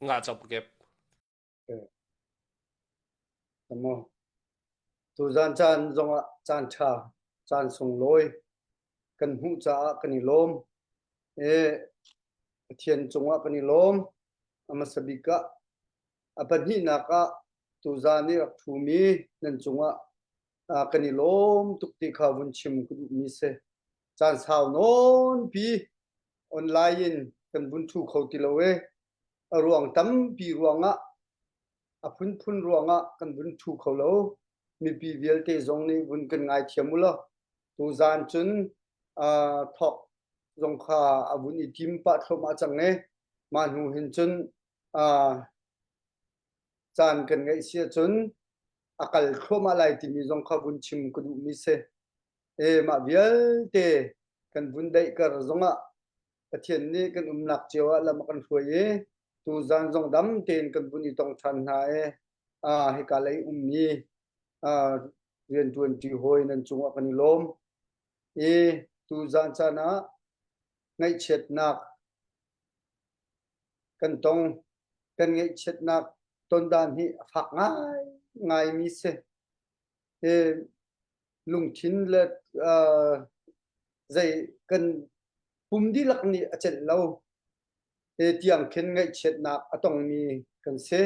Nga cang pukep. Maw tuzan caan zongah caan ṭha, caan sunglawi kan hmuh caah kan i lawm. E Pathian cungah kan i lawm. A hmasa bik ah a pahnihnak ah tuzan i rak ṭhumi nan cungah kan i lawm tuk ti kha vun chim ka duhmi si. Caan sau nawnpi online in kan vun ṭhu kho ti lo i a ruang tampi ruangah a phunphun ruangah kan vun ṭhu kho lo. Mipi vialte zong nih vun kan ngaithiam u law tuzaan cun uh, thawk zong kha a vun i tim pah thluahmah cang i mah hnu hin cun uh, caan kan ngeih si ahcun a kal thluahmah lai timi zong kha vun chim ka duhmi si. E mah vialte kan vun daih kar zongah Pathian nih kan umnak cio ah lam a kan hruai i tuzan zong dam tein kan vun i tong ṭhan hna i ah hika lei ummi ah rianṭuanṭi hawi nan cungah kan i lawm. I tuzan caan ah ngaihchiatnak kan tong. Kan ngaihchiatnak ton dan hi a fak ngai ngaimi si. Hi lungthin le uh, zei kan pum dihlak nih a celh lo. Hi tiang khin ngaihchiatnak a tongmi kan si.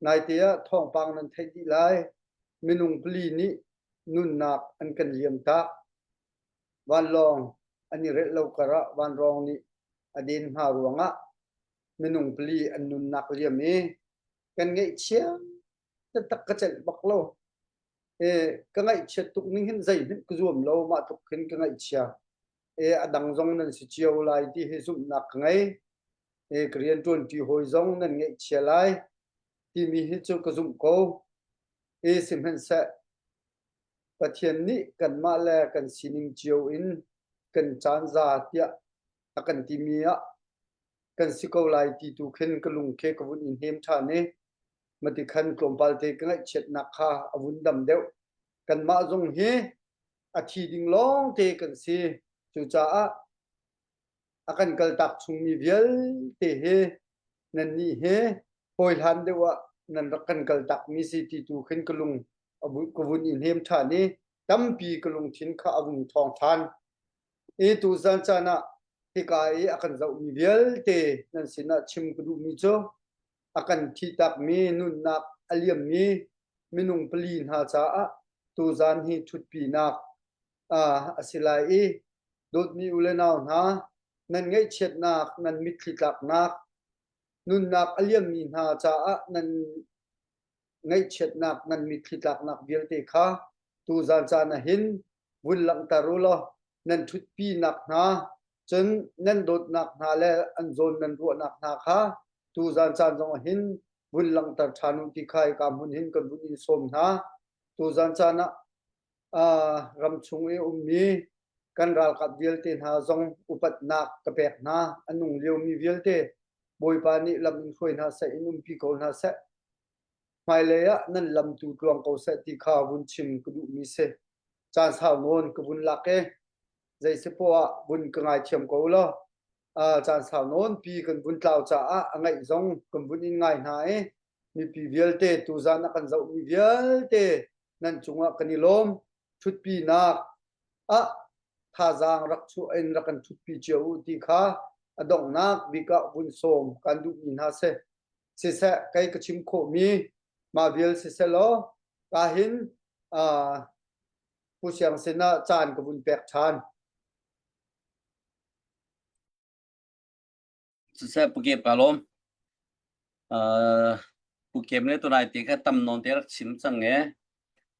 Naite ah thawngpang nan theih dih lai. Minung pali nih nunnak an kan liam tak. Vanlawng an i relh lo karah vanrawng nih a den hna ruangah minung pali an nunnak liam i kan ngaihchia taktak ka celh bak lo. E, ka ngaihchiat tuk ning hin zeihmanh ka zuam lo mah tluk khin ka ngaihchia. E, a dang zong nan si cio lai ti hi zumhnak ka ngei. E, ka rianṭuanṭi hawi zong nan ngaihchia lai timi hi cu ka zumh ko. E, sihmanhseh Pathian nih kanmah le kan sining cio in kan caan za tiah a kan timi ah kan si ko lai ti tu khin ka lung khi ka vun i hnem ṭhan i mati khan tlawmpal te ka ngaihchiatnak kha a vun dam deuh. Kanmah zong hi a thi ding lawng te kan si. Cucaah a kan kaltak chungmi vialte hi nannih hi hawihlan deuh ah nan rak kan kaltakmi si ti tu khin ka lung ka vun i hnem ṭhan i tampi ka lungthin kha a vung ṭhawng ṭhan. I tuzan caan ah hika i a kan zohmi vialte nan sinah chim ka duhmi cu a kan thihtakmi nunnak a liammi minung pali hna caah tuzan hi ṭhutpinak a si lai i dawtmi u le nau hna nan ngaihchiatnak nan mitthli tlaknak nunnak a liammi hna caah nan ngaihchiatnak nan mitthli tlaknak vialte kha tuzan caan ah hin vun langhter u law nan ṭhutpinak hna cun nan dawtnak hna le an zawn nan ruahnak hna kha tuzan caan zong ah hin vun langhter ṭhan u ti kha hika hmun hin kan vun in sawm hna. Tuzan caan ah uh, ram chung i ummi kan ralkap vialte hna zong upatnak ka pek hna. A nung liomi vialte Bawipa nih lam in hruai hna seh in umpi ko hna seh. Hmailei ah nan lam tu tluang ko seh ti kha vun chim ka duhmi si. Caan sau nawn ka vun lak i zei si poah ah vun ka ngaithiam ko law uh, caan sau nawn pi kan vun tlau caah a ngaih zong kan vun in ngai hna i mipi vialte tuzan a kan zohmi vialte nan cungah kan i lawm. Ṭhutpinak ah thazaang rak chuah in rak kan ṭhutpi cio u ti kha a donghnak bik ah vun sawm kan duhmi hna si. Siseh kei ka chim khawhmi mah vial siseh law ka hin uh, Pu Siang sinah caan ka vun pek ṭhan. Siseh Pu Kep ka lawm. Uh, Pu Kep ne tunai te kha tam nawn te rak chim cang e.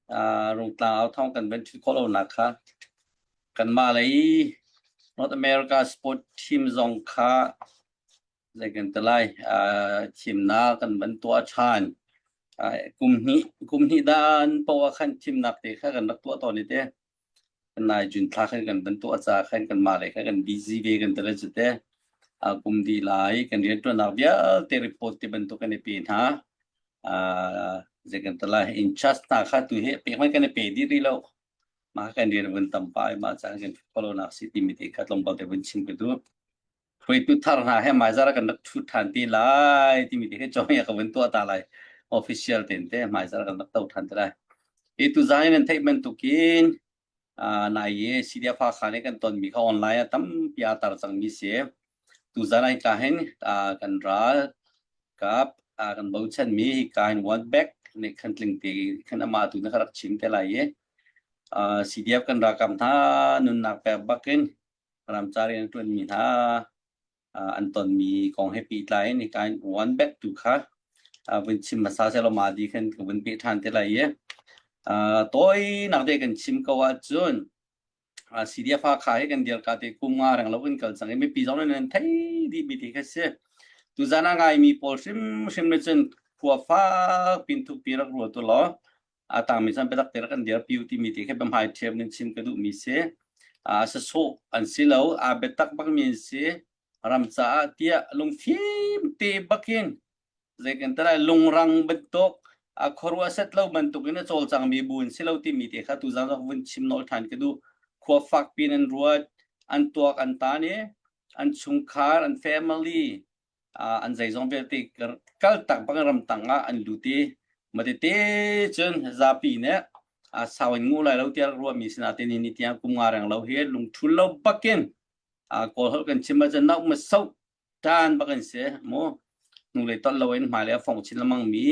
Uh, rungtlang au thong kan ben ṭhut khawh lo nak kha. Kanmah lei North America sport team zong kha zei kan ti lai uh, thimnak kan van tuah ṭhan. Uh, kum hnih kum hnih dan poah khan thimnak te kha kan rak tuah tawn i te. Nai June thla khan kan van tuah ca khan kanmah lei khan kan busy ve kan ti le cu te. Uh, kum dih lai kan rianṭuannak vialte report ti bantuk kan i pe hna. Uh, zei kan ti lai in charge hna kha tu hi pek man kan i pe dih rih lo. Mah kan rian vun tam pah i mah caan kan follow nak si timi te kha tlawmpal te vun chim ka duh. Hruaitu thar hna he hmaizarh ah kan rak ṭhu ṭhan te lai timi te khi cawhmeh ka vun tuah ta lai. Official tein te hmaizarh kan rak to ṭhan te lai. Hi tuzaan in nan theih bantukin nai i CDF Hakha nih kan tonmi kha online ah tampi aa tar cangmi si. Tuzaan ah hika hin kan ral kap kan bochanmi hika hin one back nih khan tling te khan amah tu na rak chim te lai i CDF kan ralkap hna nunnak pek bakin ramcar in an ṭuanmi hna an tonmi kong he pehtlai in hika in one back tu kha vun chim hmasa sehlaw mah di khan ka vun peh ṭhan te lai i tawinak te kan chim ko ahcun CDF Hakha hi kan dirka te kum nga reng lo kan kal cang i mipi zong nih nan thei dih mi ti kha si. Tuzan a ngaimi pawl hrimhrim nih cun khua fak pin thuk pi rak ruat u law a tangmi chan biatak te rak kan dirpi u timi te khi biahmai ṭhiam in chim ka duhmi si. A sasawh an si lo, aa biatak bakmi an si. Ram caah tiah lungfim te bakin zei kan ti lai lungrang bantuk a khuaruah set lo bantuk in a cawlcangmi bu an si lo timi te kha tuzan zong vun chim nawl ṭhan ka duh. Khua fak piin an ruat, an tuak an tan i an chungkhar, an family, an zeizong vialte kal tak bang ramtang ah an lut i matete cun zapi nih sau in ngu lai lo tiah ruahmi sinain ni tiang kum nga reng lo hi lungthul lo bakin kawl holh kan chim ahcun nauk ma soh tan bak an si mu hnulei tolh loin hmailei a fong chin lengmang mi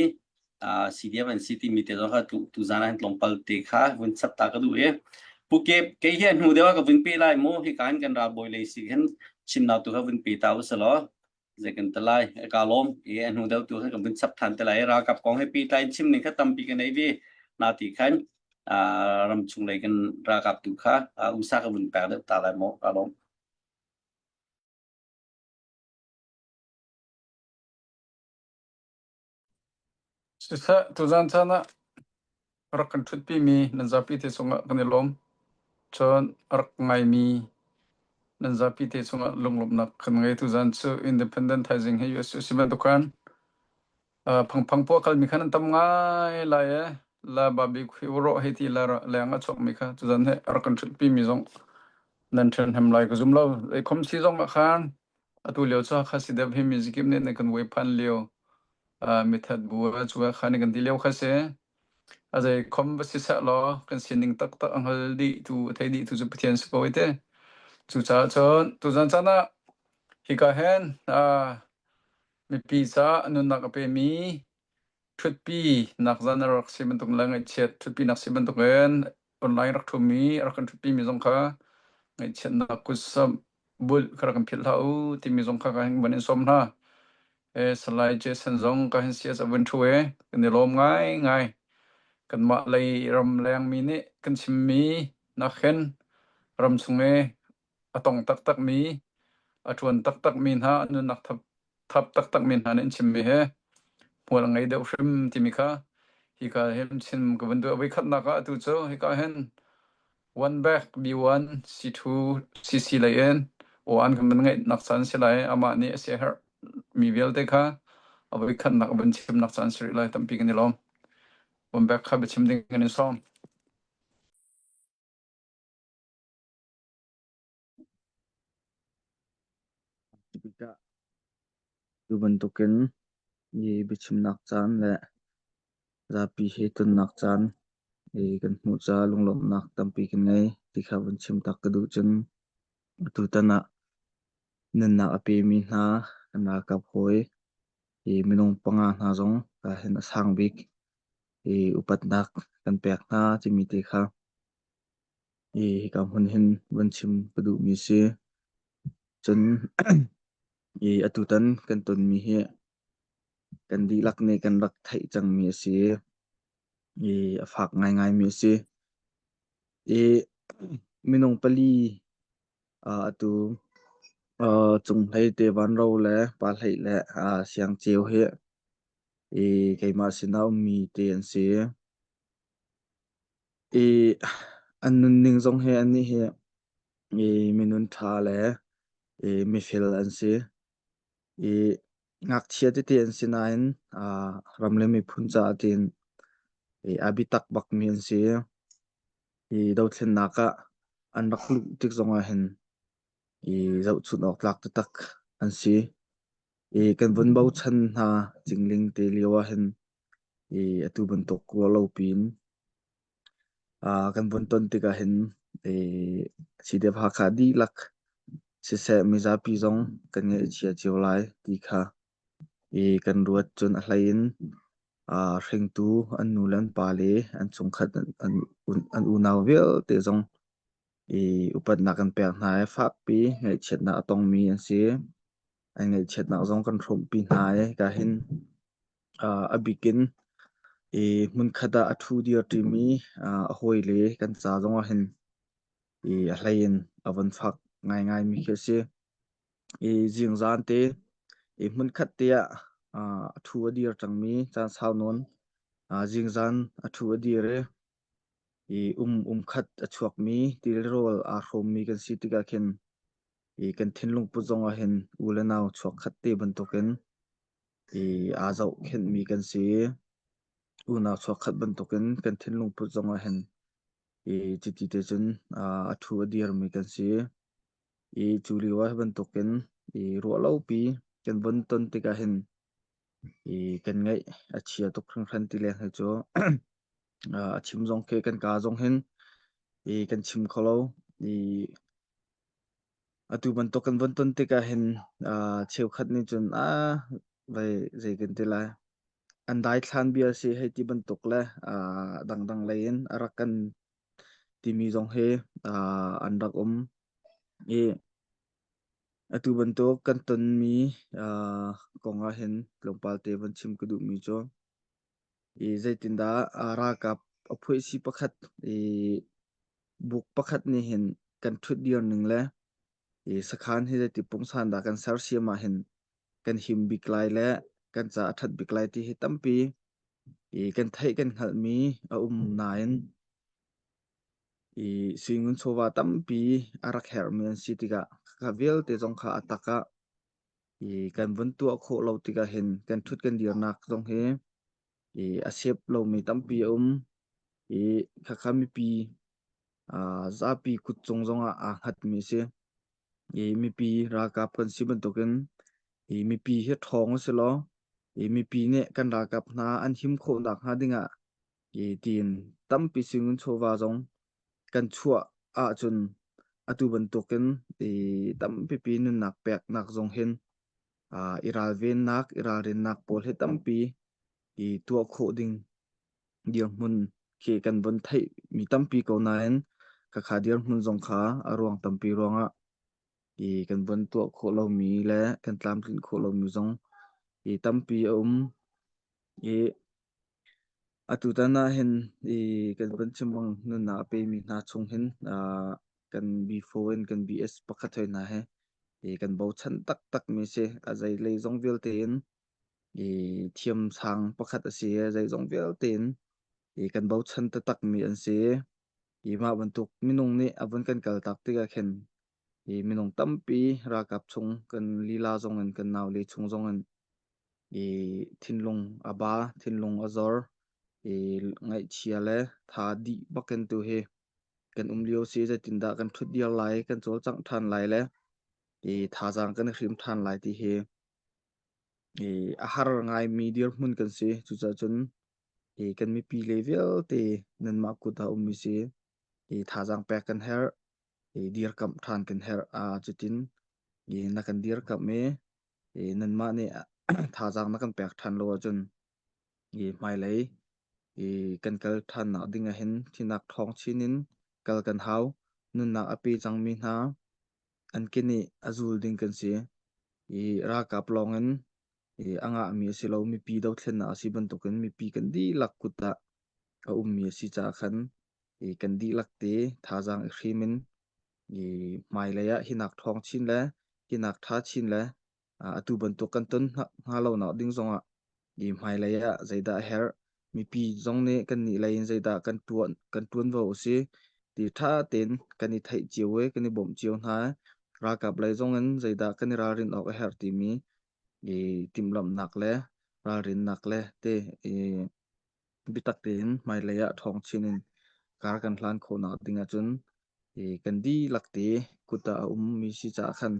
CDF an si timi te zong kha tu zan ah hin tlawmpal te kha vun chap ta ka duh i Pu Kep kei hi hnu deuh ah ka vun pe lai mu hika hin kan ralbawi lei si hin chimnak tu kha vun pe ta u selaw zei kan te lai ka lawm i a hnu deuh tu kha kan vun chap than te lai ralkap kong he pehtlai in chim ning kha tampi ka nei vi na ti khan ram chung lei kan ralkap tu kha usa ka vun pek deuh ta lai mu ka lawm. Siseh, tuzaan caan ah rak kan ṭhutpimi nan zapi te cungah kan i lawm. Cun a rak ngaimi nan zapi te cungah lunglawmhnak kan ngei. Tuzaan cu Independent thaizing hi US si bantuk khan phangphang puah kalmi khan an tam ngai lai ee. La babi khui rawh hei ti la leng a chuakmi kha tuzaan hi a rak kan ṭhutpimi zong nan ṭhenhnem lai ka zum lo. Zeikhom si zong ah khan atu lio cu Hakha si deuh hi mizikip nih nan kan vuaiphan lio mithat bu cu khan kan ti lio kha si. A zei khom va si seh law kan sining taktak a hngal dih tu a thei dih tu cu Pathian si ko ai te. Cucaah cun tuzan caan ah hika hin mipi caah nunnak a pemi ṭhutpi nak zan a rak si bantuk le ngaihchiat ṭhutpi nak si bantuk in online rak ṭhumi rak kan ṭhutpi mi zong kha ngaihchiatnak kutsamh bulh kha rak kan philh hlah u timi zong kha ka hin van in sawm hna. Salai Jason zong ka hin sias a vun ṭhu i kan i lawm ngaingai. Kanmah lei ram lengmi nih kan chimmi nak hin ram chung i a tong taktakmi, a ṭuan taktakmi hna nunnak thap, thap taktakmi hna nih an chimmi hi hmual a ngei deuh hrim timi kha hika hin chim ka vun duh. Voikhatnak ah atu cu hika hin one back B1 C2 CC lei in aw-an kan van ngeihnak caan si lai. Amah nih a siaherh mi vialte kha a voikhatnak a vun chimnak caan si rih lai. Tampi kan i lawm. One back kha biachim ding kan in sawm. Tikah tu bantukin i biachimnak caan le zapi he tonnak caan i kan hmuh caah lunglawmhnak tampi kan ngei ti kha vun chim tak ka duh cun atutan ah nunnak a pemi hna kan ralkap hawi i minung panga hna zong ka hin a sang bik i upatnak kan pek hna timi te kha i hika hmun hin vun chim ka duhmi si. Cun i atutan kan tonmi hi kan dihlak nih kan rak theih cangmi a si i a fak ngaingaimi a si. I minung pali atu Cunghlei te Vanro le Pa Hlei le Siang Ceu hi i keimah sinah ummi te an si. I an nunning zong hi annih hi i minun ṭha le i mifel an si. I ngakchia tete an si nain ram le miphun caah tiin i a biatak bakmi an si. I dothlennak ah an rak luh tik zongah hin i zohchunh awk tlak taktak. an si. I kan vun bochan hna cingling te lio ah hin i atu bantuk ruahlo piin kan vun ton tikah hin i CDF Hakha dihlak siseh mizapi zong kan ngaihchia cio lai ti kha i kan ruat. Cun a hlei in hringtu an nu le an pa le an chungkhat an unau vialte zong i upatnak kan pek hna i fakpi ngaihchiatnak a tongmi an si. An ngaihchiatnak zong kan hrawmpi hna i ka hin a bikin i hmunkhat ah a ṭhu dir ṭimi a hawile kan ca zongah hin i a hlei in a von fak ngaingaimi khi a si. I zingzan te i hmunkhat te ah a ṭhu a dir cangmi caan sau nawn zingzan a ṭhu a dir i i um umkhat a chuakmi tilrawl aa hrawmmi kan si tikah khin i kan thinlung put zongah hin u le nau chuakkhat te bantukin i aa zohkhenhmi kan si. Unau chuakkhat bantukin kan thinlung put zongah hin i cuti te cun a ṭhu a dirmi kan si. I cu lio ah hi bantukin i ruahlopi kan von ton tikah hin i kan ngaih a chia tuk hringhran ti leng hi cu a chim zong khi kan kaa zong hin i kan chim kho lo. I atu bantuk kan von ton tikah hin cheukhat nih cun ah vai zei kan ti lai an daithlan bia si hei ti bantuk le dangdang lei in a rak kan timi zong hi an rak um i atu bantuk kan tonmi kong ah hin tlawmpal te von chim ka duhmi cu i zeitindah ralkap a phuaisi pakhat i buk pakhat nih hin kan ṭhutdir ning le i sakhan hi zeiti pungsan dah kan sersiam ah hin kan him bik lai le kan ca a ṭhat bik lai ti hi tampi i kan theih kan hngalhmi a um nain i suingun chawva tampi a rak herhmi an si tikah kha vialte zong kha a tak ah i kan vun tuah khawh lo tikah hin kan ṭhut kan dirnak zong hi i a sep lomi tampi a um i khakha mipi zapi kut cung zongah aa hngatmi a si. I mipi ralkap kan si bantukin i mipi hi ṭhawng a si law i mipi nih kan ralkap hna an him khawh nakhnga dingah i tiin tampi singun chawva zong kan chuah ahcun atu bantukin i tampipi nunnak peknak zong hin i ralvennak, i ralrinnak pawl hi tampi i tuah khawh ding dirhmun khi kan von theih mi tampi ko nain khakha dirhmun zong kha a ruang tampi ruangah i kan von tuah khawh lomi le kan tlamtlinh khawh lomi zong i tampi a um i atutan ah hin i kan von chim bang nunnak a pemi hna chung hin kan B4 in kan BS pakhat hoi hna he i kan bochan taktak mi si a zei lei zong vialte in i thiamsang pakhat a si i zeizong vialte in i kan bochan taktak mi an si. I mah bantuk minung nih a vun kan kaltak tikah khin i minung tampi ralkap chung kan lila zong in kan naule chung zong in i thinlung a ba, thinlung a zor, i ngaihchia le tha dih bakin tu hi kan um lio si zeitindah kan ṭhut dir lai, kan cawlcangh ṭhan lai le i thazaang kan i hrim ṭhan lai ti hi i a har ngaimi dirhmun kan si. Cucaah cun i kan mipi le vialte nanmah kut ah ummi si i thazaang pek kan herh, i dirkamh ṭhan kan herh. Cutin i na kan dirkamh i, i nanmah nih thazaang na kan pek ṭhan lo ahcun i hmailei i kan kal ṭhannak ding ah hin thinak ṭhawng chin in kal kan hau. Nunnak a pe cangmi hna an keneh a zul ding kan si. I ralkap lawng in i a ngahmi a si lo mipi dothlennak a si bantukin mipi kan dihlak kut ah a ummi a si caah khan i kan dihlak te thazaang i hrim in i hmailei ah hinak ṭhawng chin le hinak ṭha chin le atu bantuk kan ton hnga lo nak ding zongah i hmailei ah zeidah a herh mipi zong nih kan nih lei in zeidah kan tuan kan tuanvo a si ti ṭha tein kan i theih cio i kan i bawmh cio hna ralkap lei zong in zeidah kan i ralrin awk a herh timi i timhlamhnak le ralrinnak le te i biatak tein hmailei ah ṭhawng chin in kar kan hlan khawhnak ding ahcun i kan dihlak te kut ah a ummi si caah khan.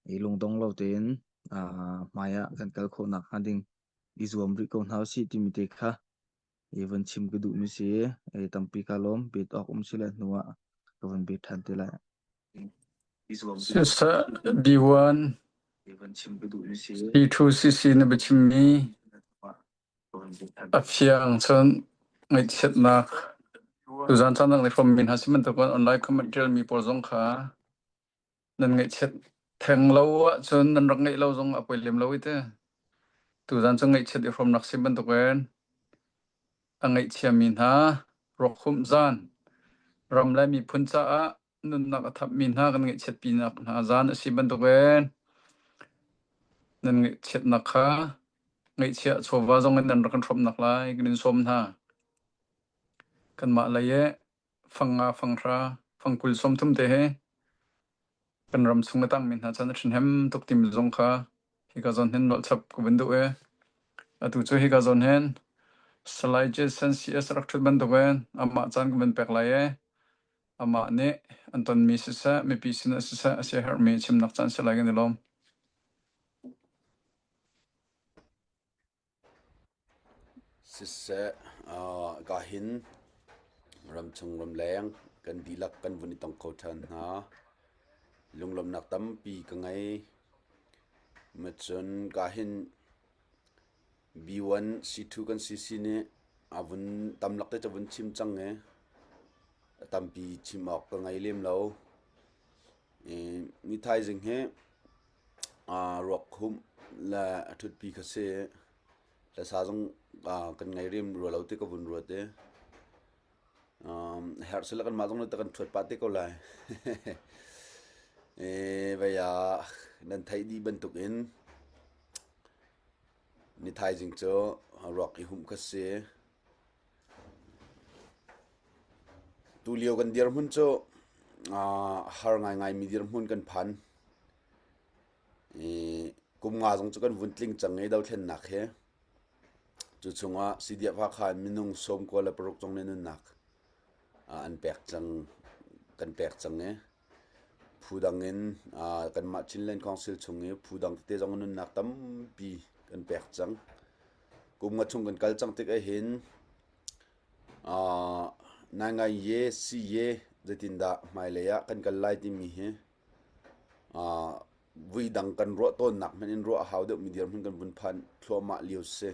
I lungdong lo tein hmai ah kan kal khawh nakhnga ding i zuam rih ko hna usih timi te kha i van chim ka duhmi si. Tampi kaa lawm. Bet awk um si le hnu ah ka van bet ṭhan te lai. Siseh B1 C2 CC na biachimmi a fiang cun ngaihchiatnak tuzaan caan dang nih hrawmmi hna si bantukin online comment ṭialmi pawl zong kha nan ngaihchiat theng lo ahcun nan rak ngeih lo zong a poi lem lo i ti. Tuzaan cu ngaihchiat i hrawmnak si bantukin a ngaihchiami hna ruakhumh zaan ram le miphun caah nunnak a thapmi hna kan ngaihchiatpinak hna zaan a si bantukin nan ngaihchiatnak kha ngaihchiah chawva zong in nan rak kan hrawmnak lai kan in sawm hna. Kanmah lei i fang nga, fang hra, fang 20 30 te hi kan ram chung a tangmi hna chan a ṭhahnem tuk timi zong kha hika zawn hin nolh chap ka vun duh i atu cu hika zawn hin Salai Jason CS rak ṭhut bantukin amah caan ka vun pek lai i amah nih an tonmi siseh, mipi sinah siseh a siaherhmi chimnak caan si lai kan i lawm. Siseh, ka hin ramchung ramleng kan dihlak kan vun i tong kho ṭhan hna. Lunglawmhnak tampi ka ngei. Macun ka hin B1 C2 kan CC nih a vun tamlak te cu a vun chim cang i a tampi chim awk ka ngei lem lo. Ni thaizing hi ruak humh le a ṭhutpi kha si. Hlasa zong kan ngei rim rua lo ti ka vun ruat i herh sila kanmah zong nih kan ṭhuat pah te ko lai. Vei ah nan theih dih bantukin ni thaizing cu ruak i humh kha si. Tulio kan dirhmun cu har ngaingaimi dirhmun kan phan. Kum nga zong cu kan vun tling cang i dothlennak hi. Cu chungah CDF Hakha in minung 96 zong nih nunnak an pek cang, kan pek cang i phu dang in kanmah Chinland Council chung i phu dang tete zong nunnak tampi kan pek cang. Kum nga chung kan kal cang tik ahhin naingai ye si ye zeitindah hmailei ah kan kal lai timi hi vui dang kan ruah tawnnak hmanh in ruah a hau deuhmi dirhmun kan vun phan thluahmah lio si.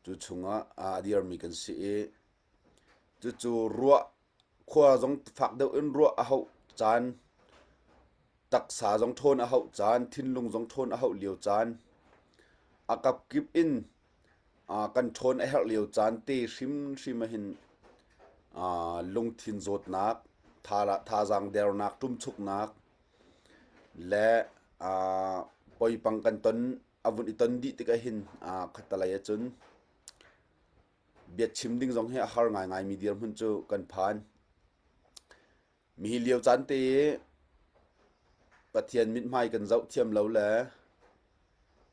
Cu chungah a dirmi kan si i cucu ruah khua zong fak deuh in ruah a hauh caan, taksa zong ṭhawn a hauh caan, thinlung zong ṭhawn a hauh lio caan, a kapkip in kan ṭhawn a herh lio caan te hrimhrim ahhin lungthin zawtnak, thazaang dernak, ṭumchuknak le poipang kan ton a vun i ton dih tik ahhin khattelei ahcun biachim ding zong hi a har ngaingaimi dirhmun cu kan phan. Mihi lio caan te i Pathian mithmai kan zoh thiam lo le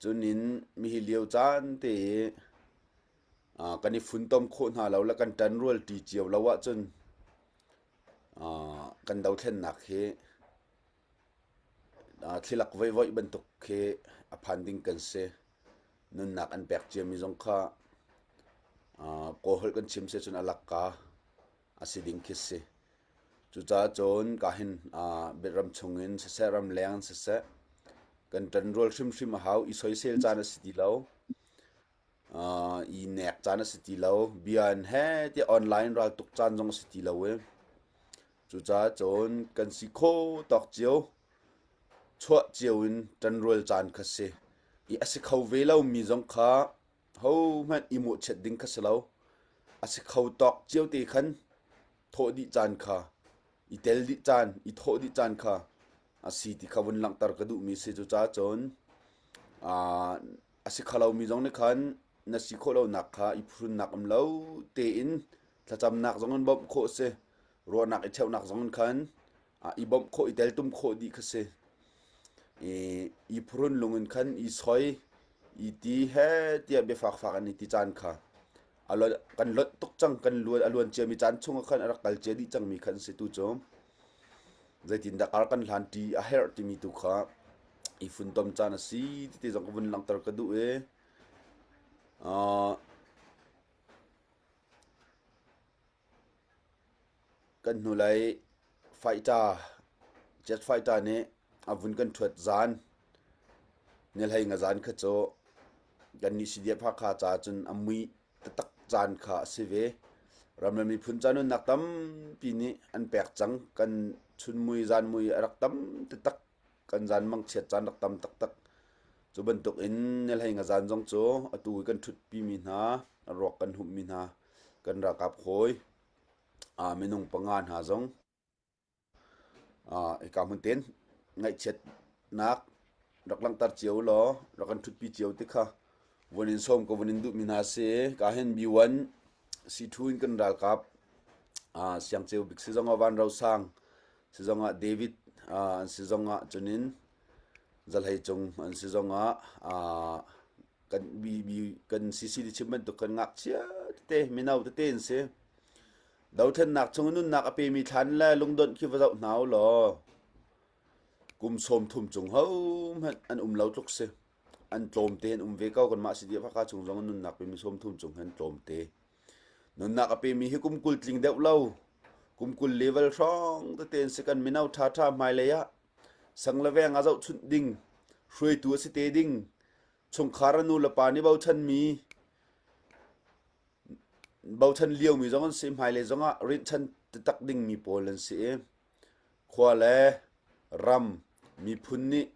cunin mihi lio caan te i kan i funtom khawh hna lo le kan ṭanrual ṭi cio lo ahcun kan dothlennak hi Thilak voivoih bantuk khi a phan ding kan si. Nunnak an pek ciami zong kha Kawlholh kan chim si cun a lakka a si ding khi si. Cucaah cun ka hin ram chungin siseh ramleng in siseh kan ṭanrual hrimhrim a hau. I soisel caan a si ti lo. I nek caan a si ti lo. Bia in heh tiah online raltuk caan zong a si ti lo i Cucaah cun kan si kho tawk cio, chuah cio in ṭanrual caan kha si. I a si kho ve lomi zong kha hohmanh i mawhchiat ding kha si lo. A si kho tawk cio te khan thawh dih caan kha, i tel dih caan, i thawh dih caan kha a si ti kha vun langhter ka duhmi si. Cucaah cun a si kho lomi zong nih khan na si khawh lonak kha i phuhrunnak um lo tein thlacamnak zong in bawmh khawh a si. Ruahnak i cheuhnak zong in khan i bawmh khawh, i teltum khawh dih kha si. I, i phurun lung in khan i soi, i ti he tiah biafakfak an i ti caan kha a kan lonh tuk cang kan luan a luan ciami caan chung ah khan a rak kal cia dih cangmi khan si tu cu zeitindah kar kan hlan ṭi a herh timi tu kha. I funtom caan a si ti zong ka vun langhter ka duh i uh, kan hnulei fighter jet fighter nih a vun kan ṭhuat zan nihlei nga zan kha cu kannih CDF Hakha caah cun a mui taktak caan kha a si ve. Ram le miphun ca nunnak tampi nih an pek cang. Kan chunmui zanmui a rak tam taktak. Kan zan mangchiat caan rak tam taktak. Cu bantuk in nihlei nga zan zong cu atu i kan ṭhutpimi hna, ruak kan humhmi hna, kan ralkap hawi minung panga hna zong Hika hmun tein ngaihchiatnak rak langhter cio law rak kan ṭhutpi cio ti kha vun in sawm ka vun in duhmi hna si. Ka hin B1 C2 in kan ralkap Siangceu bik si zongah Van Ro Sang si zongah David an si zongah cunin Zahlei Cung an si zongah kan BB kan CCD chim bantuk kan ngakchia tete mino tete an si. Dothlennak chung nunnak a pemi thlan le lungdonh khi va zoh hna u law kum 30 cung hohmanh an um lo tluk si. An tlawmte an um ve ko kanmah CDF Hakha chung zong nunnak pemi 30 cung hin tlawmte. Nunnak a pemi hi kum 20 tling deuh lo. Kum 20 level hrawng tete an si kan mino ṭhaṭha hmailei ah sang le veng ah zohchunh ding hruaitu a si te ding chungkhar a nu le pa nih bochanmi Bochan liomi zong an si, hmailei zongah rinhchan taktak dingmi pawl an si i khua le ram miphun nih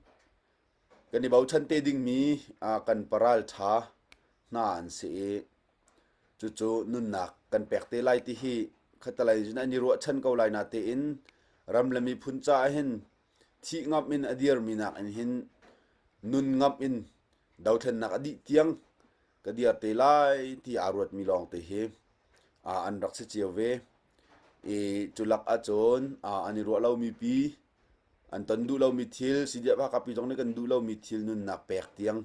kan i bochan te dingmi kan paral ṭha hna an si i cucu nunnak kan pek te lai ti hi khattelei cun an i ruahchan ko lai natein ram le miphun caah hin thih ngamh in a dirmi nakin hin nun ngamh in dothlennak a dih tiang ka dir te lai ti aa ruatmi lawngte hi an rak si cio ve. I cu lak ahcun an i ruah lomi pi, an ton duh lomi thil, CDF Hakha pi zong nih kan duh lomi thil nunnak pek tiang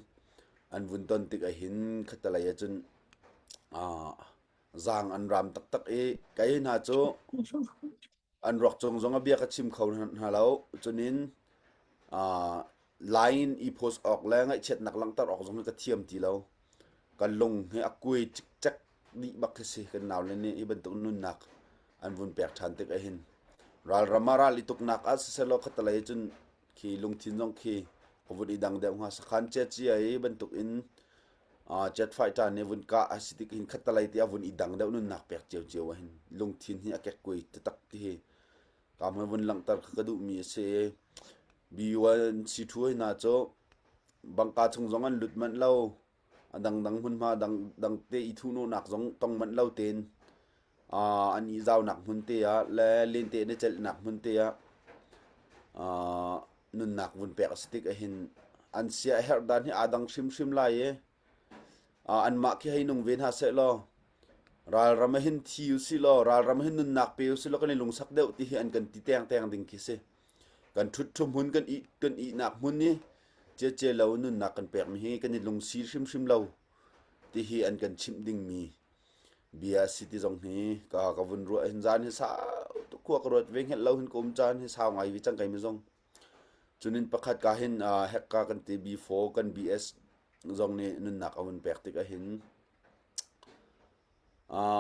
an vun ton tik ahhin khattelei ahcun zaang an ram taktak i kei hna cu an ruak cung zong a bia ka chim kho hna lo. Cunin Lai in i post awk le ngaihchiatnak langhter awk zong hi ka thiam ti lo. Kan lung hi a kuai cikcek dih bak khi si. Kan naule nih hi bantuk nunnak an vun pek ṭhan tik ahhin ralram ah ral i tuknak ah sisehlaw khattelei cun khi lungthin zong khi a vun i dang deuh hnga. Sakhan ciacia i bantuk in jet fighter nih vun kah a si tik hin khattelei ti a vun i dang deuh nunnak pek ciocio ahhin lungthin hi a kekkuai taktak ti hi Ka hmai vun langhter kha ka duhmi a si i B1C2 hna cu bangka chung zong an lut manh lo. A dangdang hmunhma dangdang te i thuhnawhnak zong tong manh lo tein an i zaunak hmun te ah le lente an i celhnak hmun te ah nunnak vun pek a si tik ahhin an sia a herh dan hi aa dang hrimhrim lai i Anmah khi hei nung ve hna sehlaw ralram ah hin thi usih law ralram ah hin nunnak pe usih law kan i lungsak deuh ti hi an kan ti tengteng ding khi si. Kan ṭhut ṭhu hmun kan ih kan ihnak hmun i ciacia lo nunnak kan pekmi hi kan i lungsi hrimhrim lo ti hi an kan chimh dingmi bia a si ti zong hi ka ka vun ruah hin zan hi sau tuk khua ka ruat ve hngelh lo hin ka um caan hi sau ngai vi cang kai mi zong. Cunin pakhat ka hin hekka kan ti B4 kan BS zong nih nunnak a vun pek tik ahhin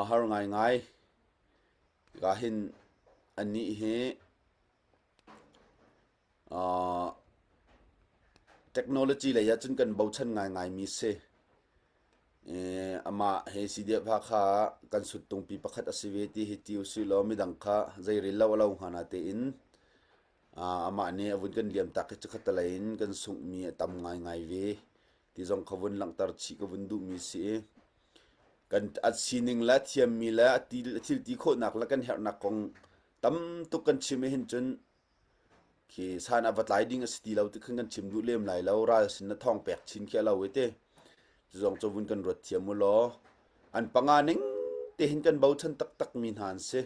har ngaingai. Hika hin anih hi technology lei ah cun kan bochan ngaingaimi si. Amah he CDF Hakha ah kan suttungpi pakhat a si ve ti hi ti usih law midang kha zeirel lo a lo hnga natein Amah nih a vun kan liamtak i chikkhattelei in kan sunghmi a tam ngaingai ve ti zong kha vun langhter chih ka vun duhmi si i kan a sining le a thiammi le a thil ti khawhnak le kan herhnak kong tam tuk kan chim ahhin cun khi san a va tlai ding a si ti lo ti khan kan chim duh lem lai lo ral sin na thawng pek chin khi a lo i ti cu zong cu vun kan ruat thiam u law an panga ning te hin kan bochan taktak mi hna an si.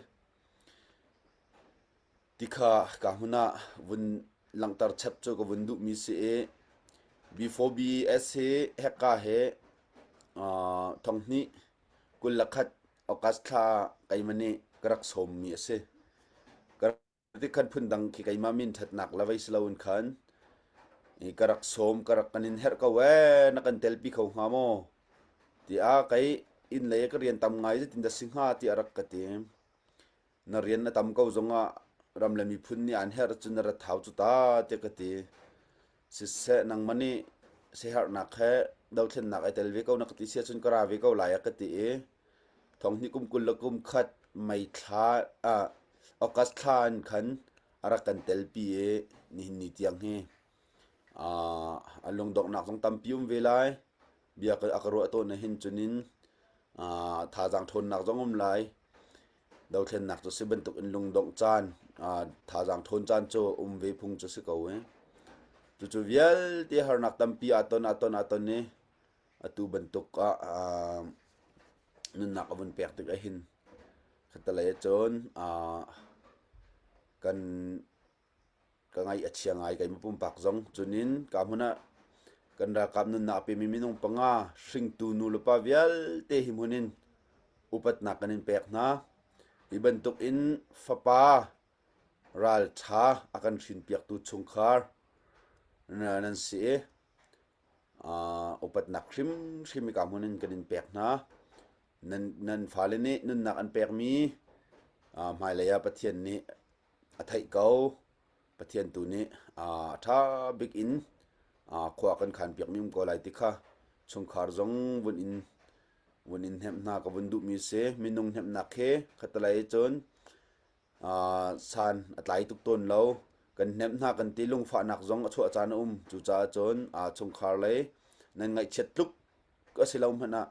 Ti kha ka hmun ah vun langhter chap cu ka vun duhmi si i B4BS hi hekka hi thonghnih 21 August thla keimah nih ka rak sawmmi a si. Ka rak ti khan phundang khi keimah min ṭhatnak le vei si loin khan. I ka rak sawm ka rak kan in herh ko ee na kan telpi kho hnga maw? Tiah kei inn lei ka rian tam ngai zeitin dah si hnga tiah a rak ka ti. Na rian na tam ko zongah ram le miphun nih an herh cun na rat hau cu ta tiah ka ti. Siseh nangmah nih siaherhnak he dothlennak ai tel ve ko na ka ti si ahcun ka ra ve ko lai a ka ti i thonghnih kum 21 May thla ah August thla in khan a rak kan telpi i nihin ni tiang hi a lungdonghnak zong tampi um ve lai. Bia a ka ruah tawn ahhin cunin thazaang ṭhawnnak zong um lai. Dothlennak cu si bantuk in lungdongh caan, thazaang ṭhawn caan cu um ve phung cu si ko i. Cucu vialte harnak tampi aa ton aa ton aa ton i atu bantuk ah nunnak a vun pek tik ahhin khattelei ahcun kan ka ngaih a chia ngai keimah pumpak zong. Cunin ka hmun ah kan ralkap nunnak a pemi minung panga hringtu nu le pa vialte hi hmun in upatnak kan in pek hna. Hi bantuk in fapa ralṭha a kan hrinpiaktu chungkhar nan si i upatnak hrimhrim hika hmun in kan in pek hna. Nan, nan fale nih nunnak an pekmi hmailei ah Pathian nih a theih ko. Pathian tu nih a ṭha bik in khua kan khanpiakmi um ko lai ti kha chungkhar zong vun in vun in hnemh hna ka vun duhmi si. Minung hnemhnak khi khattelei cun san a tlai tuk tawn lo. Kan hnemh hna kan ti lungfahnak zong a chuah caan a um. Cucaah cun chungkhar lei nan ngaihchiat tluk a si lo hmanh ah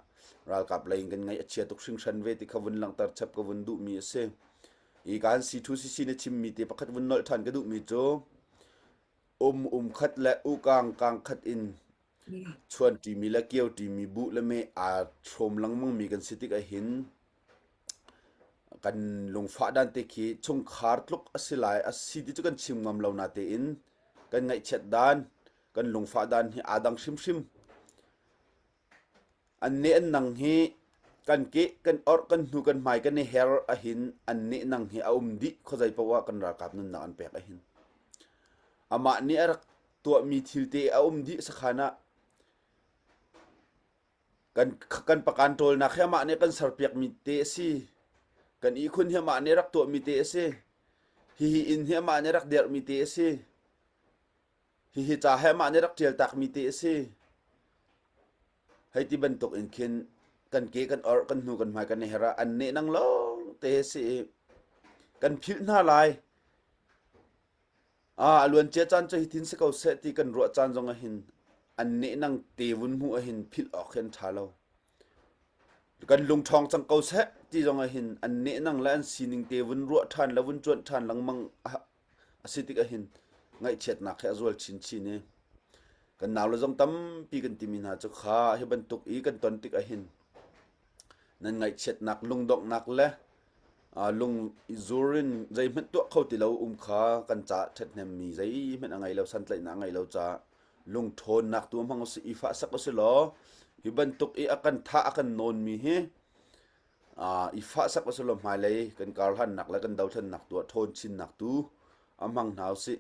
ralkap lei in kan ngaih a chia tuk hringhran ve ti kha vun langhter chap ka vun duhmi a si. Hi kan C2CC na chimmi te pakhat vun nolh ṭhan ka duhmi cu um um khat le ukang kang khat in chuan ṭimi le kio ṭimi buh le meh aa hrawm lengmangmi kan si tik ahhin kan lungfah dan te khi chungkhar tluk a si lai a si ti cu kan chim ngam lo natein kan ngaihchiat dan kan lungfah dan hi aa dang hrimhrim. An neh an nang hi kan keh kan orh kan hnu kan hmai kan i her ahhin an neh nang hi a um dih khuazei paoh ah kan ralkap nunnak an pek ahhin. Amah nih a rak tuahmi thil te a um dih sakhan ah kan kan pakan ṭawlnak hi amah nih kan serpiakmi te a si. Kan ihkhun hi amah nih rak tuahmi te a si. Hihi inn hi amah nih rak derhmi te a si. Hihi ca he amah nih rak ṭial takmi te a si. Hei ti bantuk in khin kan ke kan orh kan hnu kan hmai kan i her ah an nehnang lawng te a si i kan philh hna lai. Ah, a luancia caan cu hitin si ko seh ti kan ruah caan zong ahhin an nehnang te vun hmuh ahhin philh awk hi an ṭha lo. Kan lungṭhawng cang ko seh ti zong ahhin an nehnang le an sining te vun ruah ṭhan le vun cuanh ṭhan lengmang a si tik ahhin ngaihchiatnak hi a zual chinchin i kan naule zong tampi kan timi hna cu kha hi bantuk i kan ton tik ahhin nan ngaihchiatnak lungdonghnak le lung zur in zeihmanh tuah kho ti lo um kha kan caah ṭhathnemmi zeihmanh a ngei lo santlaihnak a ngei lo caah lungṭhawnnak tu hmang usih i fahsak usih law hi bantuk i a kan thah a kan nawnmi hi i fahsak usih law hmailei kan karhlannak le kan dothlennak tu ah ṭhawn chinnak tu a hmang hna usih.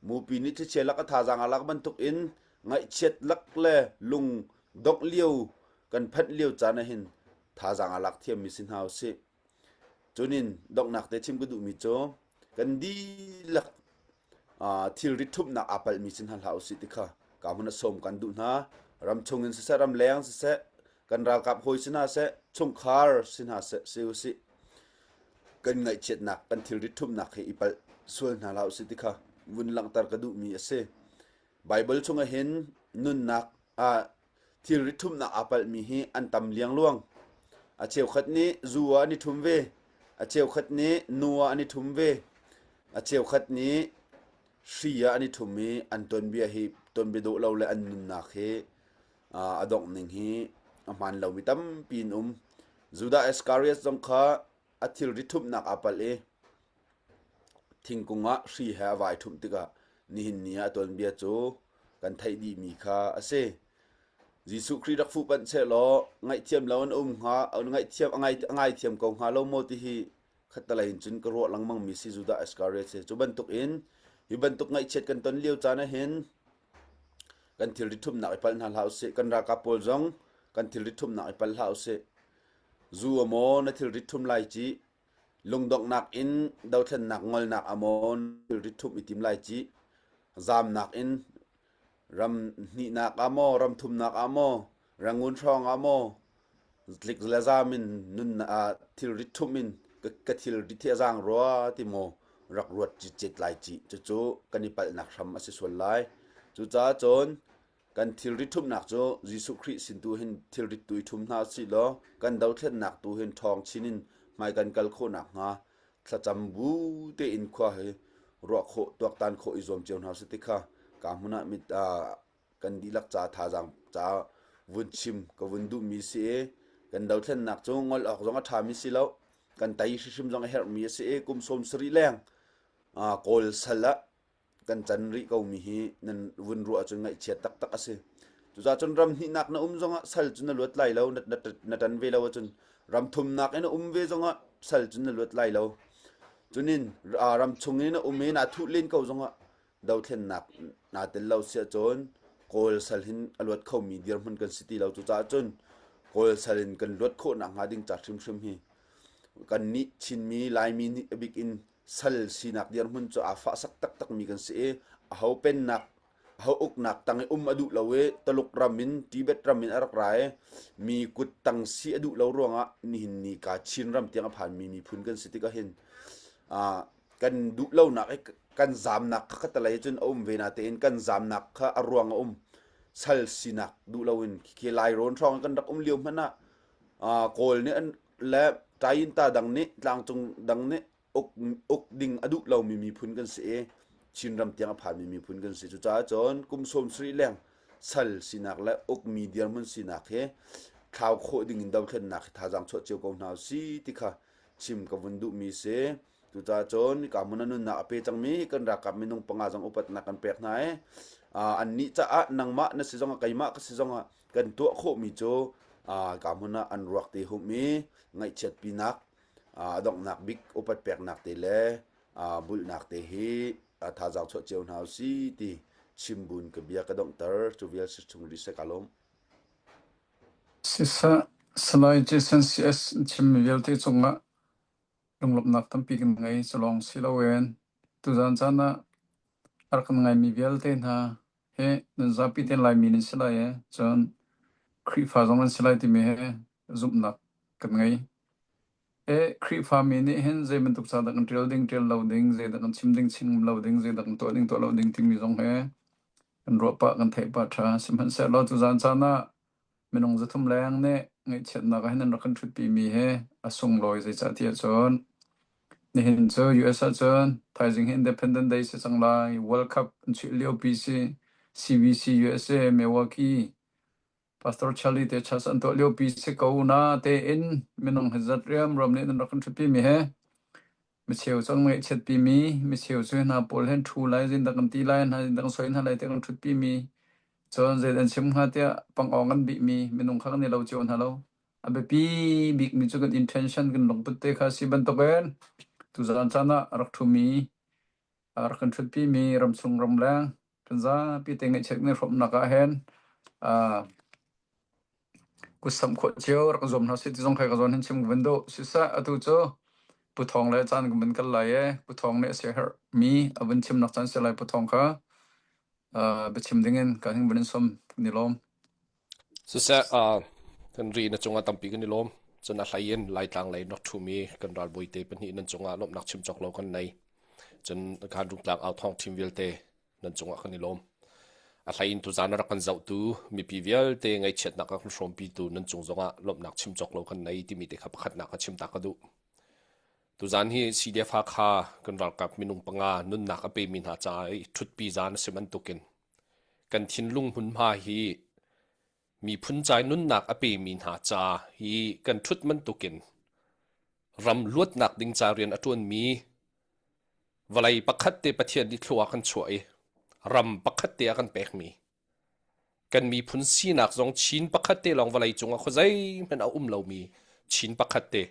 Mupi nih thlichia lak a thazaang a lak bantuk in ngaihchiat lak le lung dongh lio kan phanh lio caan ahhin thazaang a lak thiammi si hna usih. Cunin donghnak te chim ka duhmi cu kan dihlak thilri ṭhumhnak aa palhmi si hna hlah usih ti kha ka hmun a sawm kan duh hna. Ram chung in siseh, ram leng siseh, kan ralkap hawi si hna seh, chungkhar si hna seh, si usih. Kan ngaihchiatnak, kan thilri ṭhumhnak hi i palh sual hna hlah usih ti kha vun langhter ka duhmi a si. Baibal chungah hin nunnak ah Thilri ṭhumhnak aa palhmi hi an tam liangluang. A cheukhat nih zu ah an i ṭhum ve. A cheukhat nih nu ah an i ṭhum ve. A cheukhat nih hri ah an i ṭhum i an tuanbia hi tuanbia dawh lo le an nunnak hi a dongh ning hi a hmaan lomi tampi an um. Judas Iskariot zong kha a thilri ṭhumhnak aa palh i thingkung ah hri he a vai ṭhumh tikah nihin ni ah a tuanbia cu kan theih dihmi kha a si. Jesuh Khrih rak fuhpanh sehlaw ngaihthiam lo an um hnga, ngaihthiam a ngai a ngaithiam ko hnga lo maw ti hi khattelei in cun ka ruah lengmang mi si Judas Iscariot si. Cu bantuk in hi bantuk ngaihchiat kan ton lio caan ah hin. Kan thilri ṭhumhnak i palh hna hlah usih. Kan ralkap pawl zong kan thilri ṭhumhnak i palh hlah usih. Zu a maw na thilri ṭhum lai ci, lungdonghnak in dothlennak ngolnak a maw na thilri ṭhumh i tim lai ci, zamnak in ram hnihnak ah maw, ram thumnak ah maw, Rangoon hrawng ah maw tlik le zam in nun ah thilrit ṭhumh in ka thilrit hi a zaang rua ti maw rak ruat citcet lai ci. Cucu kan i palhnak hram a si sual lai. Cucaah cun kan thilri ṭhumhnak cu Jesuh Khrih sin tu hin thilrit tu i ṭhum hna usih law kan dothlennak tu hin ṭhawng chin in hmai kan kal khawh nakhnga thlacam bu tein khua hi ruah khawh tuaktan khawh i zuam cio hna usih ti kha ka hmun ah mit kan dihlak ca thazaang ca vun chim ka vun duhmi si i kan dothlennak cu ngol awk zong a ṭhami si lo kan tei hrimhrim zong a herhmi a si i kum 70 leng Kawl sal ah kan can rih komi hi nan vun ruah ahcun ngaihchiat taktak a si. Cucaah cun ram hnihnak na um zongah sal cu na luat lai lo, na, na, na ṭan ve lo ahcun ram thumnak in na um ve zongah sal cu na luat lai lo. Cunin ram chung in na um i naa thuh len ko zongah dothlennak naa tel lo si ahcun Kawl sal hin a luat khomi dirhmun kan si ti lo. Cucaah cun Kawl sal in kan luat khawh nakhnga ding ca hrimhrim hi kannih Chinmi Laimi nih a bik in sal sinak dirhmun cu aa fahsak taktakmi kan si i aho pennak aho uknak tang i um a duh lo i Taluk ram in Tibet ram in a rak ra i mi kut tang si a duh lo ruangah nihin ni ka Chin ram tiang a phanmi miphun kan si tikah hin kan duh lonak i kan zamnak kha khatalei cun a um ve natein kan zamnak kha a ruang a um sal sinak duh loin khi Lairawn hrawng kan rak um lio hmanh ah Kawl nih an le Tayinta dang nih tlangcung dang nih uk uk ding a duh lomi miphun kan si i Chinram tiang a phanmi miphun kan si. Cucaah cun kum 70 leng sal sinak le ukmi dirhmun sinak hi thlau khawh ding in dothlennak hi thazaang chuah cio ko hna usih ti kha chim ka vun duhmi si. Cucaah cun hika hmun a nunnak a pe cangmi kan ralkap minung panga zong upatnak kan pek hna i annih caah nangmah na si zongah keimah ka si zongah kan tuah khawhmi cu hika hmun ah an ruak te humh i ngaihchiatpinak a donghnak bik upat peknak te le bulhnak te hi thazaang chuah cio hna usih ti chim buin ka bia ka donghter. Cu vial si chung rih seh ka lawm. Siseh, Salai Jason CS chimmi vialte cungah lunglawmhnak tampi kan ngei. Cu lawng si loin tuzaan caan ah a rak kan ngaimi vialte hna hi nan zapi tein Laimi nan si lai i cun Khrihfa zong nan si lai timi hi zumhnak kan ngei. E Khrihfami nih hin zei bantuk ca dah kan ṭial ding, ṭial lo ding, zeidah kan chim ding, chim lo ding, zeidah kan tuah ding, tuah lo ding timi zong hi kan ruah pah, kan theih pah ṭha. Sihmanhsehlaw tuzaan caan ah minung 300 leng nih ngaihchiatnak ah hin an rak kan ṭhutpimi hi a sunglawi zeicahtiah cun nihin cu US ahcun thaizing hi Independence Day si cang lai, World Cup an chuih liopi si, CBC USA, Milwaukee, Pastor Charlie te church an tuah liopi si ko na tein minung hi zat riamruam nih nan rak kan ṭhutpimi hi micheu cu an ngaihchiatpimi, micheu cu hna pawl hin ṭhu lai, zindak an ti lai, hna zindak an soi hna lai tiah kan ṭhutpimi Cun zei an chim hnga tiah pangawng an bihmi minung kha kan i lo cio hna lo. A biapi bikmi cu kan intention kan lungput te kha a si bantukin tuzaan caan ah a rak ṭhumi, a rak kan ṭhutpimi ramchung ramleng kan zapi te ngaihchiat kan i hrawmnak ah hin uh, kutsamh khawh cio rak zuam hna sih ti zong kha ka zawn hin chim ka van duh. Siseh atu cu Pu Thawng le caan ka van kal lai i Pu Thawng nih a siaherhmi a vun chimnak caan si lai Pu Thawng kha biachim dingin ka hing van in sawm kan i lawm. Siseh, uh, kan ri na cungah tampi kan i lawm. Cun a hlei in Laitlang lei rak ṭhumi kan ralbawi te pahnih nan cungah lawmhnak chim cawk lo kan nei. Cun kan rungtlang au thawng ṭhim vialte nan cungah kan i lawm. A hlei in tuzaan a rak kan zohtu mipi vialte ngaihchiatnak a kan hrawmpitu nan cung zongah lawmhnak chim cawk lo kan nei timi te kha pakhatnak ka chim ta ka duh. Tuzaan hi CDF Hakha kan ralkap minung panga nunnak a pemi hna caah i ṭhutpi zaan a si bantukin kan thinlung hmunhma hi miphun cai nunnak a pemi hna ca hi kan ṭhut bantukin ram luatnak ding ca rian a ṭuanmi vawlei pakhat te Pathian nih thlua kan chuah i ram pakhat te a kan pekmi Kan miphun sinak zong Chin pakhat te lawng vawleicung ah khuazeihmanh a um lomi Chin pakhat te.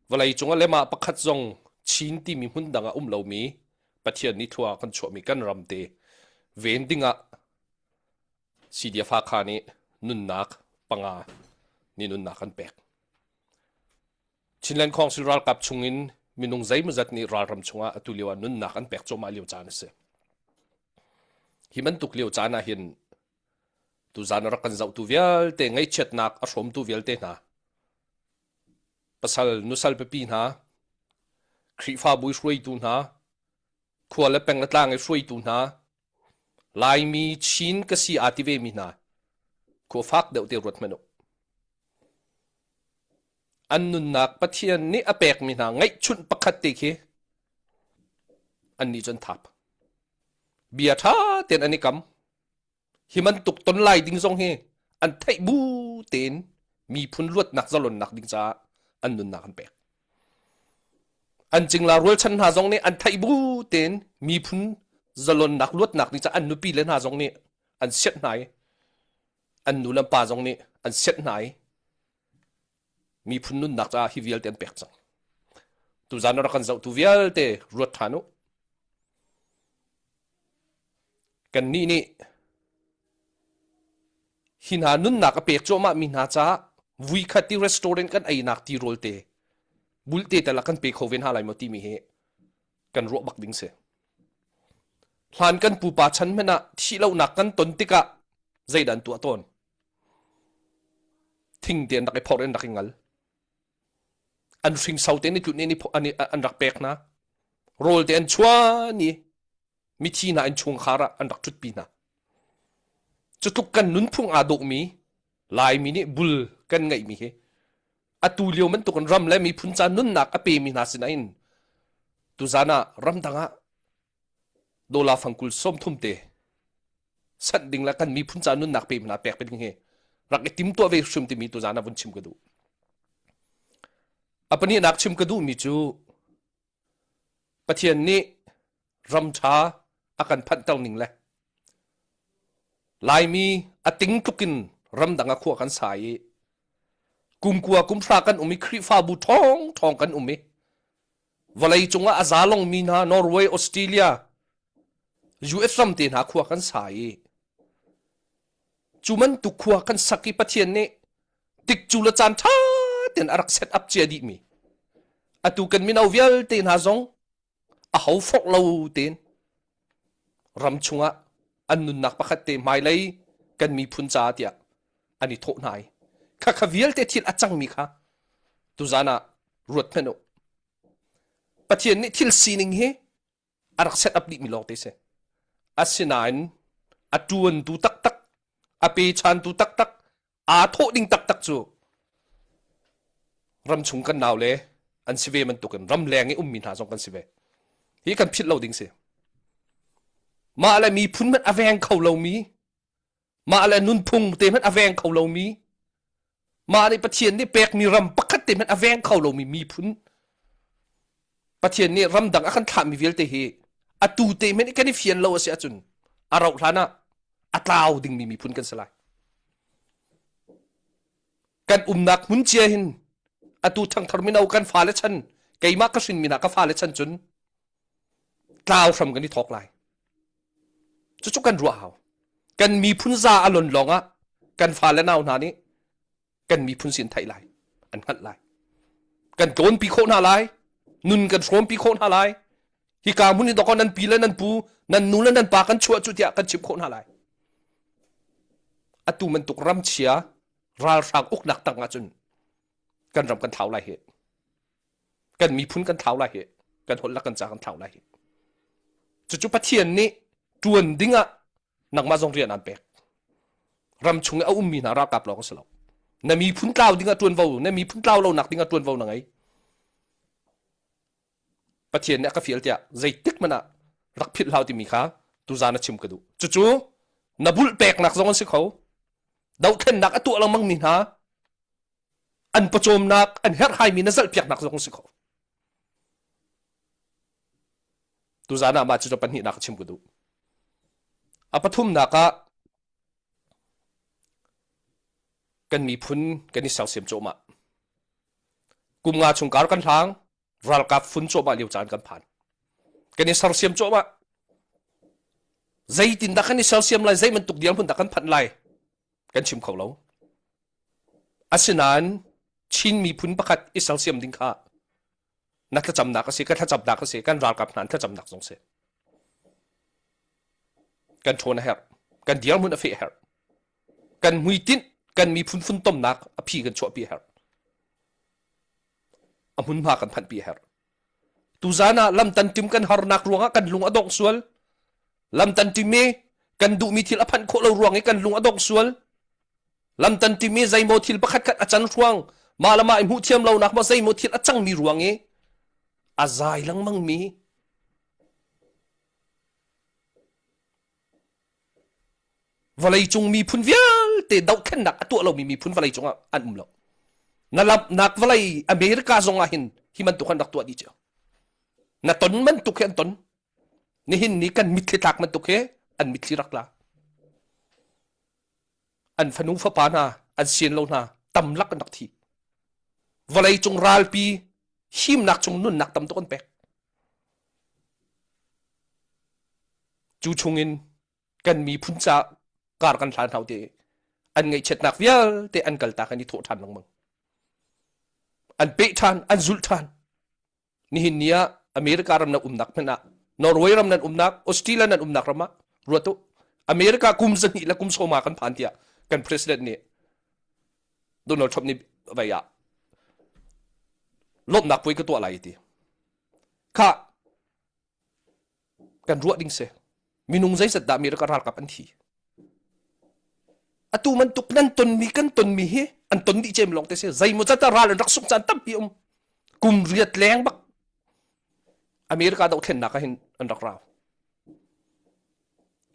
Vawleicung ah lemah pakhat zong Chin timi hmun dang ah um lomi Pathian nih thlua kan chuahmi kan ram te ven dingah. CDF Hakha nih nunnak panga nih nunnak an pek. Chinland Council ralkap chungin minung zeimawzat nih ralram chungah atu lio ah nunnak an pek cuahmah lio caan a si. Hi bantuk lio caan ah hin tuzaan a rak kan zohtu vialte ngaihchiatnak a hrawmtu vialte hna pasal nusal pipi hna Khrihfabu i hruaitu hna khua le peng le tlang i hruaitu hna Laimi Chin ka si aa ti vemi hna khua fak deuh te ruat hmanh u. An nunnak Pathian nih a pekmi hna ngeihchunh pakhat te khi annih cu an thap. Bia ṭha tein an i kam. Hi bantuk ton lai ding zong hi an theih bu tein miphun luatnak zalonnak ding caah an nunnak an pek. An cingla rualchan hna zong nih an theih bu tein miphun zalonnak luatnak ding caah an nupi le hna zong nih an sianh hna i an nu le pa zong nih an sianh hna i miphun nunnak caah hi vialte an pek cang. Tuzaan a rak kan zohtu vialte ruat ṭhan u. Kannih nih hi hna nunnak a pek cuahmah mi hna caah vuikhat i restaurant kan einak tirawl te bulte tal ah kan pe kho ve hna lai maw timi hi kan ruah bak ding si. Hlan kan pupa chan hmanh ah thihlohnak kan ton tikah zeidah an tuah tawn? Thing te an rak i phorh in rak i ngal. An hringso te ni tlut ni an rak pek hna. Rawl te an chuan i mithi hna innchungkhar ah an rak ṭhutpi hna. Cutluk kan nunphung aa dawhmi Laimi nih bul kan ngeihmi hi atu lio bantukin ram le miphun ca nunnak a pemi hna sinain tuzan ah ramdang ah dollar fangkul 30 te sanh ding le kan miphun ca nunnak pe hna pek ding hi rak i timtuah ve hrim timi tuzan ah vun chim ka duh. A pahnihnak chim ka duhmi cu Pathian nih ram ṭha a kan phanhter ning le Laimi a ting tluk in ramdang ah khua kan sa i kumkua kumhra kan um i Khrihfabu ṭhawng ṭhawng kan um i vawlei cungah a za longmi hna Norway, Australia, US ram te hna khua kan sa i cu bantuk khua kan sak i Pathian nih tikcu le caan ṭha tein a rak set up cia dihmi atu kan mino vialte hna zong a ho forh lo tein ram chungah an nunnak pakhat te hmailei kan miphun caah tiah an i thawh hna i khakha vialte thil a cangmi kha tuzan ah ruat hmanh u Pathian nih thil sining hi a rak set up dihmi lawng te si. Asinain a ṭuantu taktak, a pechantu taktak, aa thawh ding taktak cu ramchung kan nau le an si ve bantukin ramleng i ummi hna zong kan si ve. Hi kan philh lo ding si. Mah le miphun hmanh a veng kho lomi mah le nunphung te hmanh a veng kho lomi mah nih Pathian nih pekmi ram pakhat te hmanh a veng kho lomi miphun Pathian nih ramdang a kan thlahmi vialte hi atu te hmanh kan i fian lo a si ahcun a rauh hlan ah a tlau dingmi miphun kan si lai kan umnak hmun cia hin atu thangthar mino kan fale chan keimah ka hrin mi hna ka fale chan cun tlau hram kan i thawk lai Cucu kan ruah hau. Kan miphun za a lon lawng ah kan fale nau hna nih kan miphun sin theih lai, an hngalh lai. Kan tlawnpi khawh hna lai, nun kan hrawmpi khawh hna lai. Hika hmun hi dawkaw nan pi le nan pu, nan nu le nan pa kan chuah cu tiah kan chimh khawh hna lai. Atu bantuk ramchia ralhrang uknak tang ahcun kan ram kan thlau lai hi. Kan miphun kan thlau lai hi kan holh le kan ca kan thlau lai hi cucu Pathian nih ṭuan ding ah nangmah zong rian aan pek ram chung i a ummi hna ralkap lawng a si lo na miphun tlau ding ah ṭuanvo na miphun tlau lonak ding ah ṭuanvo na ngei Pathian nih a ka fial tiah zeitik hmanh ah rak philh hlau timi kha tuzaan a chim ka duh cucu na bulh peknak zong an si kho dohthlennak a tuah lengmang mi hna an pawcawmnak an herhhaimi na zalhpiaknak zong si kho tuzaan ah mah cu pahnihnak chim ka duh a pathumnak ah kan miphun kan i sersiam cuahmah kum nga chung kar kan hlang ralkap fun cuahmah lio caan kan phan kan i sersiam cuahmah. Zeitindah kan i sersiam lai, zei bantuk dirhmun dah kan phanh lai kan chim kho lo. Asinain Chin miphun pakhat i sersiam ding kha na thlacamnak a si, ka thlacamnak a si, kan ralkap hna an thlacamnak zong si. Kan ṭhawn a herh, kan dirhmun a feh a herh. Kan hmuitinh, kan miphun funtomnak a phi kan chuahpi a herh. A hmunhma kan phanhpi a herh. Tuzaan ah lam tantim kan harnak ruangah kan lung a dongh sual. Lam tantim i kan duhmi thil a phanh khawh lo ruang i kan lung a dongh sual. Lam tantim i zeimaw thil pakhat khat a can ruang mah le mah i hmuh thiam lonak maw zeimaw thil a cangmi ruang i a zai lengmang mi Vawleicung miphun vialte dohthlennak a tuah lomi miphun vawleicung ah an um lo. Na lamnak vawlei America zong ah hin hi bantuk an rak tuah dih cio. Na ton bantuk hi an ton. Nihin ni kan mitthli tlak bantuk hi an mitthli rak tla. An fanu fapa hna, an sian lo hna, tam lak an rak thi. Vawleicung ralpi himnak chung nunnak tam tuk an pek. Cu chungin kan miphun ca kar kan hlan hau te an ngaihchiatnak vialte an kaltak an i thawh ṭhan lengmang. An peh ṭhan, an zulh ṭhan. Nihin ni ah America ram nan umnak hmanh ah Norway ram nan umnak, Australia nan umnak ram ah ruat u. America kum zahnih le kum sawma kan phan tiah kan president nih Donald Trump nih vei ah lawmhnak puai ka tuah lai ti. Kha kan ruah ding si. Minung zeizat dah America ralkap an thi? Atu bantuk nan tonmi kan tonmi hi an ton dih cem lawng te si. Zeimaw zat ral an rak sungh caan tampi um. Kum riat leng bak America dohthlennak ah hin an rak rau.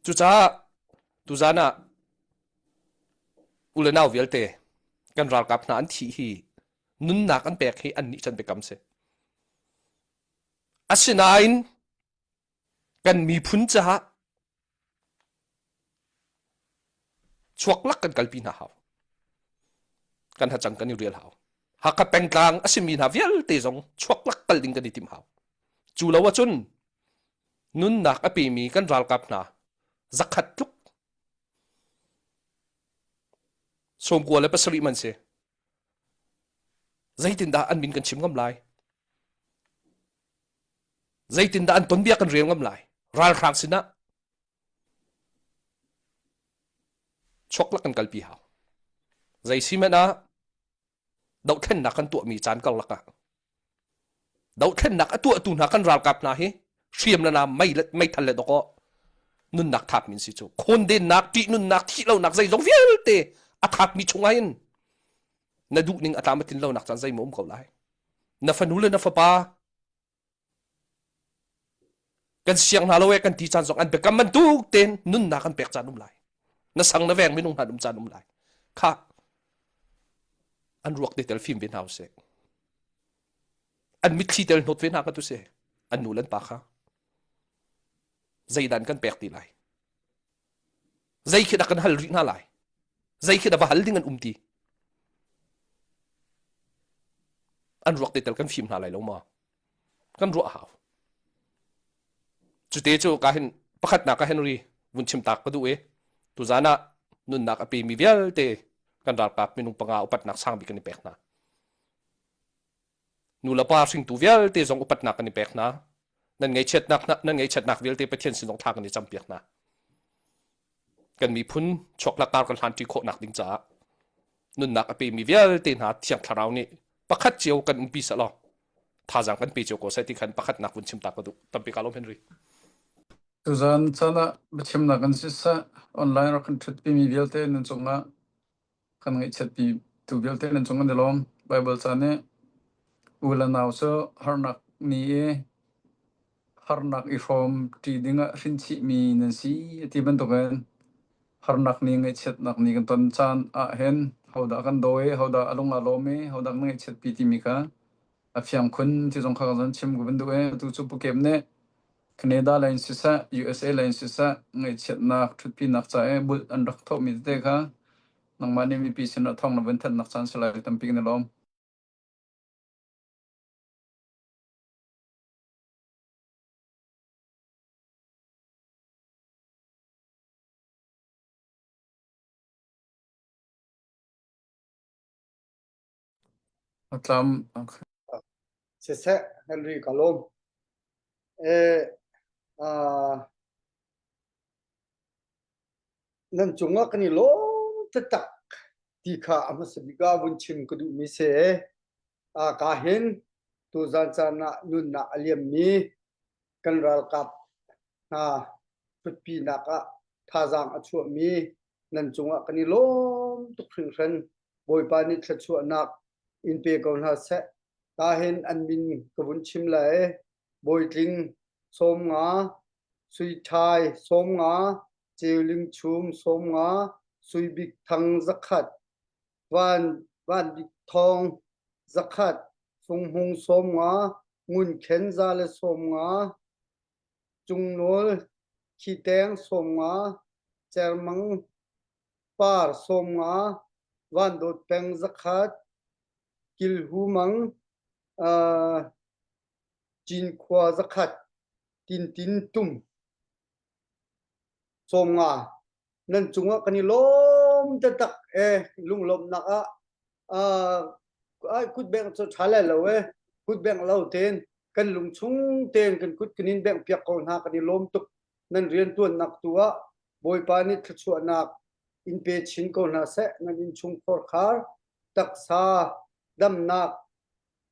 Cucaah tuzan ah u le nau vialte kan ralkap hna an thih hi nunnak an pek hi an nih can biakam si. Asinain kan miphun caah chuaklak kan kalpi hna hau. Kan hacang kan i rial hau. Hakha pengtlang a simi hna vialte zong chuaklak kal ding kan i tim hau. Cu lo ahcun nunnak a pemi kan ralkap hna zakhat tluk 97 man si. Zeitindah an min kan chim ngam lai? Zeitindah an tonbia kan rel ngam lai? Ralhrang sinah chuaklak kan kalpi hau. Zei si hmanh ah dohthlennak kan tuahmi caan karlak ah dohthlennak a tuahtu hna kan ralkap hna hi hriam le nam mei meithal le dawkaw nunnak thap min si cu khawndennak ṭihnunnak thihlonak zeizong vialte a thapmi chungah hin na duhning a tlam a tlin lonak caan zeimaw um ko lai na fanu le na fapa kan siang hna lo e kan ti caan zong an biakam bantuk tein nunnak an pek caan um lai na sang na veng minung hna um caan um lai kha an ruak te tel fim ve hna usih an mitthli tel hnawt ve hna ka tu si an nu le an pa kha zeidan kan pek ti lai zei khi dah kan hal rih hna lai zei khi dah va hal ding an um ti an ruak te tel kan fim hna lai lo ma kan ruah hau cute cu ka hin pakhatnak ka Henry vun chim tak ka duh i tuzan ah nunnak a pemi vialte kan ralkap minung panga upatnak sang bik kan i pek hna Nu le pa hringtu vialte zong upatnak kan i pek hna. Nan ngaihchiatnak nan ngaihchiatnak vialte Pathian sin zong thla kan i campiak hna. Kan miphun chuaklak kar kan hlanṭi khawhnak ding caah nunnak a pemi vialte hna Thiang Thlarau nih pakhat cio kan umpi selaw thazaang kan pe cio ko seh ti khan pakhatnak vun chim ta ka duh. Tampi ka lawm Henry. Tuzan caan ah biachimnak in siseh online rak kan ṭhutpimi vialte nan cungah Kan ngaihchiatpi tu vialte nan cung an i lawm. Baibal ca nih u le nau cu harnak ni i harnak i hrawm ṭi dingah hrinchihmi nan si a ti bantukin harnak ni ngaihchiatnak ni kan ton caan ahhin hodah kan daw i hodah a lung aa lawm i hodah kan ngaihchiatpi timi kha a fiang khun ti zong kha ka zon chim ka van duh i atu cu Pu Kem nih Canada lei in siseh, USA lei in siseh, ngaihchiatnak, ṭhutpinak ca i bulh an rak thawhmi tete kha nangmah nih mipi sinah thawng na vun thanhnak caan si lai tampi kan i lawm. A tlam. Okay. Siseh, Henry ka lawm. Eh, uh, nan cungah kan i lawm taktak ti kha a hmasa bik ah vun chim ka duhmi si. Uh, ka hin tuzan caan ah nunnak a liammi kan ralkap hna ṭhutpinak ah thazaang a chuahmi nan cungah kan i lawm tuk hringhran. Bawipa nih thluachuahnak in pe ko hna seh. Ka hin an min ka vun chim lai. Bawitling 50, Sui Ṭhai 50, Ceuling Chum 50, Sui Bik Thang 100, Van Van Bik Thawng 100, Fung Hmung 50, Ngun Khen 150, Cungnawl Khiteng 50, Cermang Par 50, Van Dawt Peng 100, Kilhu Mang uh, Cinkhua 100, Tintin Tum 50. Nan cungah kan i lawm taktak e lunglawmhnak ah uh, ai kutbengh cu ṭha lai lo e kutbengh lo tein kan lungchung tein kan kut kan in bengh piak ko hna kan i lawm tuk nan rianṭuannak tu ah Bawipa nih thluachuahnak in pe chin ko hna seh nan innchungkhar khar taksa damnak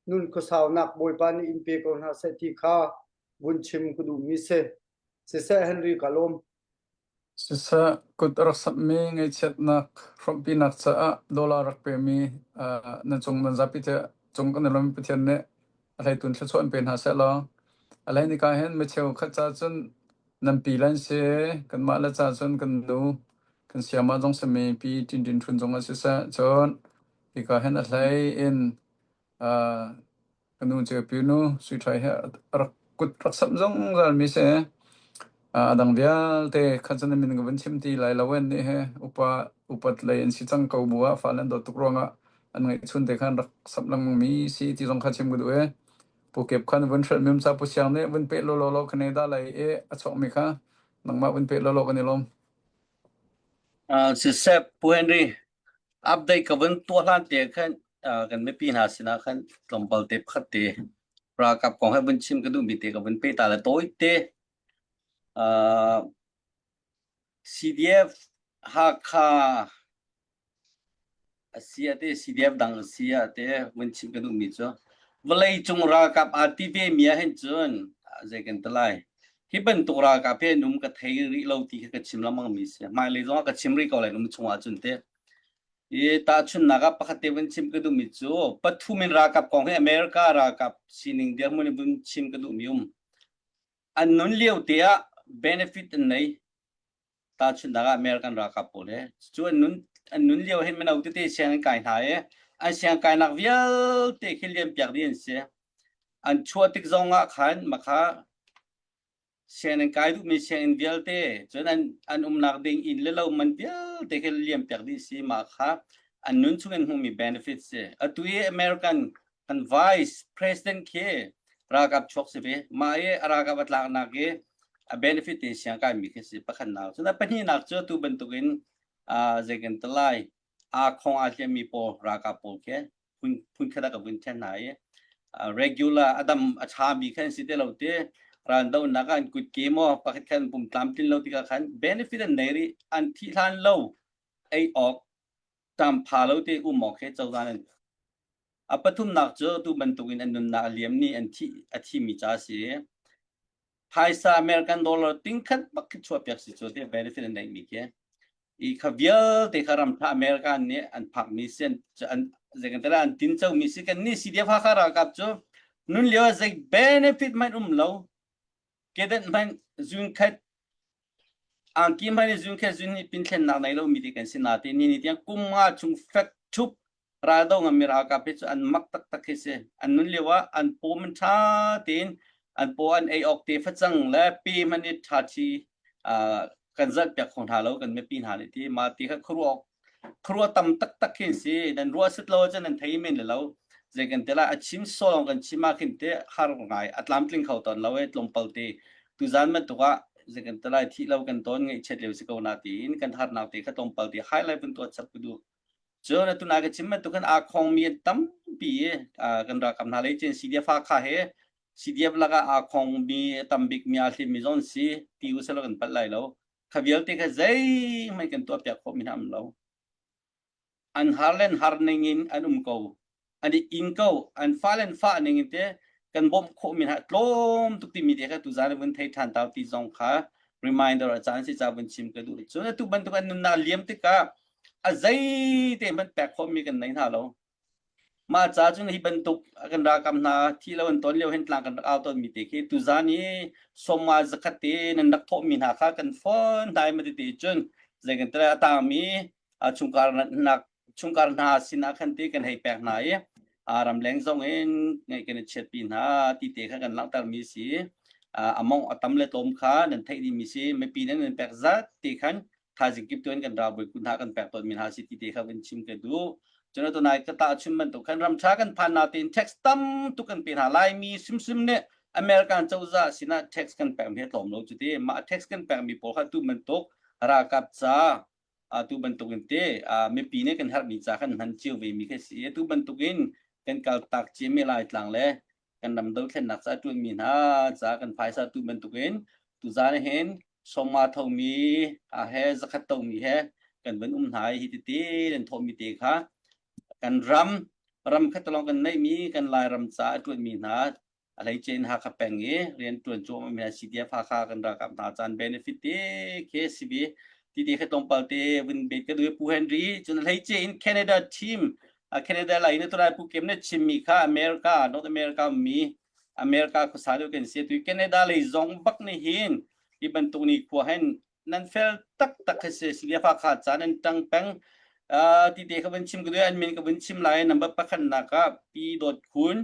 nun khuasaunak Bawipa nih in pe ko hna seh ti kha vun chim ka duhmi si. Siseh Henry ka lawm. Siseh kut a rak samhmi ngaihchiatnak hrawmhpinak caah dollar rak pemi uh, nan cung nan zapi te cung kan i lawm Pathian nih a hleitun thluachuah in pe hna seh law a hlei nika hin micheu khat ca cun nan pi lan si kanmah le ca cun kan nu kan siama zong simi pi tin tin thun zong a si seh cun hika hin a hlei in uh, Ka nu cu Pyinu Sui Ṭhai he a rak kut rak samh zungzal mi si. A dang vialte kha cun min ka vun chim ti lai lo an nih he upa upat lei an si cang ko bu ah fale an dawt tuk ruangah an ngeihchun te khan rak samh lengmang mi si ti zong kha chim ka duh i Pu Kep khan vun hrelh mi um ca Pu Siang nih vun peh lawlaw law Canada lei i a chuak mi kha nangmah vun peh lawlaw kan i lawm. Uh, siseh Pu Henry update ka vun tuah hlan te khan uh, kan mipi hna sinah khan tlawmpal te pakhat te ralkap kong he vun chim ka duhmi te ka vun pe ta le tawi te uh, CDF Hakha A si ah teh CDF dang a si ah teh vun chim ka duhmi cu vawleicung ralkap aa ti vemi ah hin cun zei kan ti lai. Hi bantuk ralkap hi an um ka thei rih lo ti khi ka chim lengmang mi si. Hmailei zong ah ka chim rih ko lai um chung ah cun teh. I tahchunhnak ah pakhat te vun chim ka duhmi cu pathum in ralkap kong hi America ralkap sining dirhmun in vun chim ka duhmi um. An nun lio te ah benefit an nei. Tahchunhnak ah American ralkap pawl he cu an nun an nun lio hin mino tete sianginn kai hna i an siang kainak vialte khi liam piak dih an si. An chuah tik zong ah khan makha sianginn kai duhmi sianginn vialte cun an an umnak ding inn le lo man vialte khi liam piak dih si mah kha an nun chung in hmuhmi benefit si. Atu i American kan vice president khi ralkap chuak si ve mah i a ralkap a tlaknak i a benefit te siang kai mi khi si pakhatnak cun a pahnihnak cu tu bantukin uh, zei kan ti lai aa khong aa hliam mi pawl ralkap pawl khi phun phun khat ah ka vun then hna i regular adam a tha mi khan si te lo te ran do nak an kut ke mo pakhat khan pum tlam tlin lo tikah khan benefit an nei ri an thi hlan lo ei awk tam pha lo te um awk he cozah an A pathumnak cu tu bantukin an nunnak a liam ni an thih a thimi ca a si. Phaisa American dollar tingkhat bak khi chuahpiak si cu ti benefit an neihmi khi. I kha vialte kha ramtha America nih an phakmi si an an zeikan an tincomi si kan nih CDF Hakha ralkap cu nun lio ah zei benefit hmanh um lo kedenh hmanh zun khat angki hmanh in zun khat zun hi pinthlennak nei lomi te kan si na te ni ni tiang kum nga chung fek thup raldo nganmi ralkap hi cu an mak taktak khi si. An nun lio ah an paw man ṭha tein an paw an ei awk te facang le pe hmanh i ṭha thi kan zalh piak kho hna lo kan mipi hna nih ti ma ti kha khuaruah khuaruah tam taktak khi si nan ruah set lo cun nan thei men le lo zei kan te la a chim solong kan chim ah khin te har ngai a tlamtling kho ton lo e tlawmpal te tuzan bantuk ah zei kan te lai thi lo kan ton ngaihchiat lio si ko na tiin kan harnak te kha tlawmpal te highlight vun tuah chap ku du Cun atu na ka chim bantuk khan aa khongmi an tam tampi kan ralkap hna lei cun CDF Hakha he CDF lakah aa khongmi tambik mi aa hlimmi zong si ti u selaw kan palh lai lo. Kha vialte kha zeihmanh kan tuah piak khawh mi hna um lo. An har le an har ning in an um ko. An i ing ko. An fa le an fah ning in te kan bawmh khawh mi hna tlawm tuk timi te kha tuzan vun thei ṭhan tau ti zong kha reminder a caan si ca vun chim ka duh. Cun atu bantuk an nunnak liam tikah a zei te hmanh pek khawh mi kan nei hna lo. Mah ca cun hi bantuk kan ralkap hna thi lo an ton lio hin tlang kan rak au tawn mi te khi tuzan i sawma zakhat te nan rak thawh mi hna kha kan phone hna i matete cun zei kan tele a tangmi chungkar nak chungkar hna sinah khan ti kan hei pek hna i ramleng zong in ngaih kan i chiatpi hna ti te kha kan langhter mi si among a tam le tlawm kha nan theih dih mi si mipi nan nan pek zat ti khan thaizing kip tuan kan ralbawi kun hna kan pek tawn mi hna si ti te kha vun chim ka duh. Cun atu nai ka ta chim bantuk khan ram tha kan phan na tein tax tam tuk kan pe hna Laimi simsim nih American cozah sinah tax kan pek mi tlawm lo cu ti mah tax kan pek mi pawl kha tu bantuk ralkap ca tu bantuk in te mipi nih kan herh mi ca kan hman cio ve mi kha si tu bantuk in kan kal tak cia mi lai tlang le kan ram dothlennak ca tuan mi hna ca kan phaisa tu bantuk in tuzan hin sawma thomi he zakhat tomi he kan van um hna hi titi nan thawhmi te kha kan ram ram khat lawng kan neihmi kan Lairam ca a ṭuanmi hna a hleice in Hakha peng i rian ṭuan cuahmah mi hna CDF Hakha kan ralkap hna caan benefit te khi si bi ti te kha tlawmpal te vun bet ka duh Pu Henry cun a hleice in Canada team Canada lai in turai Pu Kem ne chimmi kha America North America mi America khuasa deuh kan si tu Canada lei zong bak nih hin hi bantuk ni khua hen nan fel taktak khi si Siliafa kha ca nan tang peng ti te ka vun chim ka an min ka vun chim lai number pakhat nak ah Pi Dawt Khun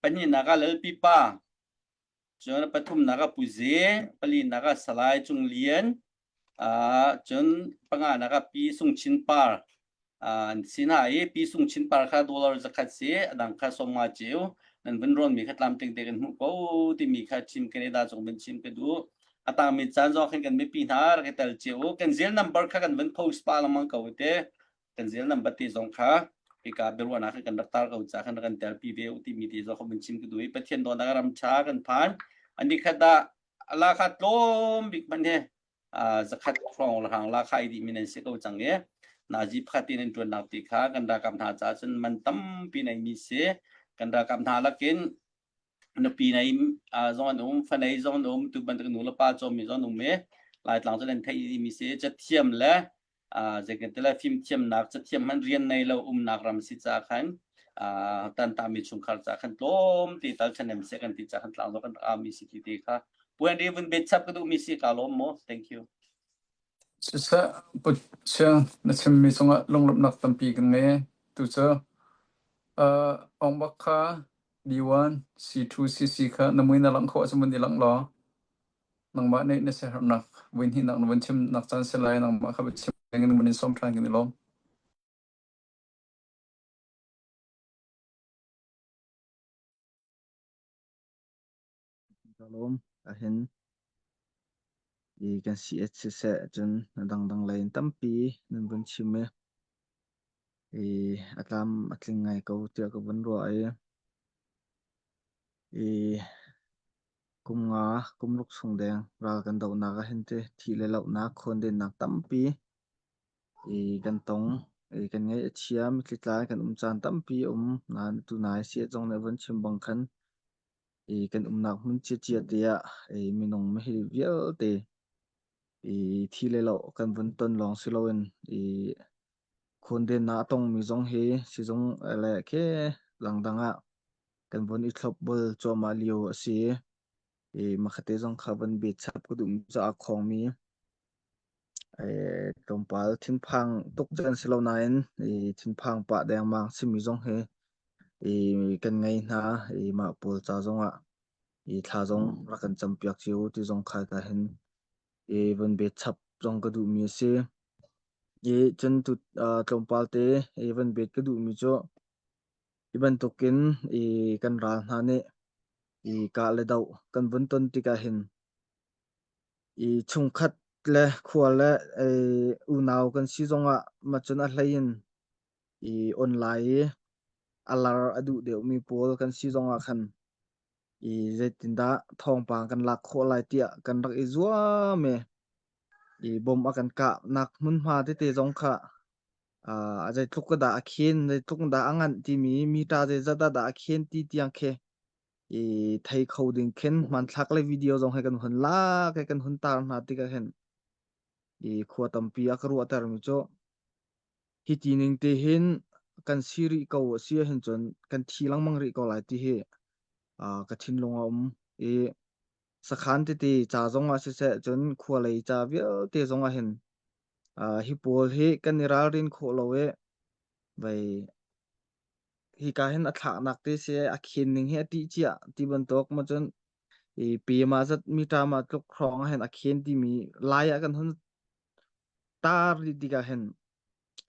pahnihnak ah Lal Pi Pa cun pathumnak ah Pu Ze palinak ah Salai Cung Lian cun panganak ah Pi Sung Chin Par an si hna i Pi Sung Chin Par kha dollar zakhat si a dang kha 50 ceu nan vun rawn mi kha tlamtling te kan hmuh ko timi kha chim Canada cung vun chim ka duh a tangmi caan zong khin kan mipi hna rak i tel cio kan Zelle number kha kan vun post pa lengmang ko te kan Zelle number te zong kha hika biaruahnak kan rak tar ko ca khan kan tel pi ve u timi te zong kha vun chim ka duh i Pathian dawtnak ram tha kan phan ani khat ah ala kha tlawm bik man he zakhat hrawng le hrang la khai dih mi nan si ko cang i nazi pakhat in an ṭuannak ti kha kan ralkap hna caah cun man tampi nei mi si kan ralkap hna lakin nupi nei zong an um fanei zong an um tu bantuk nu le pa cawm mi zong an um i laitlang cu nan theih mi si cathiam le zeikan fimthiamnak cathiam hman rian nei lo umnak ram si ca khan tantami chungkhar ca khan tlawm te tal ṭhahnem seh kan ti ca khan tlang kan rak mi si ti te kha puan ri vun bet chap ka duh mi si ka lawm mo thank you Siseh Putchiang na chimmi cungah lunglawmhnak tampi kan ngei. Tu cu uh, Ong-bak kha D1, C2, CC kha na mui na langh khawh ahcun vun i langh law nangmah nih na siaherhnak voihnihnak na vun chimnak caan si lai nangmah kha chim ding in vun in sawm ṭhan kan i lawm. Ka lawm ahhin i kan si et siseh cun a dangdang lei in tampi nan vun chim i i a tlam a tling ngai ko tiah ka vun ruah i i Kum nga, kum ruk chung deng ral kan dohnak ahhin ti thih le lohnak, khawndennak tampi i kan tong. I kan ngaih a chia, mitthli tlai kan um caan tampi a um. Nain tunai siazong nih a vun chim bang khan i kan umnak hmun ciacia te ah i minung hi vialte i thi le loh kan vun ton lawng si loin i khawndennak a tongmi zong hi sizung le khi langdang ah kan vun i thlopbul cuahmah lio a si i makhate zong kha van bet chap ka duh mi caah khawngmi tlawmpal thinphang tuk cu an si lo nain i thinphang pah dengmang simi zong hi i kan ngei hna i mah pawl ca zongah i thla zong rak kan campiak cio ti zong kha ka hin i van bet chap zong ka duh mi a si i cun tu tlawmpal te i van bet ka duh mi cu Hi bantukin i kan ral hna nih i kah le doh kan vun ton tikah hin i chungkhat le khua le i unau kan si zongah macun a hlei in i online i a lar a duh deuhmi pawl kan si zongah khan i zeitindah thawngpang kan lak khawh lai tiah kan rak i zuam i i bom a kan kahnak hmunhma tete zong kha uh, zeitluk dah a khen zeitluk dah a nganh timi mita zeizat dah a khen ti tiang khi i thei kho ding khin hmanthlak le video zong he kan hun lak he kan hun tar hna tikah hin i khua tampi a ka ruahter mi cu hi ti ning te hin kan si rih ko a si ahhin cun kan thi lengmang rih ko lai ti hi uh, ka thinlung a um i sakhan tete ca zong ah siseh cun khua lei ca vialte zong ah hin uh, hi pawl hi kan i ralrin khawh lo i vei hika hin a thlaknak te si a khen ning hi a tih cia ti bantuk ma cun i pe ma zat mita ma tluk hrawng ah hin a khen timi lai ah kan hun tar rih tikah hin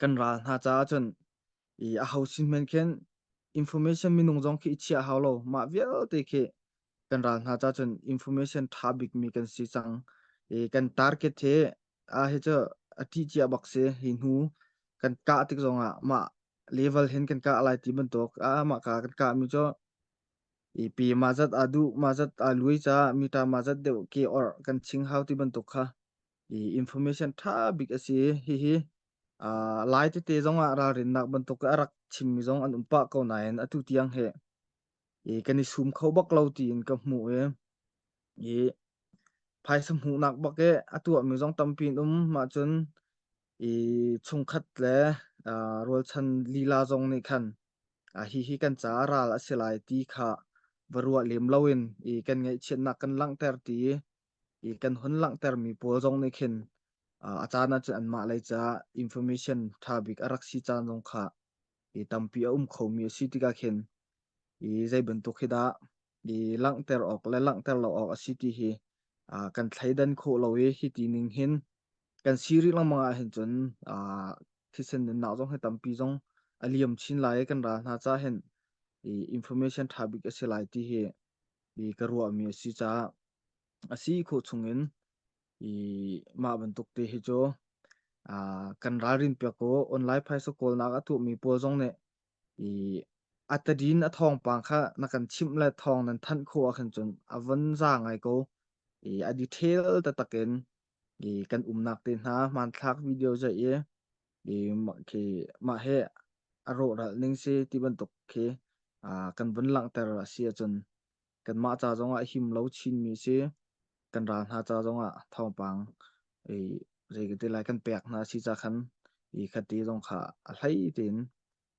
kan ral hna caah cun i a ho sin men khin information minung zong khi i chiah hau lo mah vialte khi kan ral hna caah cun information tha bik mi kan si cang i kan target hi a hi cu a ṭih cia bak si hi hnu kan kah tik zongah mah level hin kan kah lai ti bantuk a mah ka kan kah mi cu i pi mah zat a duh mah zat a lui ca mita mah zat deuh ke or kan ching hau ti bantuk kha i information tha bik a si hihi uh, lai tete zong ah ralrinnak bantuk a rak chimmi zong an um pah ko nain atu tiang he i kan i sum kho bak lo tiin ka hmuh i i phaisa hmuhnak bak e a tuahmi zong tampi an um mah cun i chungkhat le uh, rualchan lila zong nih khan uh, hihi kan caah ral a si lai ti kha va ruah lem loin i kan ngaihchiatnak kan langhter ti i kan hun langhtermi pawl zong nih khin uh, a caan ahcun anmah lei caah information ṭha bik a rak si caan zong kha i tampi a um khomi a si tikah khin i zei bantuk hi dah i langhter awk le langhter lo awk a si ti hi uh, kan thleidan khawh lo i hi ti ning hin kan si rih lengmang ahhin cun uh, thisen nunnak zong hi tampi zong a liam chin lai i kan ral hna ca hin i information ṭha bik a si lai ti hi i ka ruahmi a si caah a si khawh chungin i mah bantuk te hi cu uh, kan ralrin piak ko online phaisa kawlnak a tuahmi pawl zong nih i a tadin a thawngpang kha na kan chimh le thawng nan thanh khawh ahkhin cun a von za ngai ko i a detail taktak in i kan umnak te hna hmanthlak video zai i i mah khi mah he a rawhral ning si ti bantuk khi kan vun langhter a si ahcun kanmah ca zongah him lo chinmi si kan ral hna ca zongah thawngpang i zei ka ti lai kan pek hna si ca khan i khati zong kha a hlei tein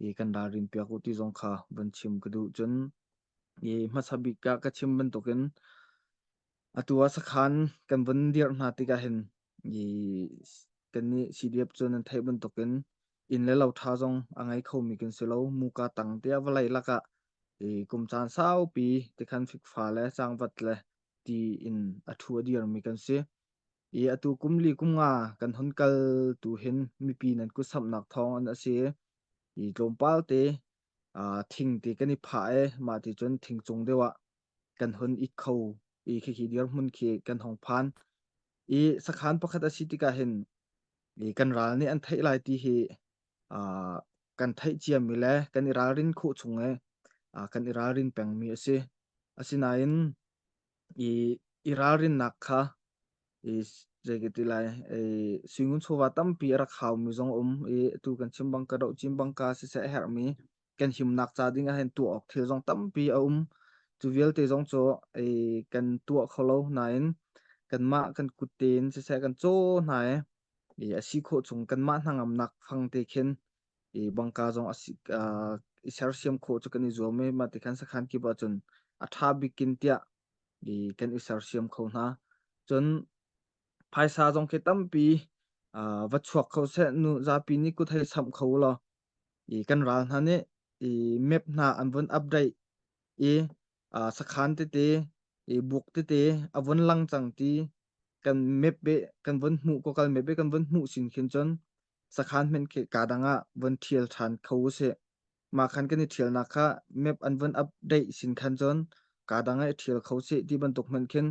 i kan ralrin piak u ti zong kha van chim ka duh cun i hmasa bik ah ka chim bantukin atu ah sakhan kan vun dirh hna tikah hin i kannih CDF cu nan theih bantukin inn le lo ṭha zong a ngei khomi kan si lo. Muka tang tiah vawlei lakah i kum caan saupi tikhan fikfa le cangvat le ti in a ṭhu a dirmi kan si. I atu kum li kum nga kan hun kal tu hin mipi nan kutsamhnak thawng an a si i tlawmpal te thing te kan i phah i mah ti cun thing cung deuh ah kan hun it kho i khikhi dirhmun khi kan hong phan. I sakhan pakhat a si tikah hin i kan ral nih an theih lai ti hi uh, kan theih ciami le kan i ralrin khawh chung i uh, kan i ralrin pengmi a si. Asinain i i ralrinnak kha i zei ka ti lai i suingun chawva tampi a rak haumi zong a um i atu kan chim bang ka doh cim bang ka siseh a herhmi kan himnak ca ding ah hin tuah awk thil zong tampi a um. Cu vialte zong cu ei kan tuah kho lo nain kanmah kan kut tein siseh kan caw hna i i a si khawh chung kanmah hnangamnak fang te khin i bangka zong a si uh, i sersiam khawh cu kan i zuam i mah ti khan sakhan kip ahcun a ṭha bik in tiah i kan i sersiam kho hna. Cun phaisa zong khi tampi uh, va chuak kho seh nu zapi nih kut hei samh kho law i kan ral hna nih i map hna an vun update i uh, sakhan tete i buk tete a vun lang cang ti kan map be kan vun hmuh ko kal map be kan vun hmuh sin khin cun sakhan men khi ka dang ah vun thial than kho se ma khan kan i thialnak kha map an vun update sin khan cun ka dang ah i thial kho se ti bantuk hman khin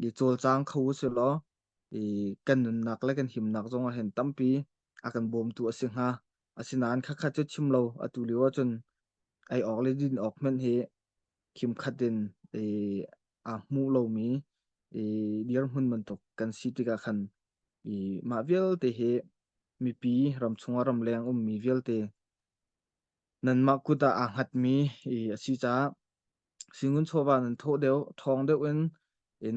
i cawlcang kho se law i kan nunnak le kan himnak zong ah hin tampi a kan bawmtu a si hnga. Asinain khakhat cu chim lo atu lio ahcun. Ei awk le din awk hmanh hi khimkhat in aa hmu lomi dirhmun bantuk kan si tikah khan mah vialte hi mipi ramchung ah ramleng ummi vialte nanmah kut ah aa hngatmi a si caah singun chawva nan thawh deuh ṭhawng deuh in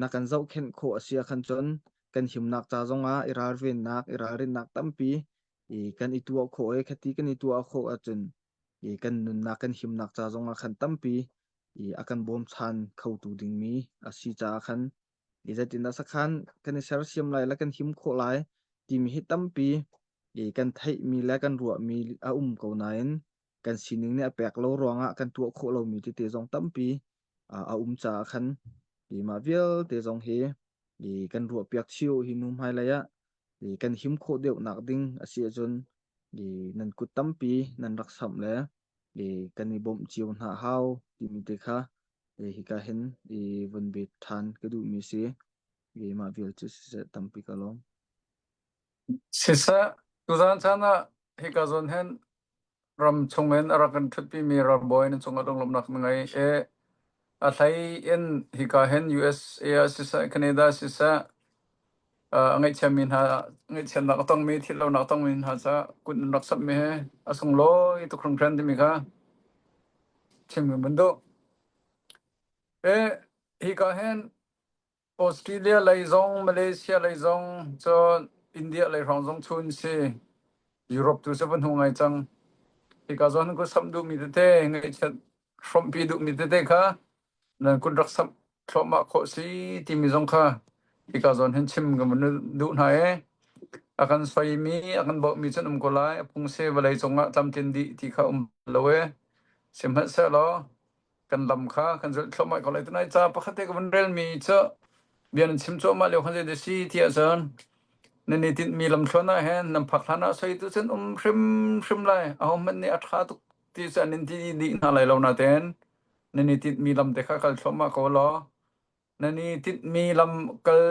na kan zohkhenh khawh a si ahkhan cun kan himnak ca zongah i ralvennak i ralrinnak tampi kan i tuah khawh i khati kan i tuah khawh ahcun kan nunnak kan himnak ca zongah khan tampi a kan bawmchan khotu dingmi a si caah khan zeitindah sakhan kan i sersiam lai le kan him khawh lai timi hi tampi kan theihmi le kan ruahmi a um ko nain kan sining nih a pek lo ruangah kan tuah khawh lomi tete zong tampi a um caah khan mah vialte zong hi kan ruahpiak chih hi nu hmailei ah kan him khawh deuhnak ding a si ahcun nan kut tampi nan rak samh le kan i bawmh cio hna hau timi te kha hika hin vun bet ṭhan ka duhmi si. Mah vial cu siseh tampi ka lawm. Siseh, tuzaan caan ah hika zawn hin ram chungin a rak kan ṭhutpimi ralbawi nan cungah lunglawmhnak na ngei i a hlei in hika hin USA ah siseh, Canada siseh, a ngaihchiami hna ngaihchiatnak a tongmi thihlonak a tongmi hna caah kut nan rak samhmi hi a sunglawi tuk hringhran timi kha chim kan van duh. E, hika hin Australia lei zong Malaysia lei zong cun India lei hrawng zong chun si Europe tu cu va hnu ngai cang. Hika zawn ku samh duhmi tete ngaihchiat hrawmhpi duhmi tete kha nan kut rak samh thluahmah khawh si timi zong kha hika zawn hin chim kan van duh hna i a kan soimi a kan bawhmi cun um ko lai a phung si vawlei cungah tlamtlin dih ti kha um lo e sihmanhsehlaw kan lam kha kan zulh thluahmah ko lai tunai ca pakhat te ka vun relmi cu bia nan chim cuahmah lio khan zei dah si ti ahcun nan i tinhmi lamthluan ah hin nan phak hlan ah soi tu cun um hrimhrim lai ahohmanh nih a ṭha tuk ti cu an in ti dih hna lai lo natein nan i tinhmi lam te kha kal thluahmah ko law nan i tinhmi lam kal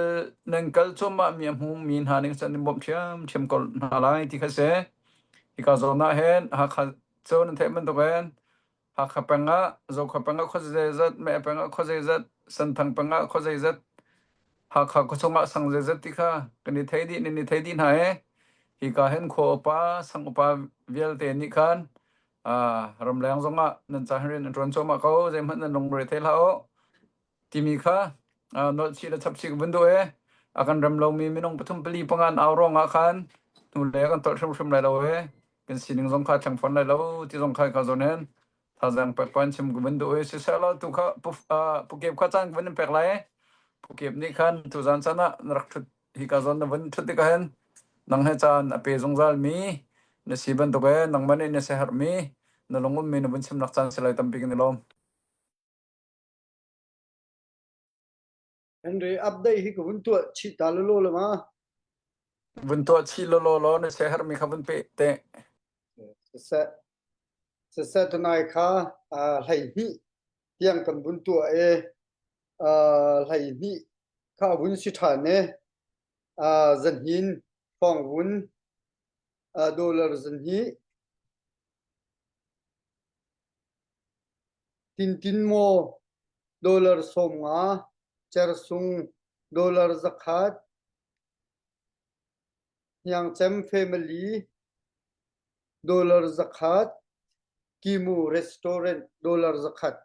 nan kal cuahmahmi a hmumi hna ning cun an in bawmh ṭhiamṭhiam ko hna lai ti kha si. Hika zawn ah hin Hakha cu nan theih bantukin Hakha peng ah Zokhua peng ah khua zeizat, Meh peng ah khua zeizat, Senthang peng ah khua zeizat, Hakha khuachung ah sang zeizat ti kha kan i thei dih nan i thei dih hna i hika hin khua upa, sang upa vialte nih khan ramleng zongah nan ca hin rian an ṭuan cuahmah ko zeihmanh nan lungre thei hlah u timi kha nolhchih le chapchih ka vun duh i a kan rem lomi minung pathum pali panga an au ruangah khan hnulei kan tolh hrimhrim lai lo i kan sining zong kha thleng fawn lai lo ti zong kha ka zawn hin thazaang pek pan chim ka vun duh i siseh law tu kha pukep kha caan ka vun in pek lai pukep nih khan tuzaan caan ah na rak ṭhut hika zawn na vun ṭhut tikah hin nang he caan a pe zungzal mi na si bantuk e nangmah nih na siaherh mi na lungum mi na vun chimnak caan si lai tampi kan i lawm. Henry update hi ka vun tuah chih ta lolo le ma. Vun tuah chih lolo law na siaherh mi kha vun pe te. Siseh siseh tunai kha 12 tiang kan vun tuah i 12 kha vun si ṭhan i zanhin thawng vun dollar zanhnih tintin maw dollar 50 cersung dollar 100 Hniangcem family dollar 100 Kimu restaurant dollar 100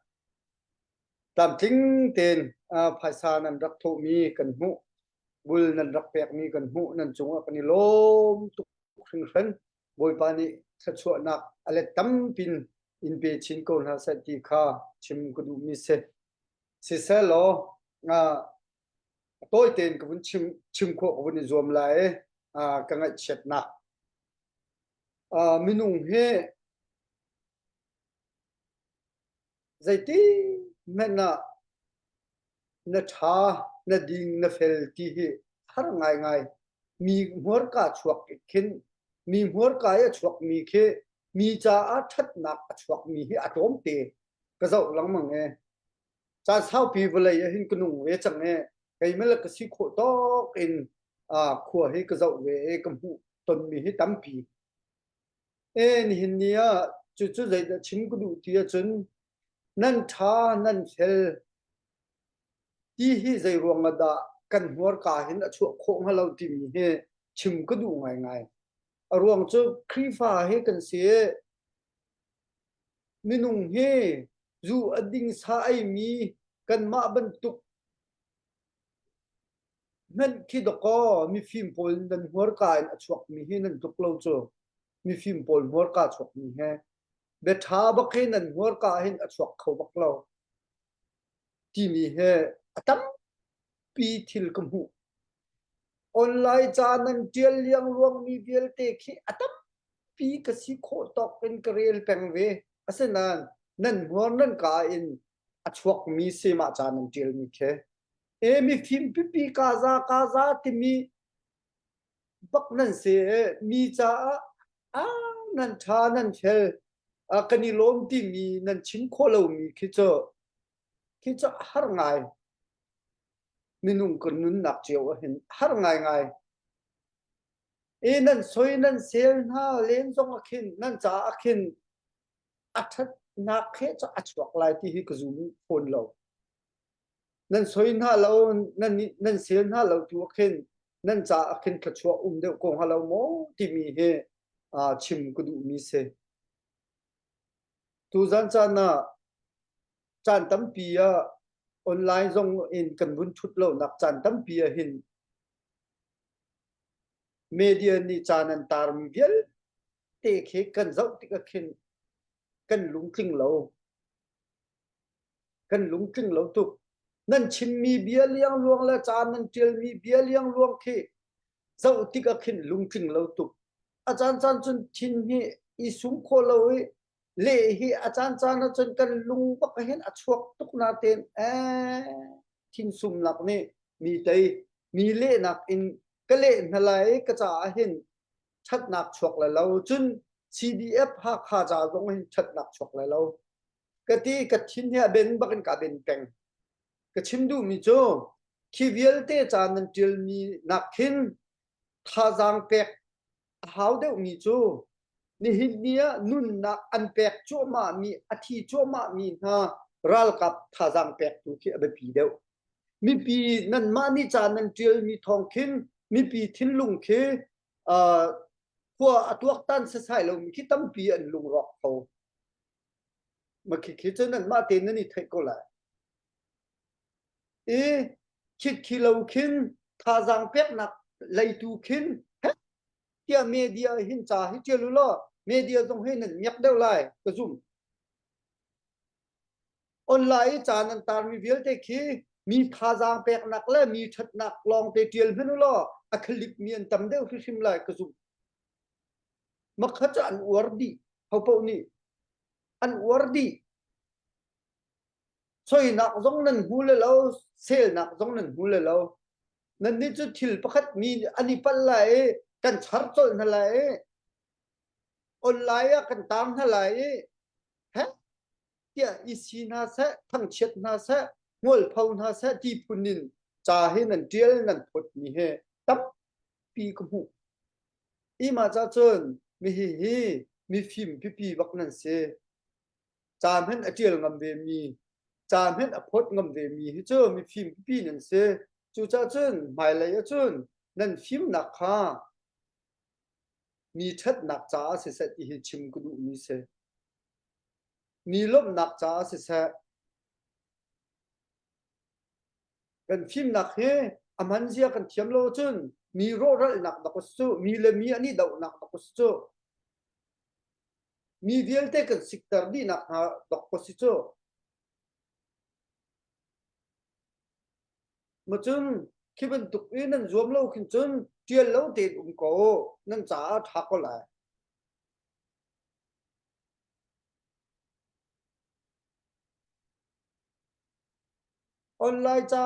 Tlamtling tein phaisa nan rak thawhmi kan hmuh. Bul nan rak pekmi kan hmuh. Nan cungah kan i lawm tuk hringhran. Bawipa nih thluachuahnak a let tampin in pe chin ko hna seh ti kha chim ka duhmi si. Sisehlaw a tawi tein ka vun chim, chim khawh ka vun i zuam lai i ka ngaihchiatnak. Minung hi Zeiti hmanh ah na ṭha, na ding, na fel ti hi har ngaingai. Mi hmurka chuak khin mi hmurka i a chuakmi khi mi caah ṭhatnak a chuakmi hi a tlawmte ka zoh lengmang i caan saupi vawlei ah hin ka nung ve cang i keimah le ka si khawh tawk in khua hi ka zoh ve i ka hmuh tonmi hi tampi. E nihin ni ah. Cucu zeidah chim ka duh ti ahcun nan ṭha nan fel ti hi zei ruang ah dah kan hmurka hin a chuah khawh hnga lo timi hi chim ka duh ngaingai. A ruang cu Khrihfa hi kan si i minung hi zu a ding sa eimi kanmah bantuk hmenh khi dawkaw mifim pawl nan hmurka in a chuakmi hi nan tluk lo cu. Mifim pawl hmurka chuakmi he bia ṭha bak hi nan hmurka hin a chuak kho bak lo timi he a tampi thil ka hmuh. Online ca nan ṭial liangluangmi vialte khi a tampi ka si khawh tawk in ka rel peng ve. Asinain nan hmur nan ka in a chuakmi si mah ca nan ṭialmi khi. E mifim pipi kaza kaza timi bak nan si i mi caah ah nan ṭha nan fel kan i lawm timi nan chim khawh lomi khi cu khi cu a har ngai. Minung kan nunnak cio ah hin har ngaingai. E nan soi nan sel hna len zong ah khin nan caah khin a ṭhatnak he cu a chuak lai ti hi ka zum fawn lo. Nan soi hna lo nan nan sel hna lo tu ah khin nan caah khin thluachuah um deuh ko hnga lo maw timi hi chim ka duhmi si. Tuzan caan ah caan tampi ah online zong in kan vun ṭhut lonak caan tampi ah hin media nih ca nan tarmi vialte khi kan zoh tikah khin kan lungtling lo. Kan lungtling lo tuk. Nan chimmi bia liangluang le ca nan ṭialmi bia liangluang khi zoh tikah khin lungtling lo tuk. A caan caan cun thin hi i sum khawh lo i leh hi a caan caan ahcun kan lung bak hin a chuak tuk natein ee thinsumnak nih mi tei mi lehnak in ka leh hna lai i ka caah hin ṭhatnak chuak lai lo cun CDF Hakha ca zong hin ṭhatnak chuak lai lo ka ti ka thin hi a ben bak in ka ben peng ka chim duhmi cu khi vialte ca nan ṭialmi nak khin thazaang pek a hau deuhmi cu nihin ni ah nunnak an pek cuahmahmi a thi cuahmahmi hna ralkap thazaang pek tu khi a biapi deuh. Mipi nanmah nih ca nan ṭialmi thawng khin mipi thinlung khi uh, khua a tuaktan sasai lomi khi tampi an lungrawk kho. Ma khi khi cu nanmah tein nan i theih ko lai. I khit khi lo khin thazaang peknak leitu khin tiah media hin ca hi ṭial u law media zong hi nan miak deuh lai ka zum. Online i ca nan tarmi vialte khi mi thazaang peknak le mi ṭhatnak lawngte ṭial hmanh u law a khalik mi an tam deuh hrimhrim lai ka zum. Makha cu an uar dih hopaoh nih an uar dih. Soinak zong nan hmu le lo, selnak zong nan hmu le lo. Nannih cu thil pakhat mi an i palh lai i kan char colh hna lai i online ah kan tang hna lai i heh tiah i si hna seh, thangchiat hna seh, hmualpho hna seh ti phun in ca hi nan ṭial nan phawtmi hi tampi ka hmuh. Ima ca cun mihi hi mifim pipi bak nan si. Ca hmanh a ṭial ngam vemi, ca hmanh a phawt ngam vemi hi cu mifim pipi nan si. Cucaah cun hmailei ahcun nan fimnak kha mi ṭhatnak caah siseh ti hi chim ka duhmi si. Mi lawmhnak caah siseh, kan fimnak hi a hman zia kan thiam lo ahcun mi rawhralhnak dak a si cu, mi le mi an i dohnak dak a si cu. Mi vialte kan sikter dihnak hna dok ko si cu. Macun khi bantuk i nan zuam lo khin cun ṭial lo tein um ko nan caah a ṭha ko lai. Online ca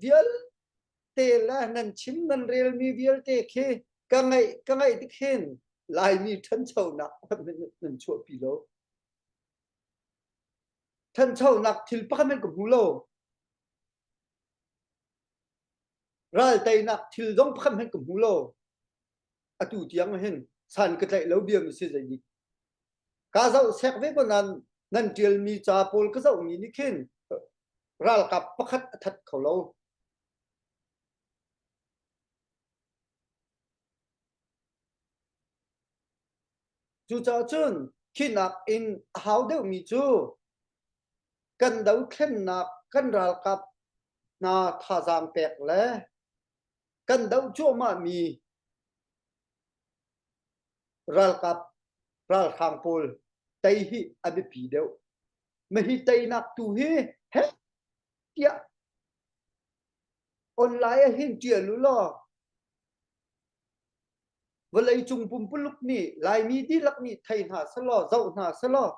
vialte le nan chim nan relmi vialte khi ka ngaih ka ngaih tik hin Laimi ṭhanchonak nan chuahpi lo. Ṭhanchonak thil pakhat hmanh ka hmu lo. Ral teinak thil zong pakhat hmanh ka hmu lo. Atu tiang hin san ka tlaih lo bia mi si zei dik. Ka zoh sek ve ko nan nan ṭialmi ca pawl ka zohmi nih khin ralkap pakhat a that kho lo. Cucaah cun khinak in a hau deuhmi cu kan dothlennak kan ralkap hna thazaang pek le kan doh cuahmahmi ralkap ralhrang pawl tei hi a biapi deuh. Mahi teinak tu hi heh tiah online ah hin ṭial u law vawleicung pumpuluk nih Laimi dihlak nih thei hna selaw zoh hna selaw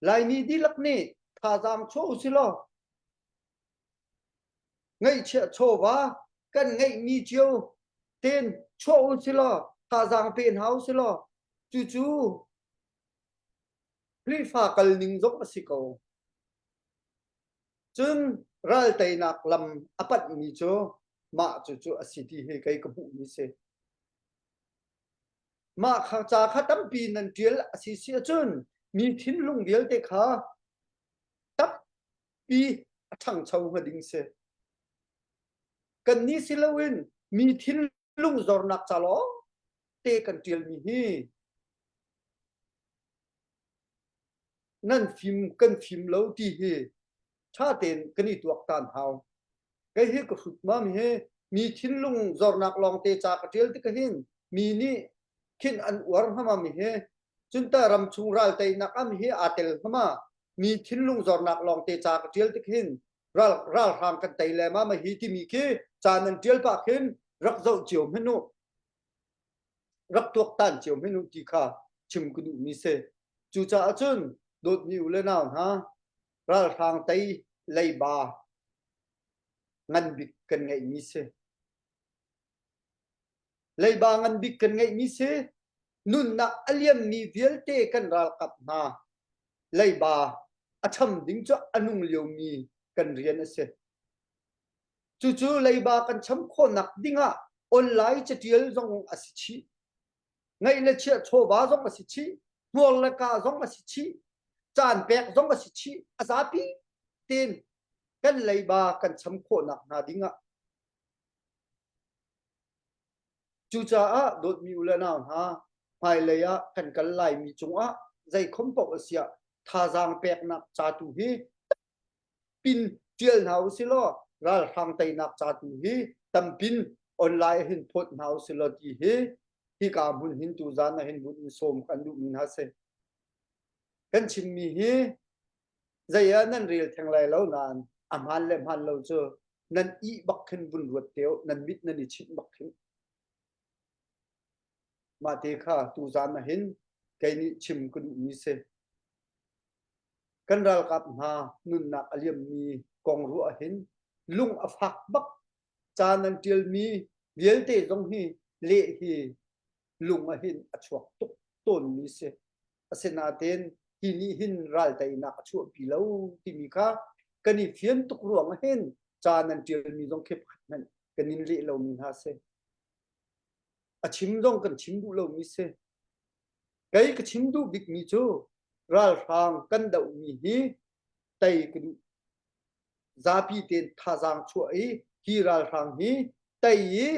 Laimi dihlak nih thazaang chuah u silaw ngaihchiah chawva kan ngeihmi cio ten chuah u silaw thazaang pe hna u silaw cucu Khrihfa kal ning zong a si ko. Cun ral teinak lam a panhmi cu mah cucu a si ti hi kei ka hmuhmi si. Mah kha ca kha tampi nan ṭial a si si ahcun mi thinlung vialte kha tampi a ṭhangcho hnga ding si. Kannih si loin mi thinlung zornak ca lawng te kan ṭialmi hi nan fim kan fim lo ti hi ṭha tein kan i tuaktan hau. Kei hi ka hrut mam hi mi thinlung zornak lawngte ca ka ṭial tik hin mi nih khin an uar hngama mi hi cunta ram chung ral teinak am hi aa tel hngama mi thinlung zornak lawngte ca ka ṭial tik hin ral ralhrang kan tei le ma ma hi timi khi ca nan ṭial pah khin rak zoh cio hmanh u rak tuaktan cio hmanh u ti kha chim ka duhmi si. Cucaah cun dawtmi u le nau hna ralhrang tei leiba ngan bik kan ngeihmi si. Leiba ngan bik kan ngeihmi si. Nunnak a liammi vialte kan ralkap hna leiba a cham ding cu a nung liomi kan rian a si. Cucu leiba kan cham khawhnak dingah online catial zong a si chih. Ngeih le chiah chawva zong a si chih. Hnuar le ka zong a si chih. Caan pek zong a si chih. A zapi tein kan leiba kan cham khawhnak hna dingah. Cucaah dawtmi u le nau hna, hmailei ah kan kal laimi cungah zeikhom paoh a siah thazaang peknak ca tu hi pin ṭial hna u silaw ralhrang teinak ca tu hi tampin online hin phawt hna u silaw ti hi hika hmun hin tuzan ah hin vun in sawm kan duhmi hna si. Kan chimmi hi zei ah nan rel theng lai lo nain a hmaan le hmaan lo cu nan ih bak khin vun ruat te u nan mit nan i chinh bak khin. Mah te kha tuzan ah hin kei nih chim ka duhmi si. Kan ralkap hna nunnak a liammi kong ruah ahhin lung a fak bak. Ca nan ṭialmi vialte zong hi leh hi lung ahhin a chuak tuk tawnmi si. Asinain hi nih hin ral teinak a chuahpi lo timi kha kan i fian tuk ruang ahhin ca nan ṭialmi zong khi pakhat hmanh kan in leh lomi hna si. A chim zong kan chim duh lomi si. Kei ka chim duh bikmi cu ralhrang kan dohmi hi tei ka duh. Zapi tein thazaang chuah i hi ralhrang hi tei i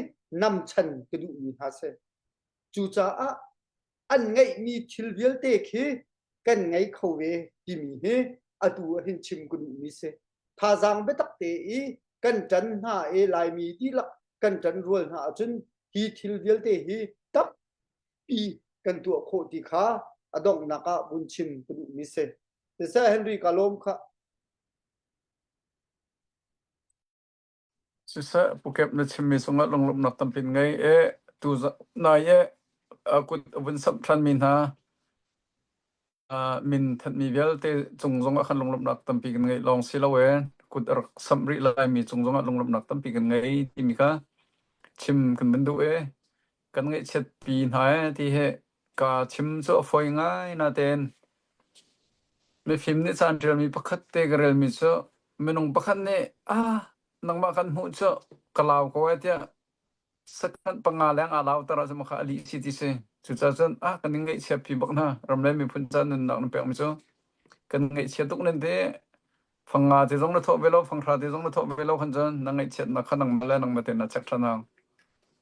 namchan ka duhmi hna si. Cucaah an ngeihmi thil vialte khi kan ngei kho ve timi hi atu ahhin chim ka duhmi si. Thazaang biatak te i kan ṭan hna i Laimi dihlak kan ṭan rual hna ahcun hi thil vialte hi tampi kan tuah khawh ti kha a donghnak ah vun chim ka duhmi si. Siseh Henry ka lawm khah. Siseh Pukep na chimmi cungah lunglawmhnak tampi ngei e tu nai e a kut a vun samh ṭhanmi hna min thanhmi vialte cung zongah khan lunglawmhnak tampi kan ngeih lawng si lo e kut a rak samh rih laimi cung zongah lunglawmhnak tampi kan ngei timi kha chim kan van duh e kan ngaihchiatpi hna e ti hi ka chim cu a fawi ngai natein mifim nih caan ṭialmi pakhat te ka relmi cu minung pakhat nih ah nangmah kan hmuh cu ka lau ko e tiah sakhan panga leng aa lauter ahcun mah kha a lih si ti si. Cucaah cun ah kan in ngaihchia pi bak hna. Ram le miphun ca nunnak na pekmi cu kan ngaihchia tuk nan ti. Fang nga te zong na thawh ve lo, fanghra te zong na thawh ve lo khan cun na ngaihchiatnak kha nangmah le nangmah tein naa check ṭhan hau.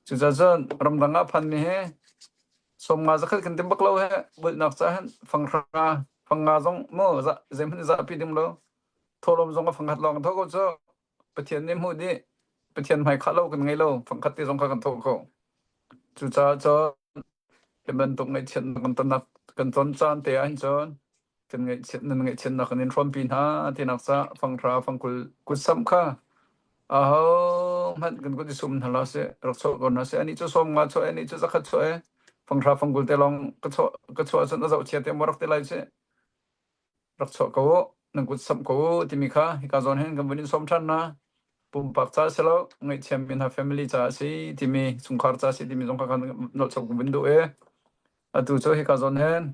Cucaah cun ramdang ah phanmi hi 50 zakhat kan tim bak lo he bulhnak ca hin fanghra fang nga zong mu zeihmanh zahpi ding lo. Thawhlawm zong a fangkhat lawng kan thawh ko cu. Pathian nih hmuh dih. Pathian hmai khah lo kan ngei lo. Fangkhat te zong kha kan thawh ko. Cucaah cun hi bantuk ngaihchiatnak kan tonnak kan ton caan te ahhin cun kan ngaihchiat nan ngaihchiatnak kan in hrawmpi hna tinak ca fanghra fangkul kutsamh kha aho hmanh kan kut i sum hna hlah seh rak chuah ko hna seh anih cu 50 chuah anih cu zakhat chuah e fanghra fangkul te lawng ka chuah ka chuah cun a zohchia te maw rak ti lai seh rak chuah ko u, nan kut samh ko u timi kha hika zawn hin kan vun in sawm ṭhan hna. Pumpak ca si lo, ngaihchiammi hna family ca a si timi, chungkhar ca a si timi zong kha kan nolhchap kan vun duh i atu cu hika zawn hin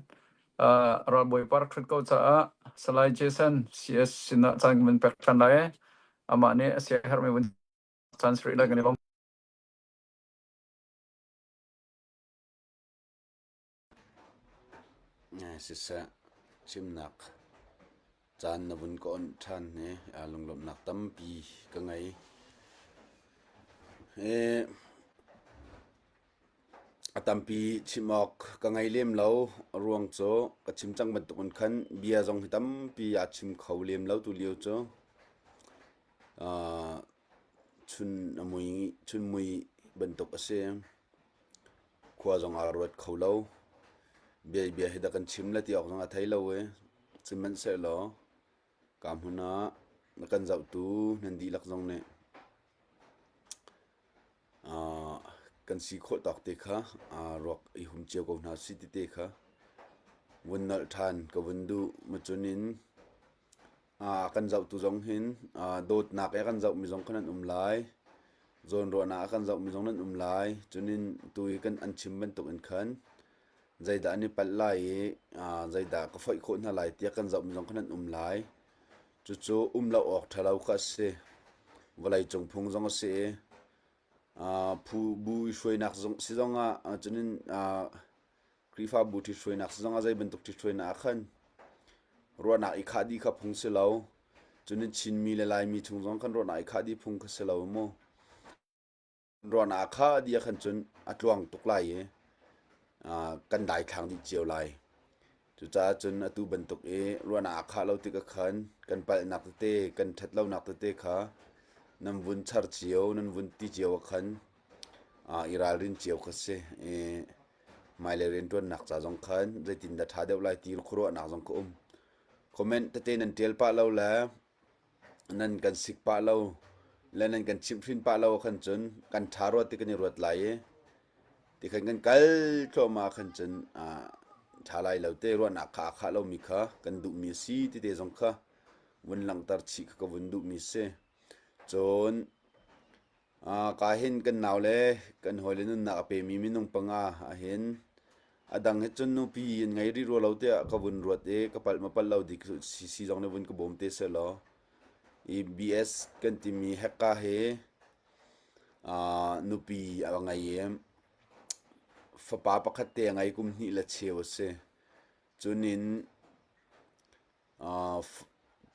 uh, ralbawi par ṭhut ko caah Salai Jason CS sinah caan kan vun pek ṭhan lai i amah nih a siaherhmi vun caan si rih lai kan i lawm. Siseh, chimnak caan na vun ka onh ṭhan i lunglawmhnak tampi ka ngei. A tampi chim awk ka ngei lem lo. A ruang cu ka chim cang bantukin khan bia zong hi tampi aa chim kho lem lo tulio cu. Chun a mui, chun mui bantuk a si. Khua zong aa ruat kho lo. Bia bia hi dah kan chim le ti awk zong a thei lo i sihmanhsehlaw ka hmun ah na kan zohtu nan dihlak zong nih kan si khawh tawk te kha ruak i hum cio ko hna si ti te kha vun nolh ṭhan ka vun duh. Macun in A kan zohtu zong hin dawtnak i a kan zohmi zong kha nan um lai. Zawnruahnak a kan zohmi zong nan um lai. Cunin tu hi kan an chim bantukin khan zeidah an i palh lai i zeidah ka foih khawh hna lai tiah kan zohmi zong kha nan um lai. Cucu um lo awk ṭhalo kha a si. Vawleicung phung zong a si i phu bu i hruainak zong si zongah cunin Khrihfabu ṭhithruainak si zongah zei bantuk ṭhithruainak ah khan ruahnak i khah dih kha phung si lo. Cun Chinmi le Laimi chung zong kan ruahnak i khah dih phung kha si lo mu. Ruahnak a khah dih ah khan cun a tluang tuk lai i kan daithlang dih cio lai. Cucaah cun atu bantuk i ruahnak aa khah lo tik ah khan kan palhnak tete, kan ṭhat lonak tete kha nan vun char cio, nan vun ti cio ah khan i ralrin cio kha si. I Hmailei rianṭuannak ca zong khan zeitindah ṭha deuh lai ti khuaruahnak zong ka um. Comment tete nan ṭial pah lo le nan kan sik pah lo le nan kan chimhhrin pah lo khan cun kan ṭha rua ti kan i ruat lai i tikhan kan kal thluahmah khan cun ṭha lai lo te ruahnak kha aa khah lomi kha kan duhmi a si tite zong kha vun langhter chih kha ka vun duhmi si. Cun Ka hin kan naule kan hawile nunnak a pemi minung panga ahhin a dang hi cun nupi in ngei rih rua lo tiah ka vun ruat i ka palh ma palh lo dik CC zong nih vun ka bawm te sehlaw i BS kan timi hekka hi nupi a ngei i fapa pakhat te a ngei kum hnih le cheu a si. Cunin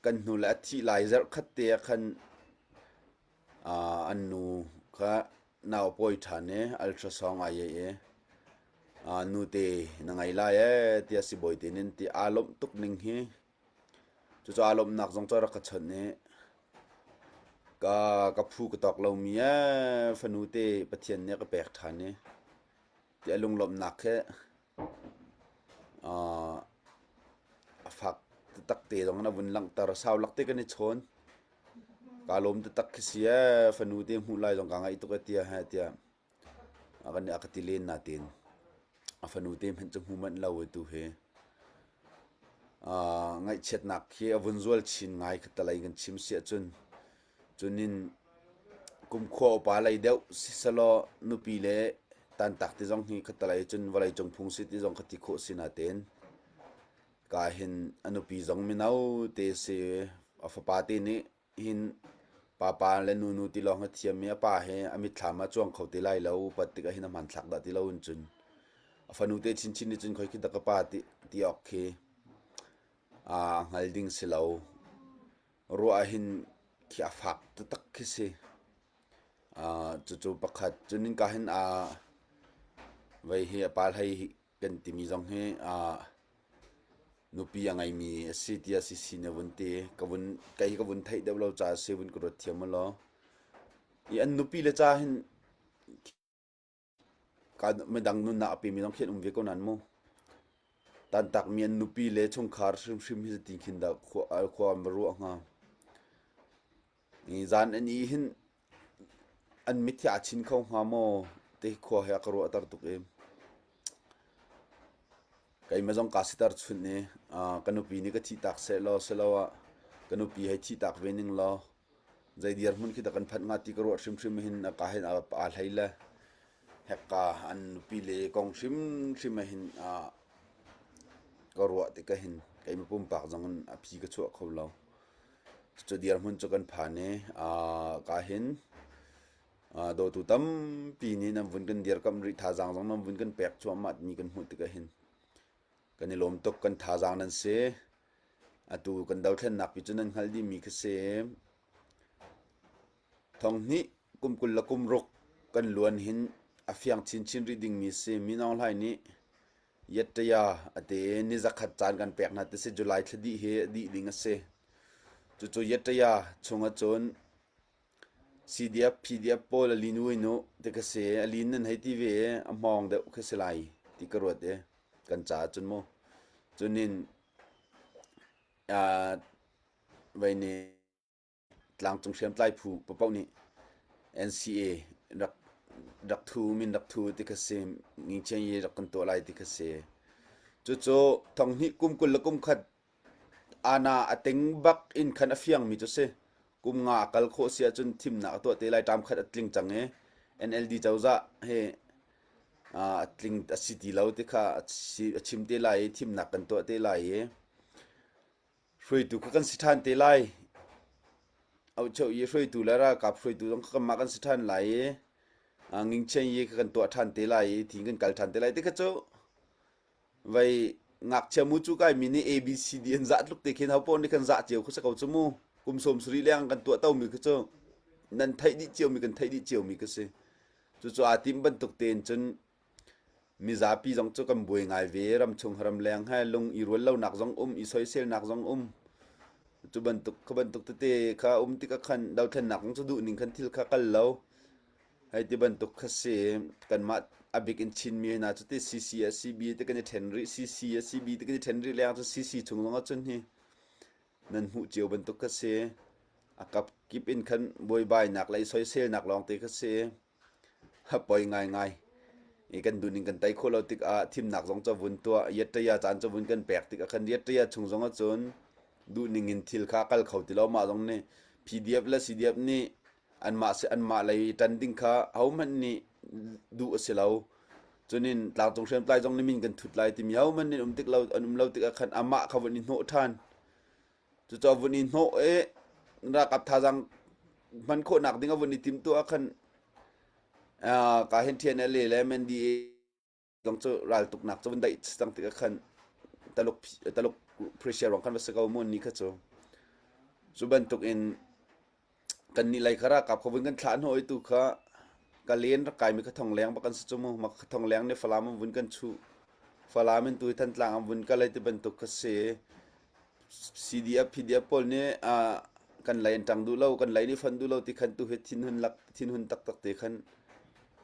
Kan hnu le a thih lai zarhkhat te ah khan an nu kha nau a pawi ṭhan i ultrasound aa iai i nute na ngei lai ee tiah sibawi te nih an ti. Aa lawmh tuk ning hi cucu aa lawmhnak zong cu a rak ka chawnh i ka ka phu ka tawk lomi ee fanu te Pathian nih a ka pek ṭhan i ti a lunglawmhnak he a fak taktak te zong in a vun langhter. Sau lak te kan i chawn. Kaa lawm taktak khi si ee, fanu te hmuh lai zong kaa ngaih tuk e tiah heh tiah a kan a ka ti len natin a fanu te hmanh cu hmu manh lo e tu hi. Ngaihchiatnak khi a vun zual chin ngai khatalei kan chim si ahcun Cunin kumkhua upa lei deuh siselaw nupi le tantak ti zong hi khatalei cun vawleicung phung si ti zong kha ti khawh si natein ka hin a nupi zong mino te si a fapa te nih hin papa le nunu ti lawng a thiam i a pa he a mitthlam ah cuang kho ti lai lo upat tikah hin a hmanthlak dah ti lo in cun. A fanu te chinchin nih cun khoi khi dah ka pa ti, ti awk khi aa hngal ding si lo. Ruah ah hin khi a fak taktak khi si. Uh, cucu pakhat. Cun ka hin aa vei hi a pa hlei kan timi zong hi uh, nupi a ngeimi a si tiah CC nih a vun ti. Ka vun kei hi ka vun theih deuh lo caah a si vun ka ruat thiam u law. I an nupi le ca hin midang nunnak a pemi zong khi an um ve ko nain mu. Tantakmi an nupi le chungkhar hrimhrim hi zeitin khin dah khua an va ruah hnga. Hi zan an ih hin an mit hi aa chin kho hnga maw ti khua he a ka ruahter tuk i keimah zong kaa siter chunh i ka nupi nih ka thihtak sehlaw siloah ka nupi hei thihtak ve ning law zei dirhmun khi dah kan phanh hnga ti ka ruah hrimhrim hin a ka hin aa hlei le hekka an nupi le kong hrimhrim ah hin ka ruah tikah hin keimah pumpak zong in a phi ka chuah kho lo. Cu dirhmun cu kan phan i ka hin dawtu tampi nih nan vun kan dirkamh rih thazaang zong nan vun kan pek cuahmah mi kan hmuh tikah hin kan i lawm tuk kan thazaang nan si. Atu kan dothlennak pi cu nan hngalh dihmi khi si. Thonghnih kum 20 le kum ruk kan luan hin a fiang chinchin rih dingmi si. Min Aung Hlaing nih Yattaya a ti i ni zakhat caan kan pek hna ti si July thla dih hi a dih ding a si. Cucu Yattaya chung ahcun CDF, PDF pawl a lin ui nu ti ka si. A lin nan hei ti ve i a hmawng deuh khi si lai ti ka ruat i kan caah cun mu. Cunin uh, vei nih tlangcung hriamtlai phu paohpaoh nih NCA rak rak thu min rak thu ti kha si ngingchiang yi rak kan tuah lai ti kha si. Cucu thonghnih kum 20 le kum khat ana a ting bak in khan a fiangmi cu si. Kum nga a kal khawh si ahcun thimnak a tuah te lai ṭam khat a tling cang i NLD cozah he a tling a si ti lo ti kha a chim te lai i thimnak kan tuah te lai i hruaitu kha kan si ṭhan te lai. Auhcheu i hruaitu le ralkap hruaitu zong kha kanmah kan si ṭhan lai i ngingchian i kha kan tuah ṭhan te lai i thi kan kal ṭhan te lai ti kha cu Vei ngakchia mu cu kai mi nih A B C D an zah tluk te khin hopoh nih kan zah cio khu si ko cu mu. Kum 70 leng kan tuah to mi khu cu nan theih dih cio mi kan theih dih cio mi ka si. Cucu aa tim bantuk tein cun mizapi zong cu kan buai ngai ve ramchung ramleng he lung i rual lonak zong um i soiselnak zong um cu bantuk kha bantuk tete kha um tikah khan dothlennak zong cu duh ning khan thil kha kal lo Hei ti bantuk kha si. Kanmah a bik in Chinmi hna cu ti CC a CB ti kan i ṭhen rih. CC a CB ti kan i ṭhen rih leng cu CC chung zong ahcun hi nan hmuh cio bantuk kha si. A kap kip in khan buaibainak le i soiselnak lawngte kha si. A poi ngaingai. I kan duhning kan tei khawh lo tikah thimnak zong cu vun tuah. Yattaya caan cu vun kan pek tikah khan yattaya chung zong ahcun duhning in thil kha a kal kho ti lo. Mah zong nih PDF le CDF nih anmah anmah lei ṭan ding kha ahohmanh nih duh a si lo. Cunin tlangcung hriamtlai zong nih min kan thut lai timi ahohmanh nih um tik lo an um lo tikah khan amah kha vun i hnawh ṭhan. Cucaah vun i hnawh i ralkap thazaang hman khawhnak ding a vun i timhtuah ah khan ka hin TNLA le MNDAA zong cu raltuknak cu vun daih cang tikah khan Taluk Taluk pressure ruang khan va si ko mu ni kha cu cu bantuk in kan nih lei kha ralkap kha vun kan thlah hnawh i tu kha ka len rak kai mi kha thong leng bak an si cu mu mak kha thong leng nih Falam an vun kan chuh Falam in tu hi Thantlang an vun kal ai ti bantuk kha si CDF PDF pawl nih kan lei an ṭang duh lo kan lei nih fon duh lo ti khan tu hi thinhun lak thinhun taktak te khan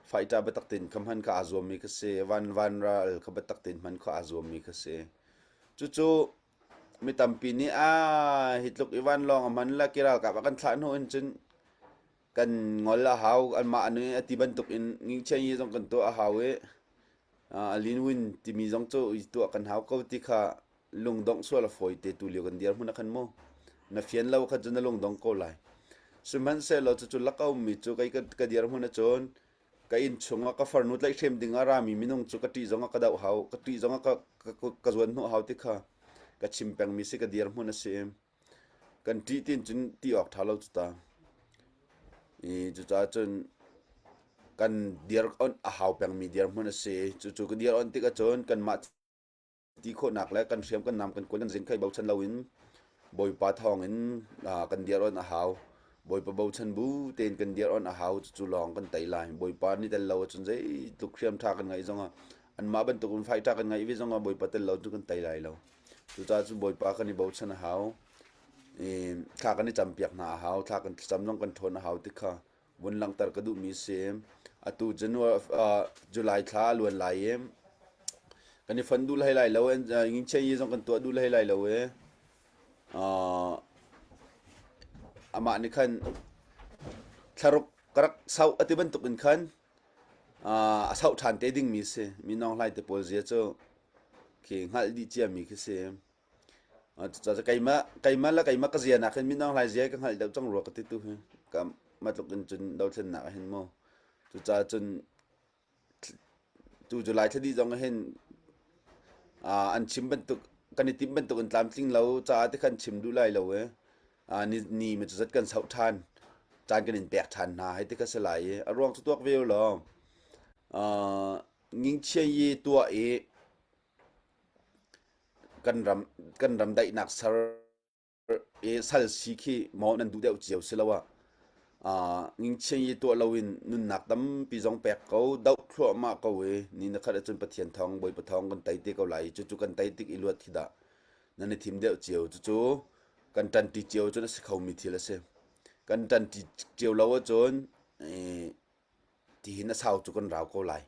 fighter biatak tein kha hman kha aa zuammi kha si van van ral kha biatak tein hman kha aa zuammi kha si cucu mi tampi nih a hi tluk i vanlawng a hman le ki ralkap a kan thlah hnu in cun kan ngol a hau anmah anu a ti bantuk in ngingchian yi zong kan tuah a hau i a lin win timi zong cu i tuah kan hau ko ti kha lungdongh sual a fawi te tu lio kan dirhmun ah khan mu na fian lo kha cu na lungdong ko lai sihmanhsehlaw cucu lak a ummi cu kei ka dirhmun ahcun ka inn chungah ka farnu tlaihhrem ding ah rami minung cu ka ṭih zongah ka doh hau ka ṭih zongah ka ka zuan hnawh hau ti kha ka chim pengmi si ka dirhmun a si kan ṭih tin cun ti awk ṭha lo cu ta i cucaah cun. kan dir on a hau pengmi dirhmun a si. Cucu ka dir on tik ahcun kanmah ti khawhnak le kan hriam kan nam kan kuan kan zing khai bochan loin Bawipa thawngin kan dir on a hau. Bawipa bochan bu tein kan dir on a hau. Cucu lawng kan tei lai. Bawipa nih tel lo ahcun zeitluk hriam ṭha kan ngeih zongah anmah bantuk in fight ṭha kan ngeih ve zongah Bawipa tel lo cu kan tei lai lo. Cucaah cun Bawipa kan i bochan a hau. I thla kan i campiak hna a hau. Thla kan thlacam zong kan ṭhawn a hau ti kha vun langhter ka duhmi si. Atu January, uh, July thla a luan lai i kan i fon duh hlei lai lo. Ngingchian yi zong kan tuah duh hlei lai lo i uh, amah nih khan thlaruk ka rak sauh a ti bantuk in khan uh, a sauh ṭhan te dingmi si. Mi Nawng Hlai te pawl zia cu khi hngalh dih ciami khi si. Cucaah keimah keimah le keimah ka zia nakin Min Aung Hlaing zia ka hngalh deuh cang rua ka ti tu hi. Ka matluk in cun dothlennak ah hin mu. Cucaah cun tu July thla dih zong ah hin an chim bantuk kan i timh bantuk in tlamtling lo caah ti khan chim duh lai lo i ni ni ma cuzat kan sauh ṭhan caan kan in pek ṭhan hna hei ti kha si lai i a ruang cu tuak ve u law ngingchia yi tuah i Kan ram kan ram daihnak ser i sal si khi maw nan duh deuh cio si lo ah uh, ngingchian i tuah loin nunnak tampi zong pek ko doh thluahmah ko i ni na khat ahcun Pathian thawng Bawipa thawng kan tei te ko lai i cucu kan tei tik i luat hi dah nan i thim deuh cio cucu kan ṭanṭi cio cun a si khomi thil a si kan ṭanṭi cio lo ahcun tihin a sau cu kan rau ko lai.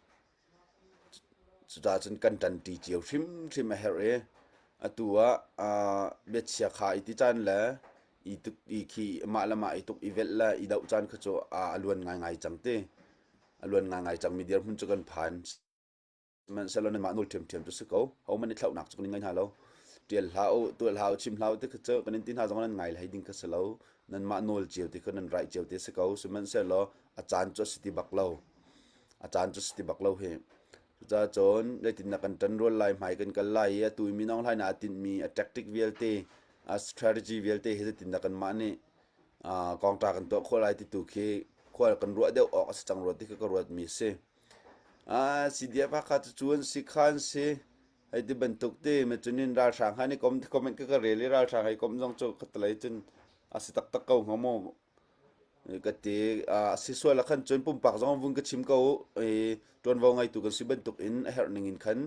Cucaah cun kan ṭanṭi cio hrimhrim a herh i atu ah biachia kha i ti caan le i tuk i khi mah le mah i tuk i velh le i doh caan kha cu a luan ngaingai cang ti. A luan ngaingai cangmi dirhmun cu kan phan. Sihmanhsehlaw nanmah nawl ṭhiamṭhiam cu si ko. Hohmanh i thlauhnak cu kan in ngei hna lo. Ṭial hlah u, tuah hlah u, chim hlah u ti kha cu kan in ti hna zong nan ngai hlei ding kha si lo. Nanmah nawl cio ti kha nan raih cio ti si ko. Sihmanhsehlaw a caan cu a si ti bak lo. A caan cu a si ti bak lo hi. Cucaah cun zeitindah kan ṭanrual lai, hmai kan kal lai i atu i Min Aung Hlaing aa tinhmi a tactic vialte, a strategy vialte hi zeitindah kanmah nih kawngṭa kan tuah khawh lai ti tu khi khua kan ruah deuh awk a si cang rua ti kha ka ruatmi a si. CDF Hakha cu cu an si kha an si. Hei ti bantuk ti ma cunin ralhrang han i kom comment ka ka rel i ralhrang hei kom zong cu khatalei cun a si taktak ko hnga maw ka ti. A si sual ah khan cun pumpak zong vun ka chim ko i ṭuanvo ngeitu kan si bantuk in a herh ning in khan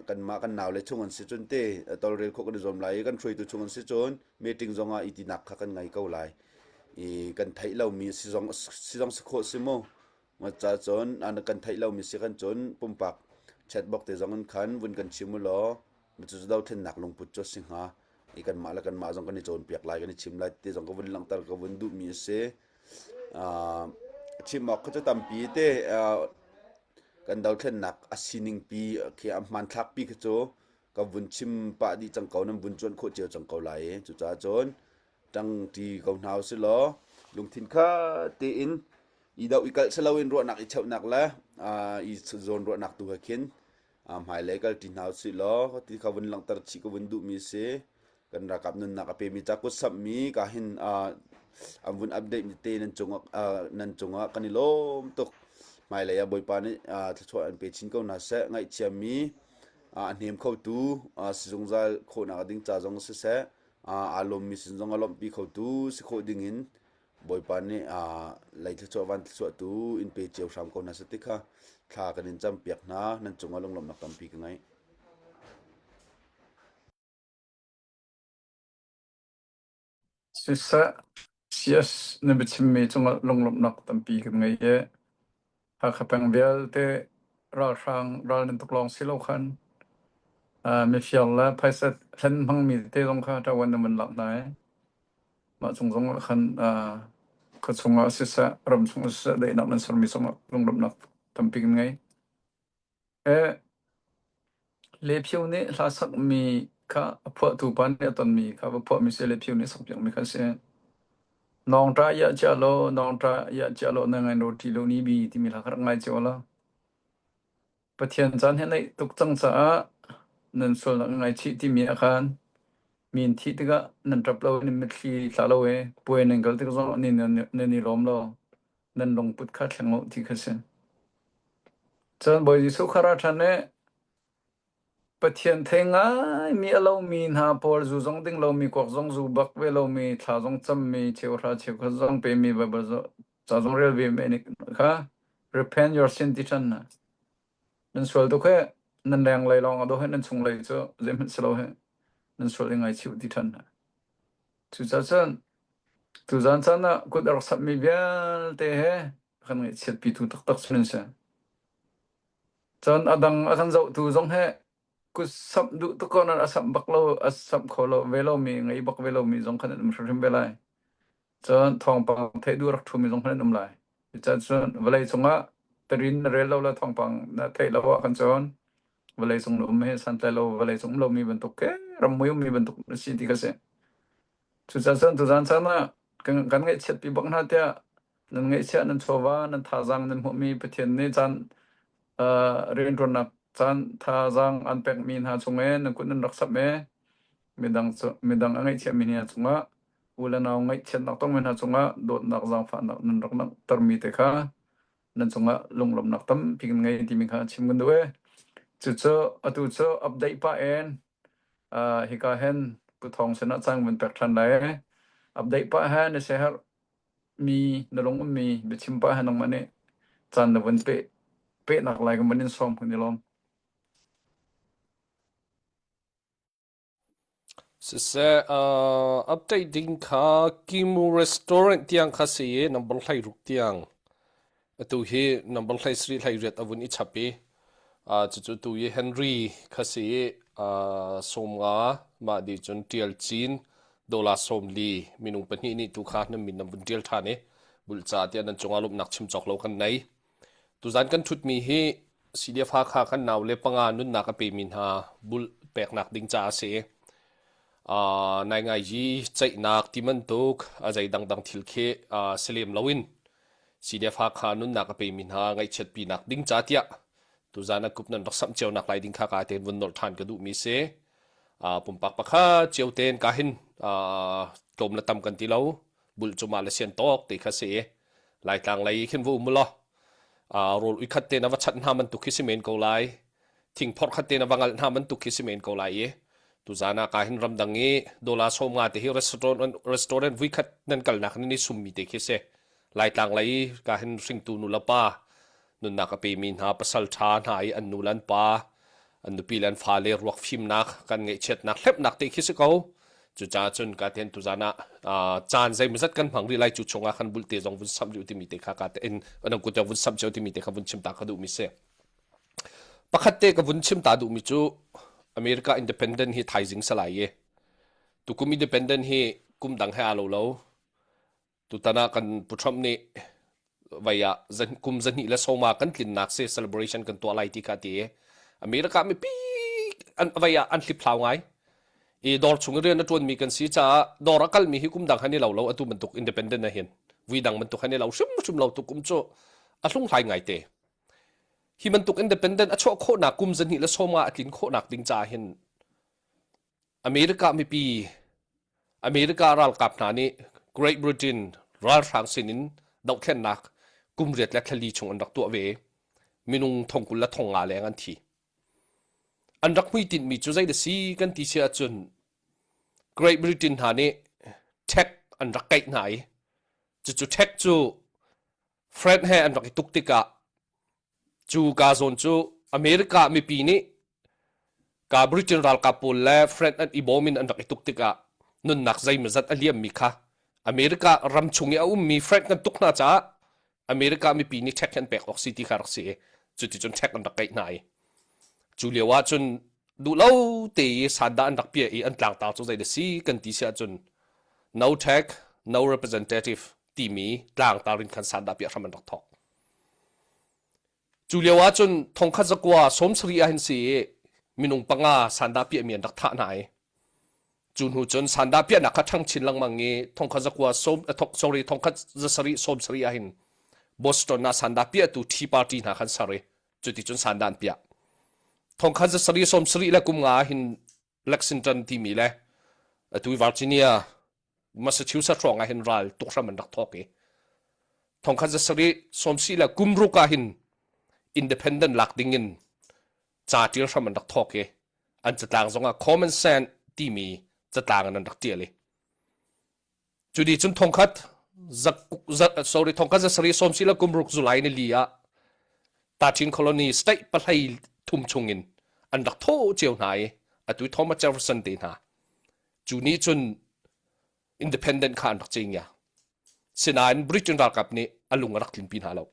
kanmah kan nau le chung an si cun te tawlrel khawh kan i zuam lai i kan hruaitu chung an si cun meeting zong ah i tinak kha kan ngei ko lai. I kan theih lomi si zong si zong si khawh si mu. Ca cun an kan theih lomi si kan cun pumpak chatbox te zong in khan vun kan chim u law cucu dothlennak lungput cu a si hnga. I kanmah le kanmah zong kan i cawnpiak lai kan i chim lai ti zong ka vun langhter ka vun duhmi a si. Chim awk kha cu tampi te kan dothlennak a sining pi khi a hmanthlak pi khi cu ka vun chim pah dih cang ko nan vun cuanh khawh cio cang ko lai i cucaah cun ṭangṭi ko hna usih law lungthin kha tein i doh i kalh si loin ruahnak i cheuhnak le i zawn ruahnak tu he khin hmailei kalṭi hna usih law ti kha vun langhter chih ka vun duhmi si. Kan ralkap nunnak a pemi ca kut samhmi ka hin an vun update mi te nan cungah nan cungah kan i lawm tuk. Hmailei ah Bawipa nih thluachuah an pe chin ko hna seh. Ngaihchiammi a hnem khotu si zungzal khawhnak ding ca zong siseh aa lawmmi sin zong a lawmhpi khotu si khawh ding in Bawipa nih lei thluachuah van thluachuah tu in pe cio hram ko hna seh ti kha thla kan in campiak hna. Nan cungah lunglawmhnak tampi ka ngei. Siseh, CS na biachimmi cungah lunglawmhnak tampi kan ngei i Hakha peng vialte ralhrang ral nan tuk lawng si lo khan mifir le phaisa hlen hmangmi te zong kha ṭavuan nan van lak hna i mah cung zong ah khan khuachung ah siseh, ramchung ah siseh daihnak nan sermi cungah lunglawmhnak tampi kan ngei. Lephio nih hla sakmi kha a phuahtu pa nih a tonmi kha va phuahmi si Lephio nih a sakpiakmi kha a si. Nawngṭa iah cia law, nawngṭa iah cia law na ngai roti lo ni bi timi hla kha rak ngai cio law. Pathian caan he naih tuk cang caah nan sualnak na ngaichih timi ah khan mi an thih tikah nan ṭap lo, nan mitthli tla lo i puai nan kal tik zong ah nan i lawm lo. Nan lungput kha thleng u ti kha si. Cun Bawi Jesuh kha ra ṭhan i Pathian thei ngaimi a lomi hna pawl zu zong ding lomi, kuak zong zu bak ve lomi, thla zong cammi, cheuhra cheukhat zong pemi, Baibal ca zong rel ve mi nih kha repent your sin ti ṭhan hna. Nan sual tuk he nan lenglei lawng a dawh he nan chunglei cu zeihmanh si lo he nan sual i ngaichih ti ṭhan hna. Cucaah cun tuzaan caan ah kut a rak samhmi vialte he kan ngaihchiatpitu taktak cu nan si. Cun a dang a kan zohtu zong he kut samh duh tuk ko nain a samh bak lo, a samh kho lo ve lomi, ngei bak ve lomi zong khan an um hrimhrim ve lai. Cun thawngpang theih duh rak ṭhumi zong khan an um lai. Cucaah cun vawlei cungah tarin na rel lo le thawngpang na theih lo ah khan cun vawlei cung na um hi santlai lo vawlei cung um lomi bantuk ke rammui ummi bantuk na si ti kha si. Cucaah cun tuzaan caan ah kan, kan ngaihchiatpi bak hna tiah nan ngaihchiah nan chawva nan thazaang nan hmuhmi Pathian nih caan uh, rianṭuannak caan thazaang an pekmi hna chung i nan kut nan rak samh i midang cu midang a ngaihchiahmi hna cungah u le nau ngaihchiatnak tongmi hna cungah dawtnak zaangfahnak nan rak langhtermi te kha nan cungah lunglawmhnak tampi kan ngei timi kha chim kan duh i cucu atu cu update pah in uh, hika hin Pu Thawng sinah cang van pek ṭhan lai update pah he na siaherh mi na lung ummi biachim pah he nangmah nih caan na vun peh pehnak lai kan van in sawm kan i lawm. Siseh, uh, update ding kha Kimu restaurant tiang kha si i number 16 tiang. Atu hi number 13 18 a vun i chap i uh, cucu tu i Henry kha si i uh, 50 mah di cun Tial Cin dola 40 minung pahnih nih tu kha nan min nan vun tial than i bulca tiah nan cungah lawmhnak chim cawk lo kan nei. Tuzan kan ṭhutmi hi CDF Hakha kan naule panga nunnak a pemi hna bulh peknak ding caah a si. Uh, naingaiji ceihnak ti bantuk a zei dangdang thil khi uh, si lem loin CDF Hakha nunnak a pemi hna ngaihchiatpinak ding ca tiah tuzan a kup nan rak samh cio nak lai ding kha ka tein vun nolh ṭhan ka duhmi si. Uh, pumpak pakhat cio tein ka hin uh, tlawm le tam kan ti lo bulh cu mah le sian tawk ti kha si i Laitlang lei khin va um law rawl ui khat te na va chat hna bantuk khi si men ko lai thing phorh khat te na va ngalh hna bantuk khi si men ko lai i tuzan ah ka hin ramdang i dollar 50 te hi restaurant restaurant vui khat nan kalnak nan i summi te khi si Laitlang lei ka hin hringtu nu le pa nunnak a pemi hna pasal ṭha hna i an nu le an pa an nupi le an fale ruak fimnak kan ngaihchiatnak hlepnak te khi si ko cucaah cun ka ten tuzan ah caan zeimawzat kan hmang rih lai cu chungah khan bulte zong vun samh rih timi te kha ka te in anang kut vun samh cio timi te kha vun chim ta kha duhmi si pakhat te ka vun chim ta duhmi cu America independent hi thaizing salai i tukum independent hi kum dang he aa lo lo Tutan ah kan Pu Trump nih vai ah kum zahnih le sawma kan tlinnak si celebration kan tuah lai ti kha ti i America mipi an vai ah an hliphlau ngai. I dawr chung i rian a ṭuanmi kan si caah dawr a kalmi hi kum dang han i lo lo atu bantuk independent ah hin vui dang bantuk han i lo hrimhrim lo tu kum cu a hlunghlai ngai te. Hi bantuk independent a chuah khawhnak kum zahnih le sawma a tlin khawhnak ding caah hin America mipi America ralkap hna nih Great Britain ralhrang sinin dohthlennak kum riat le thlali chung an rak tuah ve. Minung thongkul le thongnga leng an thi. An rak hmuitinhmi cu zei da si kan ti si ahcun Great Britain hna nih tax an rak kaih hna i cucu tax cu French he an rak i tuk tikah Cu ka zawn cu America mipi nih ka Britain ralkap pawl le French an i bawm in an rak i tuk tikah nunnak zeimawzat a liammi kha America ram chung i a ummi French kan tuk hna caah America mipi nih tax an pek awk si ti kha rak si i cuticun tax an rak keih hna i cu lio ah cun duhlo te i sandah an rak piah i an tlangtar cu zei da si kan ti si ahcun no tax no representative timi tlangtar in khan sandah piah hram an rak thawk. Cu lio ahcun thongkhat zakua 70 ah hin si i minung panga sandah piahmi an rak thah hna i cu hnu cun sandah piahnak kha ṭhang chin lengmang i thongkhat zakua sawm sorry thongkhat zasarih 70 ah hin Boston ah sandah piahtu Tea Party hna khan ser i cuticun sandah an piah. Thongkhat zasarih 70 le kum nga ah hin Lexington timi le atu Virginia Massachusetts hrawng ah hin ral tuk hram an rak thawk i. Thongkhat zasarih sawmsi le kum ruk ah hin independent lak ding in ca ṭial hram an rak thawk i an catlang zongah common sense timi catlang in an rak ṭial i cu ni cun thongkhat sorry thongkhat zasarih sawmsi le kum ruk July ni li ah Tachin colony state pahlei thum chungin an rak thawh cio hna i atu Thomas Jefferson te hna cu ni cun independent kha an rak cing ya. Sinain Britain ralkap nih a lung a rak tlinpi hna lo.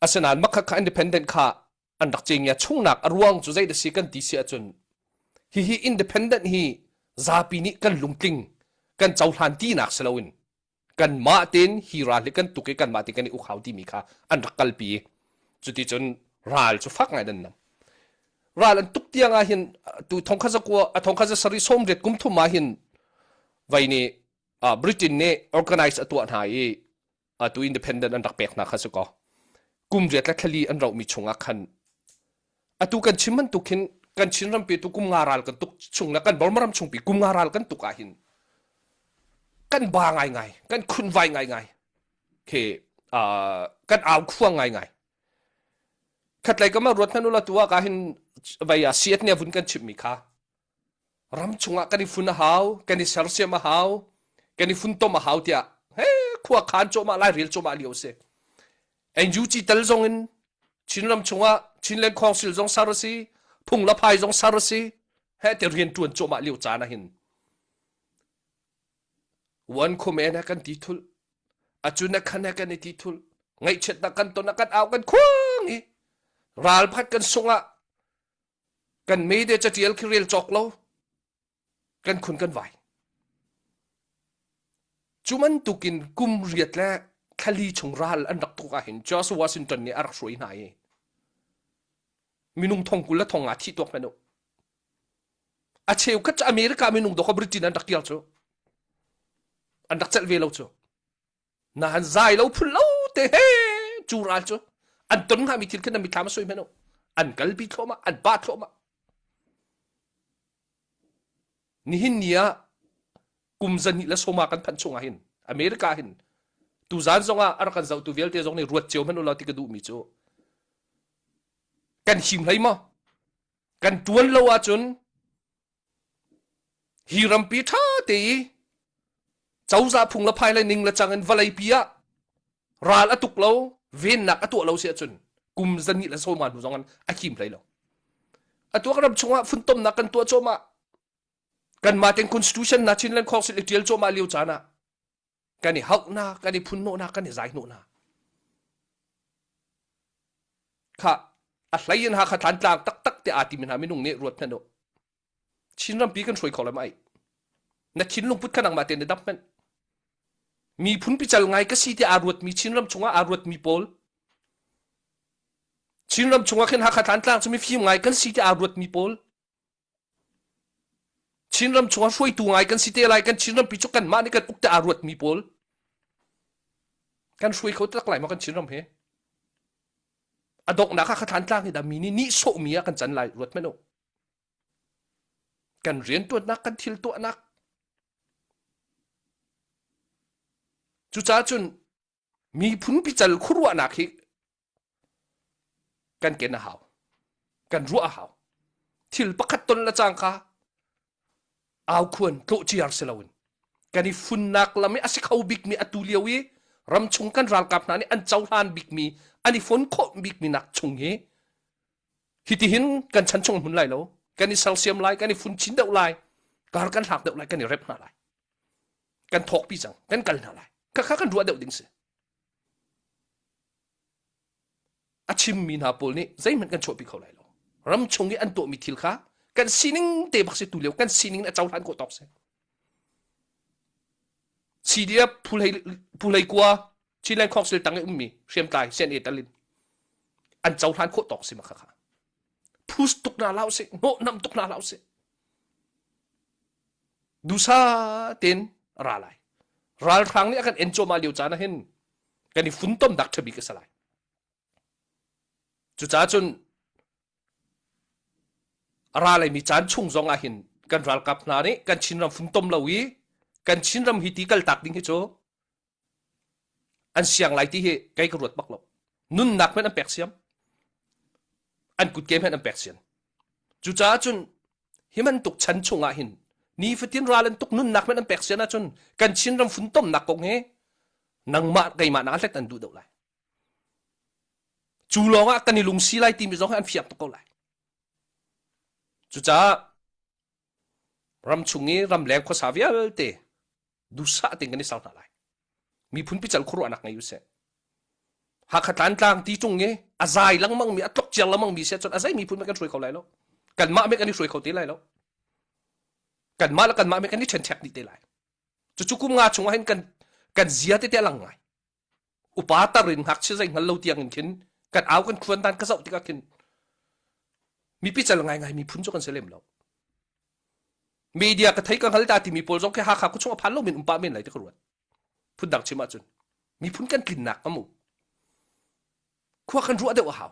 Asinain makha kha independent kha an rak cing ya chungnak a ruang cu zei da si kan ti si ahcun hihi independent hi zapi nih kan lungtling kan cohlan tinak si loin kanmah tein hi ral hi kan tuk i kanmah tein kan i uk hau timi kha an rak kalpi i cuticun ral cu fak ngai nan nam ral an tuk tiang ah hin tu thongkhat zakua a thongkhat za sarih sawmriat kum thum ah hin vai nih Britain nih organize a tuah hna i tu independent an rak pek hna kha si ko kum riat le thlali an rohmi chungah khan atu kan chim bantuk hin kan Chin rampi tu kum nga ral kan tuk chung le kan Burma ram chungpi kum nga ral kan tuk ah hin kan ba ngai ngai kan khun vai ngai ngai khi kan au khuang ngai ngai khatlei ka ma ruat hmanh ula tu ah ka hin vai a siat ne vun kan chimmi kha ram chungah kan i fun a hau kan i sersiam a hau kan i funtom a hau tiah he khua khan cawmah lai rel cawmah lio si NUG tal zong in Chinram chungah Chinland Council zong sar a si phung la phai zong sar a si he te rian tuan cawmah lio caan ah hin wan khumen he kan ti thul acun a khan he kan i ti thul ngaihchiatnak kan ton ah kan au kan khuang i ral phat kan sungah kan media catial khi rel cawk lo kan khun kan vai cu bantukin kum riat le thlali chung ral an rak tuk ahhin George Washington nih a rak hruai hna i minung thong 20 le thong nga thi tuak hmanh u a cheukhat cu America minung dawk Britain an rak kir cu an rak celh ve lo cu Nahan zai lo phun lo te he cu ral cu an ton hngami thil khin na mithlam a sui hmanh u an kalpi thluahmah an pa thluahmah nihin ni ah kum zahnih le sawma kan phanh chungah hin America hin tuzan zongah a rak kan zohtu vialte zong nih ruat cio hmanh u law ti ka duhmi cu kan him hlei maw kan tuan lo ahcun Hi rampi ṭha te i cozah phung le phai le ning le cang in vawleipi ah ral a tuk lo, vennak a tuah lo si ahcun kum zahnih le sawma hnu zong in a him hlei lo. Atu ram chungah funtomnak kan tuah cuahmah. Kanmah ten constitution na Chinland Council i ṭial cuahmah lio caan ah kan i hauhnak, kan i phunhnawhnak, kan i zaihnawhnak. Kha a hlei in Hakha Thantlang taktak te aa timi hna minung nih ruat hmanh u. Chin rampi kan hruai kho lai ma ai. Na thinlung put kha nangmah tein na dap hmanh. Miphun pical ngai ka si ti aa ruatmi Chin ram chungah aa ruatmi pawl Chin ram chungah khin Hakha Thantlang cu mifim ngai kan si ti aa ruatmi pawl Chinram chungah hruaitu ngai kan si te lai kan Chinrampi cu kanmah nih kan uk te aa ruatmi pawl kan hruai kho tak lai maw kan Chinram hi a donghnak ah kha tlang hi dah mi nih nihsawhmi ah kan can lai ruat hmanh u kan riantuannak kan thil tuahnak cucaah cun miphun pical khuaruahnak hi kan ken a hau kan ruah a hau thil pakhat ton le cangka aukhuan tlawhciar si loin kan i funnak lam i a si kho bikmi atu lio i ramchung kan ralkap hna nih an cohlan bikmi an i fon khawh bikmi nak chung hi hitihin kan chan chung hmun lai lo kan i sersiam lai kan i fun chin deuh lai kar kan hlak deuh lai kan i rep hna lai kan thawkpi cang kan kal hna lai khakha kan ruah deuh ding si A chimmi hna pawl nih zeihmanh kan chuahpi kho lai lo. Ram chung i an tuahmi thil kha kan sining te bak si tu lio kan sining in a cohlan khawh tawk si. CDF Phu Kua Chinland Council tang i ummi hriamtlai CNA talin an cohlan khawh tawk si ma kha kha. Phus tuk na lau si, hnawh nam tuk na lau si. Dusa ten ra lai. Ralhrang nih a kan en cuahmah lio caan ah hin kan i funtom dak ṭha bik a si lai. Cucaah cun a ra laimi caan chung zong ah hin kan ralkap hna nih kan Chinram funtom lo i kan Chinram hi ti kaltak ding hi cu An siang lai ti hi kei ka ruat bak lo. Nunnak hmanh an pek siam. An kutke hmanh an pek sian. Cucaah cun hi bantuk chan chungah hin nifatin ral an tuk nunnak hmanh an pek sian ahcun kan Chinram funtomnak kong hi nangmah keimah nak hlet an duh deuh lai. Cu lawngah kan i lungsi lai timi zong hi an fiang tuk ko lai. Cucaah ramchung i ramleng khuasa vialte duhsah tein kan i ser hna lai. Miphun pical khuaruahnak ngei usih. Hakha Tlantlang ti tung i a zai lengmang mi a tlok ciar lengmang mi si ahcun a zei miphun kan hruai kho lai lo. Kanmah me kan i hruai kho te lai lo. Kanmah le kanmah me kan i ṭhenṭhek dih te lai. Cucu kum nga chungah hin kan kan zia tete a lang ngai. Upa tar in ngakchia zei hngal lo tiang in khin kan au kan khuan dan ka zoh tikah khin mipi cal ngaingai miphun cu kan si lem lo. Media ka thei ka hngal ta timi pawl zong khi Hakha khuachung a phan lo men um pah men lai ti ka ruat. Phundang chim ahcun miphun kan tlinnak amu. Khua kan ruah deuh a hau.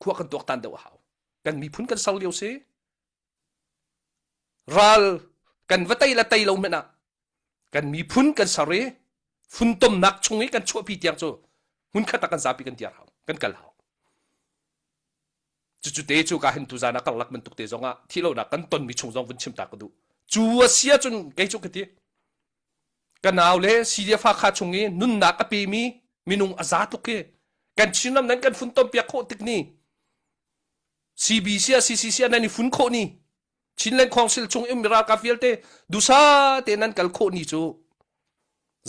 Khua kan tuaktan deuh a hau. Kan miphun kan ser lio si. Ral kan va tei la tei lo hmanh ah kan miphun kan ser i funtomnak chung i kan chuahpi tiang cu hmunkhat ah kan zapi kan diar hau kan kal hau cucu te cu ka hin tuzan ah karlak bantuk te zong ah thihlonak kan tonmi chung zong vun chim ta ka duh cu a si ahcun kei cu ka ti ka nau le CDF Hakha chung i nunnak a pemi minung a za tuk hi kan Chinram nan kan funtom piak khawh tik ni CBC ah CCC ah nan i fun khawh ni Chinland Council chung um ralkap vialte dusa te nan kal khawh ni cu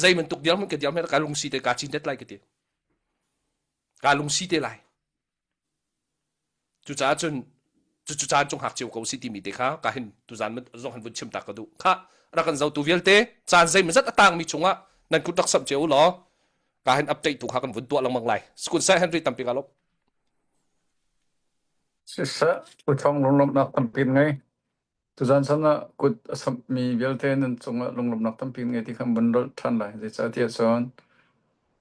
zei bantuk dirhmun ka dirhmun ka lungsi te ka cin det lai ka ti ka lungsi te lai Cucaah cun cucu caan cung hak cio ko si timi te kha ka hin tuzan zong han vun chim ta ka duh. Kha rak kan zotu vialte caan zeimawzat a tangmi chungah nan kut rak samh cio u law ka hin update tu kha kan vun tuah lengmang lai. Skun sai Henry tampi ka lawm. Siseh, Uthawng lunglawmhnak tampi ngei. Tuzan san ah kut a samhmi vialte nan cungah lunglawmhnak tampi ngei ti kha vun rolh ṭhan lai. Zeicahtiah cun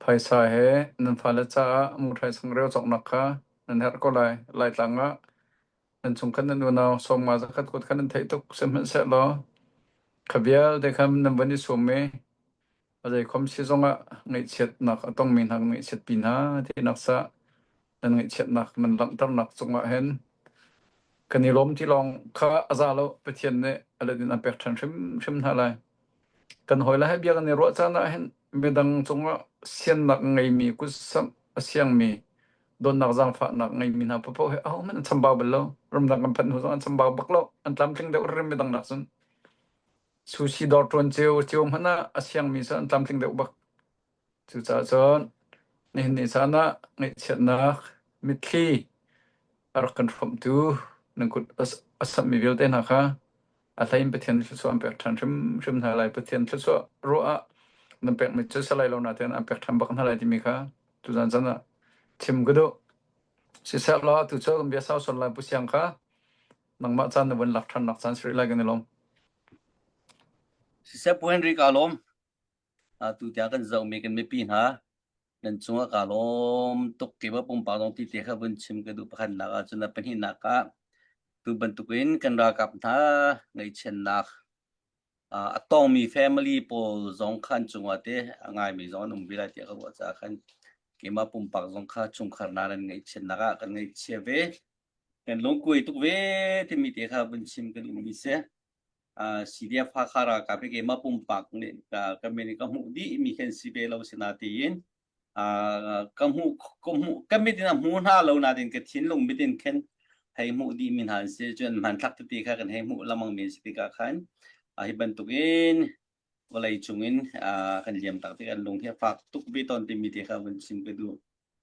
phaisa he nan fale caah muṭhai changreu cawknak kha nan herh ko lai. Laitlang ah nan chungkhat nan unau sawmnga zakhat kuat kha nan theih tuk. Sihmanhsehlaw kha vialte kha nan van i sum i a zeikhom si zongah ngaihchiatnak a tongmi hna kan ngaihchiatpi hna tinak sah nan ngaihchiatnak nan langhternak cungah hin kan i lawm ti lawng kha a za lo Pathian nih a let in an pek ṭhan hrimhrim hna lai. Kan hawile he bia kan i ruah caan ah hin midang cungah siannak ngeimi kutsamh a siangmi dawtnak zaangfahnak ngeimi hna paohpaoh hi ahohmanh an chambau bal lo. Ramdang kan phanh hnu zong an chambau bak lo. An tlamtling deuh rim midang nak cun. Sushi dawr ṭuan cio cio hmanh ah a siangmi cu an tlamtling deuh bak. Cucaah cun nihin ni caan ah ngaihchiatnak mitthli a rak kan hrawmhtu nan kut a samhmi vialte hna kha a hlei in Pathian thluachuah an pek ṭhan hrimhrim hna lai. Pathian thluachuah ruah ah nan pekmi cu si lai lo nain an pek ṭhan bak hna lai timi kha tuzan caan ah chim ka duh. Siseh law atu cu kan bia sau sual lai Pu Siang kha nangmah caan na vun lak ṭhannak caan si rih lai kan i lawm. Siseh Pu Henry kaa lawm. Atu tiang kan zohmi kan mipi hna nan cungah kaa lawm tuk. Keimah pumpak zong ti te kha vun chim ka duh pakhatnak ah cun a pahnihnak ah tu bantukin kan ralkap hna ngaihchiatnak a tongmi family pawl zong kha an cungah te a ngaimi zong an um ve lai tiah ka ruah caah khan keimah pumpak zong kha chungkhar hna nan ngaihchiatnak ah kan ngaihchia ve. Kan lungkuai tuk ve timi te kha vun chim ka duhmi si. CDF Hakha ralkap hi keimah pumpak nih ka min ka hmuh dih mi khan si ve lo si na tiin ka hmuh ka hmuh ka mit in a hmu hna lo nain ka thinlung mit in khin hei hmuh dih mi hna an si cun hmanthlak tete kha kan hei hmuh lengmang mi si tikah khan hi bantukin vawlei cungin kan liam tak tik an lung hi a fak tuk ve tawn timi te kha vun chim ka duh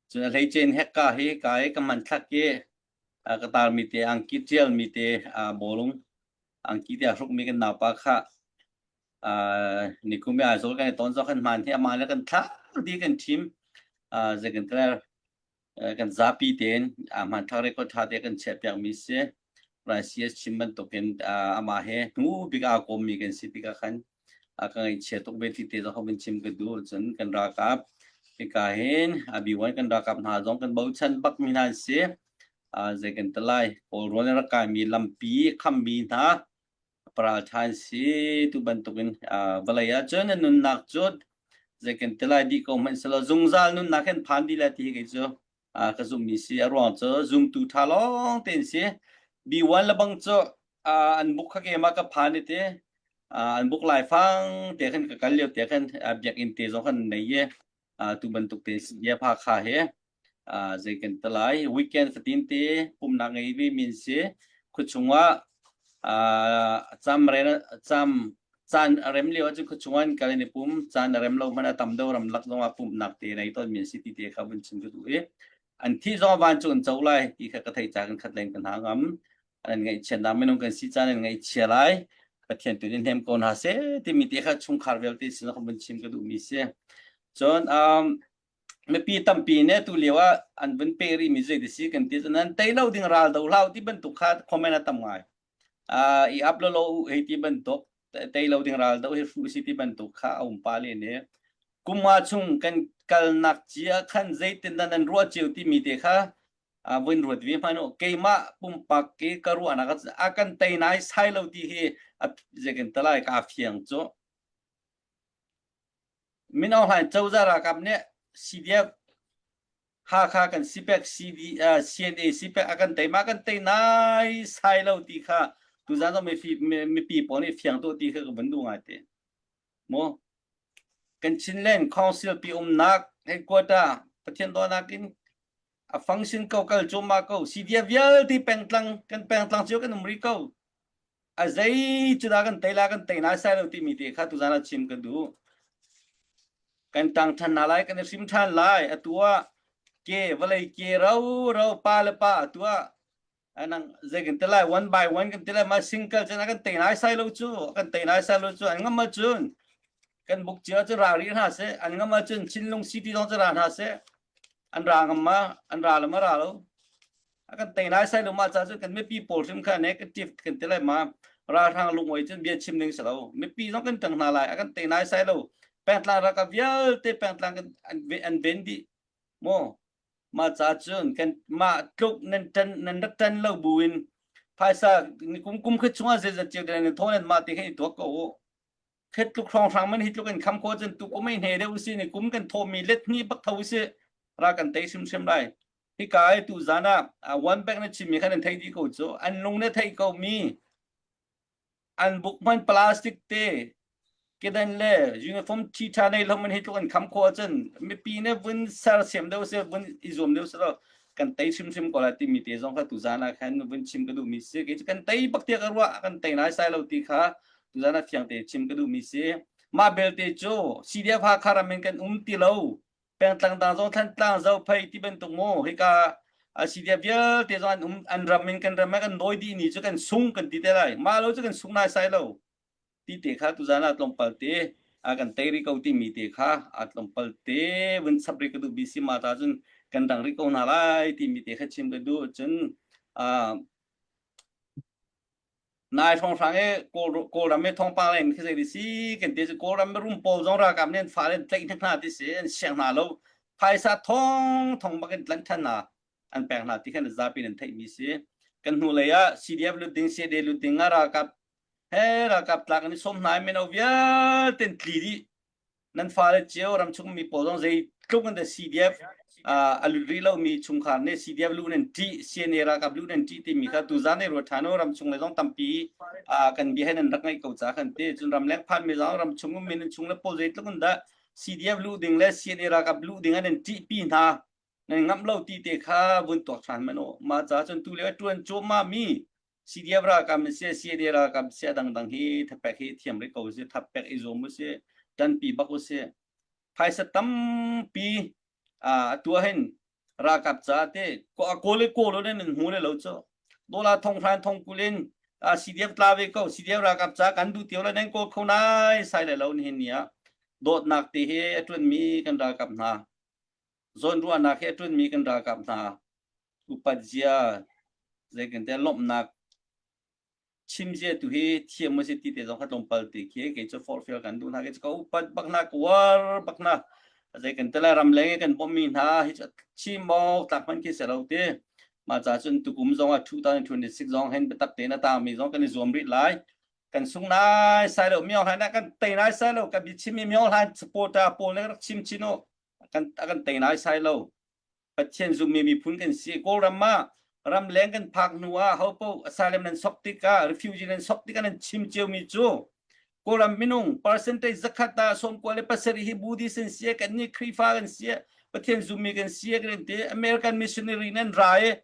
cun a hleice in hekka hi ka i ka hmanthlak i ka tarmi te angki ṭialmi te bawlung angki te a hrukmi kan naupa kha nikum i Aizawl kan i ton zong khan hmaan hi amah le kan thlak dih kan ṭhim zei kan tler kan zapi tein hmanthlak record ṭha te kan chiahpiakmi si Russia chim bantukin amah he hnu bik aa kawmmi kan si tikah khan ka ngaihchia tuk ve ti te zong kan chim ka duh cun kan ralkap hika hin B1 kan ralkap hna zong kan bochan bakmi hna an si zei kan ti lai Kawlrawn in rak kaimi lampi khammi hna paral ṭha an si tu bantukin vawlei ah cun an nunnak cu. Zei kan ti lai dih ko hmanh selaw zungzal nunnak hin phan dih lai ti hi kei cu ka zumhmi si. A ruang cu zumtu ṭha lawng tein si. B1 le bang cu an buk kha keimah ka phan i ti an buk lai fang te khan ka kal lio te khan biakinn te zong khan nei i tu bantuk te bia pha kha he zei kan ti lai weekend fatin te pumnak ngei ve min si khuachung ah cam re cam caan a rem lio ahcun khuachung ah kal in i pum caan a rem lo hmanh a tam deuh ram lak zong ah pumhnak te nei tawn mi si ti te kha vun chim ka duh i an thi zong van cu an co lai ti kha ka theih ca kan khat len kan ha ngam an ngaihchiatnak minung kan si caan an ngaihchia lai Pathian tu nih hnem ko hna seh timi te kha chungkhar vialte sin ah vun chim ka duhmi si cun um, mipi tampi ne tu lio ah an vun pe rih mi zei ti si kan ti cun nan tei lo ding ral do hlau ti bantuk kha comment a tam ngai uh, i up lo lo hei ti bantuk tei lo ding ral do hi hru si ti bantuk kha a um pa le ne kuma chung kan kalnak cia khan zeitin dan an ruah cio ti mi te kha vun ruat ve hmanh u keimah pumpak ke ka ruahnak a kan tei nai sai lo ti hi zekin talai ka fiang cu Min Aung Hlaing cozah ralkap nih CDF Hakha kan sipek CD, uh, CNA sipek a kan tei ma kan tei nai sai lo ti kha tuzan zong mipi pawl nih fiang tu ti kha ka vun duh ngai te mu kan Chinland Council pi umnak headquarter Pathian dawnak in a function ko kal cuma ko CDF vialte pengtlang kan pengtlang cio kan um ri ko a zei cu dah kan tei la kan tei nai sai lo timi te kha tuzan ah chim ka duh kan tang than na lai kan i hrim than lai atu ah ke vawlei ke ro ro pa le pa atu ah anang zei kan ti lai one by one kan ti lai ma single cun kan tei nai sai lo cu kan tei nai sai lo cu an ngam ahcun kan buk cia cu ra rih hna seh an ngam ahcun Chinlung city zong cu ra hna seh an ra ngam ma an ra lo ma ra lo a kan tei lai sai lo ma ca cun kan mipi pawl hrim kha ne kan tif kan ti lai ma ralhrang lungoi cun bia chim ning si lo mipi zong kan tang hna lai a kan tei lai sai lo pengtlang ralkap vialte pengtlang kan an ven dih mo ma ca cun kan ma tluk nan tan nan rak tan lo buin phaisa kum kum khat chungah zeizat cio den thawn an ma te khan i tuak ko u khet tluk hrawng hrang man hi tluk in kham kho cun tu kum ei hne deuh si ni kum kan thawmi let hni bak tho si ra kan tei hrimhrim lai Hika i tuzan ah one bank na chimmi khan an theih dih ko cu. An lung na theih ko mi an buk hman plastic te kedan le uniform thi tha nei lo man hi tluk an kham kho ahcun mipi ne vun sersiam deuh se vun i zuam deuh se lo kan tei hrimhrim ko lai timi te zong kha tuzan ah khan vun chim ka duh mi si kei cu kan tei bak tiah ka ruah kan tei nai sai lo ti kha tuzan ah fiang te chim ka duh mi si mah belte cu CDF Hakha ram in kan um ti lo pengtlang dang zong Thantlang Zophei ti bantuk mu hika CDF vialte zong an um an ram in kan ram ah kan nawi dih ni cu kan sung kan ti te lai mah lo cu kan sung nai sai lo ti te kha tuzan ah tlawmpal te a kan tei ri ko ti mi te kha a tlawmpal te vun chap ri ka duh bisi ma ta cun kan dang ri ko hna lai ti mi te kha chim ka duh cun Nai hrawnghrang i Kawlram i thawngpang lei in khi zei si kan ti cu Kawlram rum pawl zong ralkap nih an fale an tlaih hna ti si an siang hna lo phaisa thong thong bak in tlanh than hna an pek hna ti khan zapi in an theih mi si kan hnu lei ah CDF lut ding CDA lut ding ah ralkap he ralkap tlak an i sawm hna i mino vialte an tli dih nan fale cio ramchung mi pawl zong zeitluk in dah CDF a lut rih lomi chungkhar nih CDF lu nan ṭih CNA ralkap lu nan ṭih timi kha tuzan nih ruat ṭhan u ramchung le zong tampi kan bia he nan rak ngaih ko ca kan ti cun ramleng phan mi zong ramchung ummi nan chung le pawl zeitluk in dah CDF lu ding le CNA ralkap lu ding an ṭih pi hna nan ngamh lo ti te kha vun tuak ṭhan man u mah ca cun tu le ṭuan cuahmah mi CDF ralkap na si CNA ralkap si a dangdang hi thapek hi thiam rih ko si thapek i zuam u si ṭanpi bak u si phaisa tampi a tuah hin ralkap ca te kawl le kawl in nan hmu le lo cu dola thong hran thong kul in CDF tla ve ko CDF ralkap ca kan duh tio le nan kawl kho nai sai le lo nihin ni ah dawtnak te he a ṭuanmi kan ralkap hna zawnruahnak he a ṭuanmi kan ralkap hna upat zia zeitin lawmhnak chim zia tu hi thiam a si ti te zong kha tlawmpal te khi kei cu forhfial kan duh hna kei cu ka upat bak hna ka uar bak hna zei kan tela ram leng kan bawmmi hna hi cu chim awk tlak hman khi si lo ti mah ca cun tukum zong ah 2026 zong hen biatak tein a tangmi zong kan i zuam rih lai. Kan sung nai sai lo Myo Hlain ah kan tei nai sai lo kan biachim mi Myo Hlain supporter pawl nih rak chim chin u. Kan kan tei nai sai lo. Pathian zummi miphun kan si. Kawlram ah ramleng kan phak hnu ah hopo asylum nan sok tikah refugee nan sok tikah nan chim ciomi cu Kawlram minung percentage zakhat ah 97 hi Buddhist an si kan nih Khrihfa kan si Pathian zummi kan si kan ti American missionary nan ra i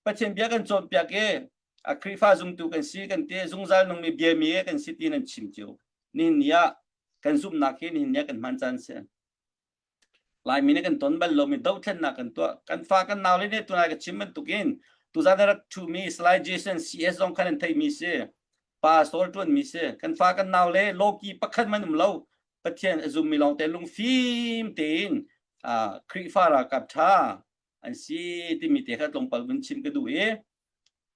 Pathian bia kan cawnpiak i a Khrihfa zumtu kan si kan ti zungzal nungmi biami kan si ti nan chim cio nihin ni ah kan zumhnak hi nihin ni ah kan hman caan si Laimi nih kan ton bal lomi dothlennak kan tuah. Kan fa kan nau le nih tunai ka chim bantukin tuzan a rak ṭhumi Salai Jason CS zong khan an theihmi si. Pastor ṭuanmi si. Kan fa kan nau le lawki pakhat man um lo. Pathian a zummi lawngte lungfim tein Khrihfa ralkap ṭha an si timi te kha tlawmpal vun chim ka duh i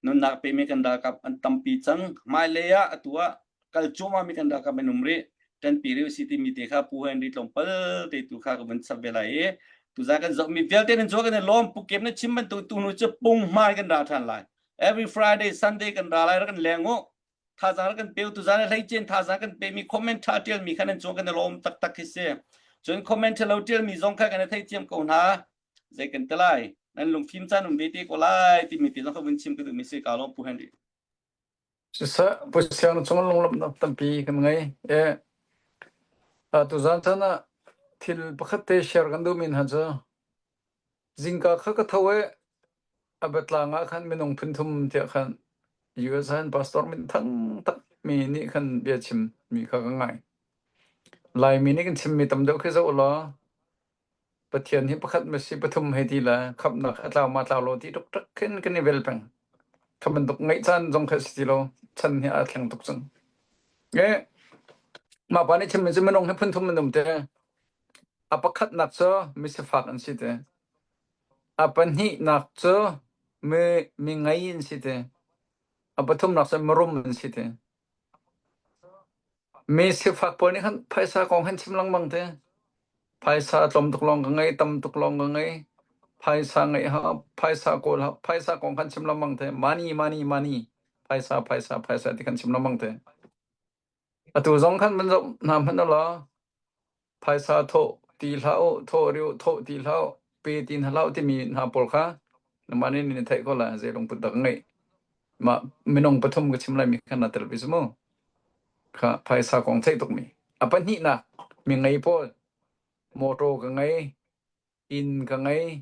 nunnak pemi kan ralkap an tampi cang. Hmailei ah atu ah kal cuahmah mi kan ralkap an um rih. Kan pi rih si timi te kha Pu Henry tlawmpal te tu kha ka vun chap ve lai i tuzan kan zohmi vialte nan cuah kan i lawm Pu Kem na chim bantuk tu hnu cu pung hmai kan ra ṭhan lai. Every Friday, Sunday kan ra lai rak kan leng u. Thazaang rak kan pe u. Tuzan hlei cen thazaang kan pe mi comment ṭha ṭial mi kha nan cuah kan i lawm taktak khi si. Cun comment ṭhalo ṭial mi zong kha kan i theithiam ko hna. Zei kan ti lai nan lungfim caan um ve te ko lai timi te zong kha vun chim ka duhmi si ka lawm Pu Henry. Siseh, Pu Siang cung lunglawmhnak tampi kan ngei. E, tuzaan caan ah thil pakhat te share kan duhmi hna cu zingka kha ka tho i a biatlang ah khan minung phun thum tiah khan US ah pastor minthang takmi nih khan bia chim mi kha ka ngai. Laimi nih kan chimmi tam deuh khi zoh law Pathian hi pakhat ma si pathum hei ti le khamhnak a tlau ma tlau lo ti tuk khin kan i vel peng. Kha bantuk ngeih caan zong kha si ti lo. Chan hi aa thleng tuk cang. E, mah pa nih chimmi cu minung hi phun thum an um te. A pakhatnak cu misifak an si te. A pahnihnak cu mi, mi ngei an si te. A pathumnak cu mirum an si te. Mi sifak pawl nih khan phaisa kong han chim lengmang te. Phaisa tlawm tuk lawng ka ngei, tam tuk lawng ka ngei. Phaisa ngeih ha, phaisa kawl ha, phaisa kong khan chim lengmang te. Money, money, money. Phaisa, phaisa, phaisa ti khan chim lengmang te. Atu zong khan man zoh hna hmanh law phaisa thawh ti hlah u, thawh riu, thawh ti hlah u, pe ti hna hlah u timi hna pawl kha nangmah nih na theih ko lai zei lungput dah ka ngeih. Mah minung pathum ka chim laimi kha na tel ve cu mu. Kha phaisa kong theih tukmi. A pahnihnak mi ngei pawl motor ka ngei, inn ka ngei,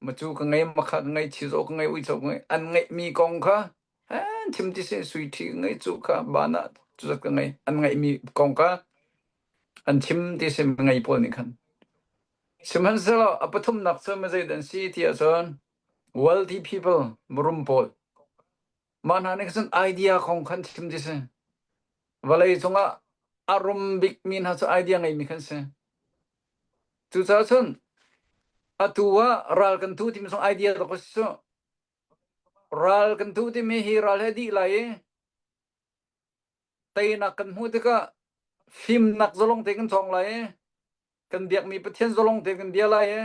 macu ka ngei, makha ka ngei, chizaw ka ngei, uico ka ngei. An ngeihmi kong kha an chim ti si sui ṭhi ka ngei cu kha ban ah cuzat ka ngei. An ngeihmi kong kha an chim ti si ngei pawl nih khan. Sihmanhsehlaw a pathumnak cu mizei dah an si ti ahcun wealthy people mirum pawl mah hna nih khan idea kong khan chim ti si. Vawlei cungah a rum bikmi hna cu idea ngeimi khan si. Cucaah cun atu ah ral kan tu timi zong idea dawk a si cu. Ral kan tu timi hi ral he dih lai i teinak kan hmuh tikah fimnak zalong te kan cawng lai i kan biakmi Pathian zalong te kan bia lai i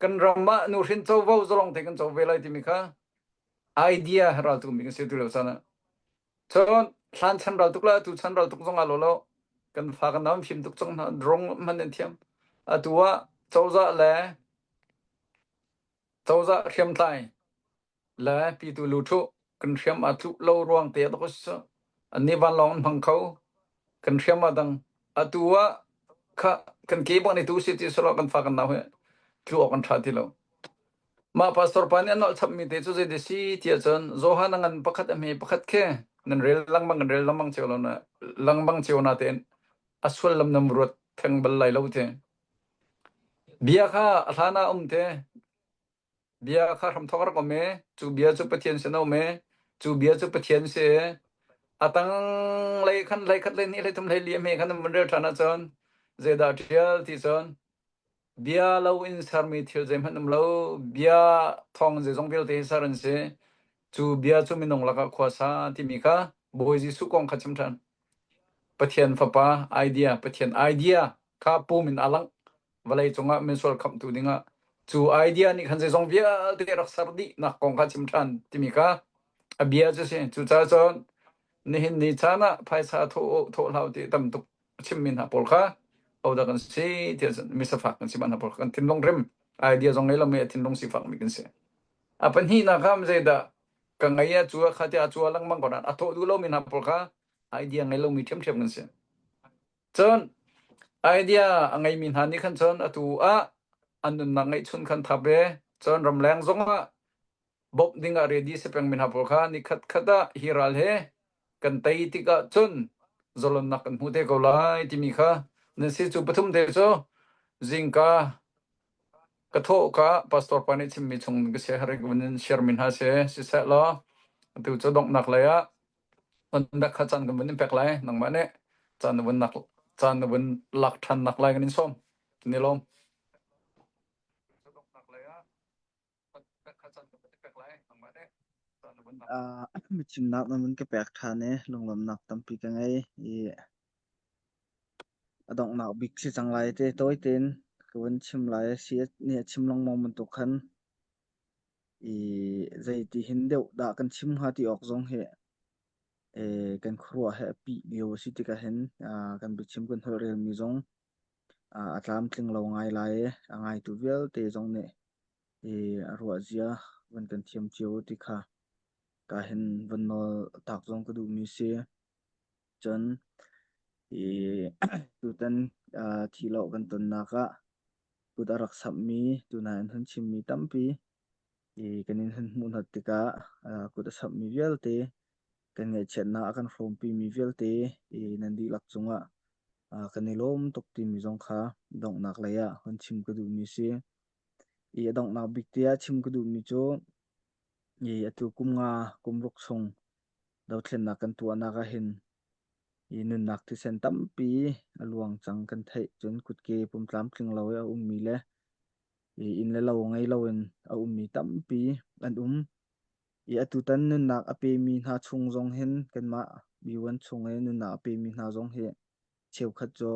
kan ram ah nuhrin covo zalong te kan co ve lai timi kha idea ral tu mi kan si tu lo sana. Cun hlan chan ral tuk la tu chan ral tuk zong ah lo lo kan fa kan nam fim tuk cang hna drong hman an thiam atu ah cozah le cozah hriamtlai le pitu lu thu kan hriam a tlu lo ruang te to su an ni van long an hmang kho kan hriam a dang atu ah kha kan ke bang ni tu si ti solo kan fa kan nau he tlu awk an tha ti lo Mah pastor pa nih a nolh chapmi te cu zei si tiah cun Johan a ngan pakhat a hme pakhat khi nan rel lengmang kan rel lengmang cio lo na lengmang cio na tein a sullam nan ruat theng bal lai lo te. Bia kha a hlan ah um te. Bia kha hramthawk rak um i cu bia cu Pathian sin a um i cu bia cu Pathian si i a tanglei khan hlei khat hlei hnih hlei thum hlei li a hme khan nan vun rel ṭhan ahcun zeidah ṭial ti cun Bia lo in sermi thil zeihmanh um lo. Bia thawng zeizong vialte hi ser an si. Cu bia cu minung lakah khua sa timi kha Bawi Jesuh kong kha chim ṭhan. Pathian Fapa idea, Pathian idea kha pum in a langh. Vawlei cungah misual khamhtu dingah cu idea nih khan zeizong vialte rak ser dih nak kong kha chim ṭhan timi kha a bia cu si. Cucaah cun. Nihin ni caan ah phaisa thawh thawh hlau ti tam tuk chimmi hna pawl kha hodah kan si tiah misafak kan si mah hna pawl kha kan thinlung rim idea zong ngei lomi a thinlung sifak mi kan si. A pahnihnak ah zeidah ka ngei a cu kha tiah a cua lengmang ko nain a thawh duh lomi hna pawl kha idea ngei lomi ṭhiamṭhiam kan si. Cun idea a ngeimi hna nih khan cun atu ah an nunnak ngeihchun khan thap ve. Cun ramleng zong ah bawmh ding ah ready si pengmi hna pawl kha nikhat khat ah hi ral he kan tei tikah cun zalonnak kan hmu te ko lai timi kha nan si cu pathum te cu zingka ka thawh ka pastor pa nih chimmi chung ka share in share mi hna si siseh law atu cu donghnak lei ah on kha caan kan vun in pek lai nangmah nih caan na vun nak caan na vun lak ṭhan nak lai kan in sawm ni lawm. Uh, biachimnak na vun ka pek ṭhan i lunglawmhnak tampi ka ngei i a donghnak bik si cang lai te tawi tein ka vun chim lai si nih a chim lengmang bantuk khan i zeiti hin deuh dah kan chim hnga ti awk zong hi eh, kan khuaruah he a pih lio a si tikah hin uh, kan biachim kan holhrelmi zong uh, a tlamtling lo ngai lai i a ngaitu vialte zong nih i a ruahzia van kan thiam cio ti kha ka hin van nawl tak zong ka duhmi si. Cun i tutan uh, thihloh kan tonnak ah kut a rak samhmi tuna in hun chimmi tampi i kan in hun hmuh hna tikah uh, kut a samhmi vialte kan ngaihchiatnak a kan hrawmpimi vialte i nan dihlak cungah uh, kan i lawm tuk timi zong kha donghnak lei ah hun chim ka duhmi si. I a donghnak bik tiah chim ka duhmi cu i atu kum nga kum ruk chung dothlennak kan tuahnak ahhin i nunnak thisen tampi a luang cang kan theih cun kutke pum tlamtling lo i a ummi le i inn le lo ngei loin a ummi tampi an um. I atutan nunnak a pemi hna chung zong hin kanmah B1 chung i nunnak a pemi hna zong hi cheukhat cu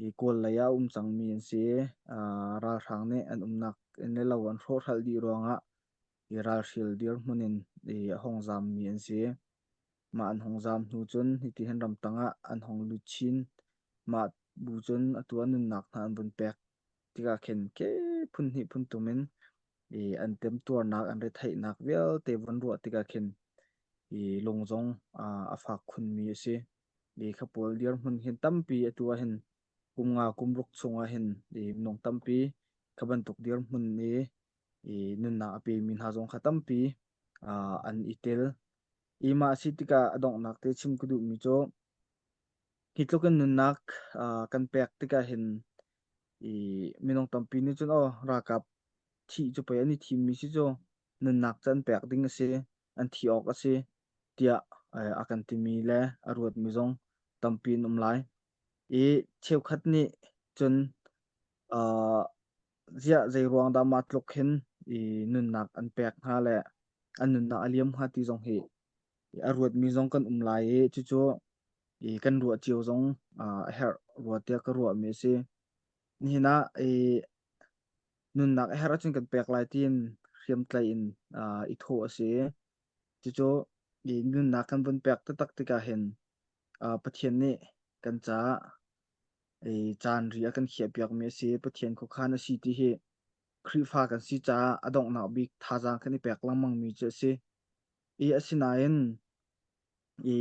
i Kawl lei ah a um cangmi an si i ralhrang nih an umnak inn le lo an hrawhhralh dih ruangah i ralhril dirhmun in i a hung zaammi an si. Mah an hung zaam hnu cun hiti hin ramtang ah an hung lut chin. Mah bu cun atu an nunnak hna an vun pek tikah khin ke phun hnih phun tum in i an temtuarnak an retheihnak vialte vun ruah tikah khin i lung zong a fak khunmi a si. I kha pawl dirhmun hin tampi atu ah hin kum nga kum ruk chung ah hin i minung tampi kha bantuk dirhmun i i nunnak a pemi hna zong kha tampi an i tel. I mah a si tikah a donghnak te chim ka duhmi cu hi tluk in nunnak kan pek tikah hin i minung tampi nih cun aw ralkap thih cu pei an i thimmi si cu nunnak cu an pek ding a si an thi awk a si tiah a kan timi le a ruatmi zong tampi an um lai. I cheukhat nih cun uh, ziah zei ruang dah mah tluk hin i nunnak an pek hnga le an nunnak a liam hnga ti zong hi a ruatmi zong kan um lai i cucu i kan ruah cio zong a herh rua tiah ka ruahmi a si. Nihin ah i nunnak a herh ahcun kan pek lai tiin hriamtlaih in i thawh a si. Cucu i nunnak kan vun pek taktak tikah hin Pathian nih kan caah i caan ri a kan khiahpiakmi a si. Pathian khuakhan a si ti hi Khrihfa kan si caah a donghnak bik thazaang kan i pek lengmangmi cu a si. I asinain i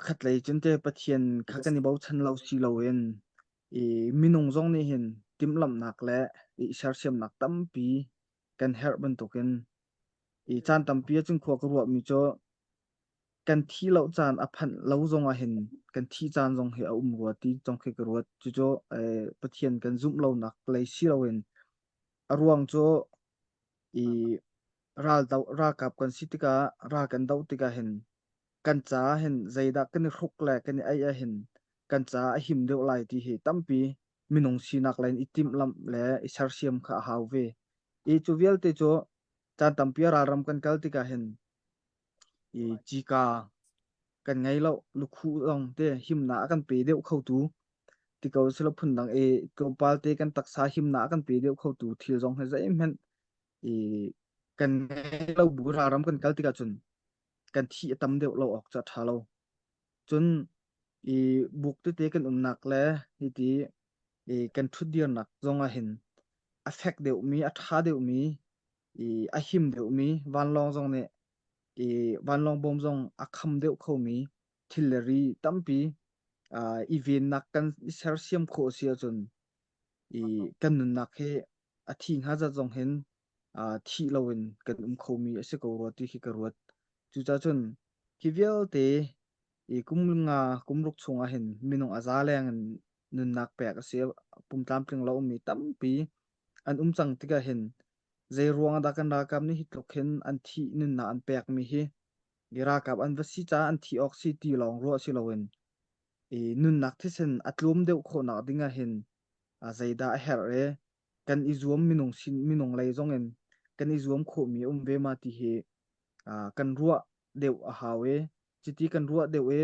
khatlei cun te Pathian kha kan i bochan lo si loin i minung zong nih hin timhlamhnak le i sersiamnak tampi kan herh bantukin i caan tampi ahcun khua ka ruahmi cu kan thi lo caan a phanh lo zong ah hin kan thi caan zong hi a um rua ti zong khi ka ruat. Cucu Pathian kan zumh lonak lei si loin a ruang cu i ral do ralkap kan si tikah ral kan doh tikah hin kan caah hin zeidah kan i hruk le kan i aih ah hin kan caah a him deuh lai ti hi tampi minung sinak lei in i timhlamh le i sersiam kha a hau ve. I cu vialte cu caan tampi ah ralram kan kal tikah hin i cika kan ngei lo lukhuh zong te himnak a kan pe deuh khotu ti ko silo phundang i tlawmpal te kan taksa himnak a kan pe deuh khotu thil zong hi zeihmanh i kan ngei lo bu ralram kan kal tikah cun. kan thi a tam deuh lo awk cu a ṭha lo. Cun i buk tete kan umnak le hiti i kan ṭhutdirnak zong ah hin a fek deuhmi, a ṭha deuhmi, i a him deuhmi vanlawng zong nih i vanlawng bom zong a kham deuh khomi thil le ri tampi uh, i vennak kan i sersiam khawh si ahcun i kan nunnak hi a thi hnga zat zong hin uh, thih loin kan um khomi a si ko rua ti khi ka ruat. Cucaah cun hi vialte i kum nga kum ruk chung ah hin minung a za leng in nunnak pek a si pum tlamtling lo ummi tampi an um cang tikah hin zei ruang dah kan ralkap nih hi tluk hin an thih nunnak an pekmi hi i ralkap an va si caah an thih awk si ti lawng ruah si loin i nunnak thisen a tlawm deuh khawhnak ding ah hin zeidah a herh i kan i zuam minung sin minung lei zong in kan i zuam khawhmi a um ve ma ti hi kan ruah deuh a hau i cuti kan ruah deuh i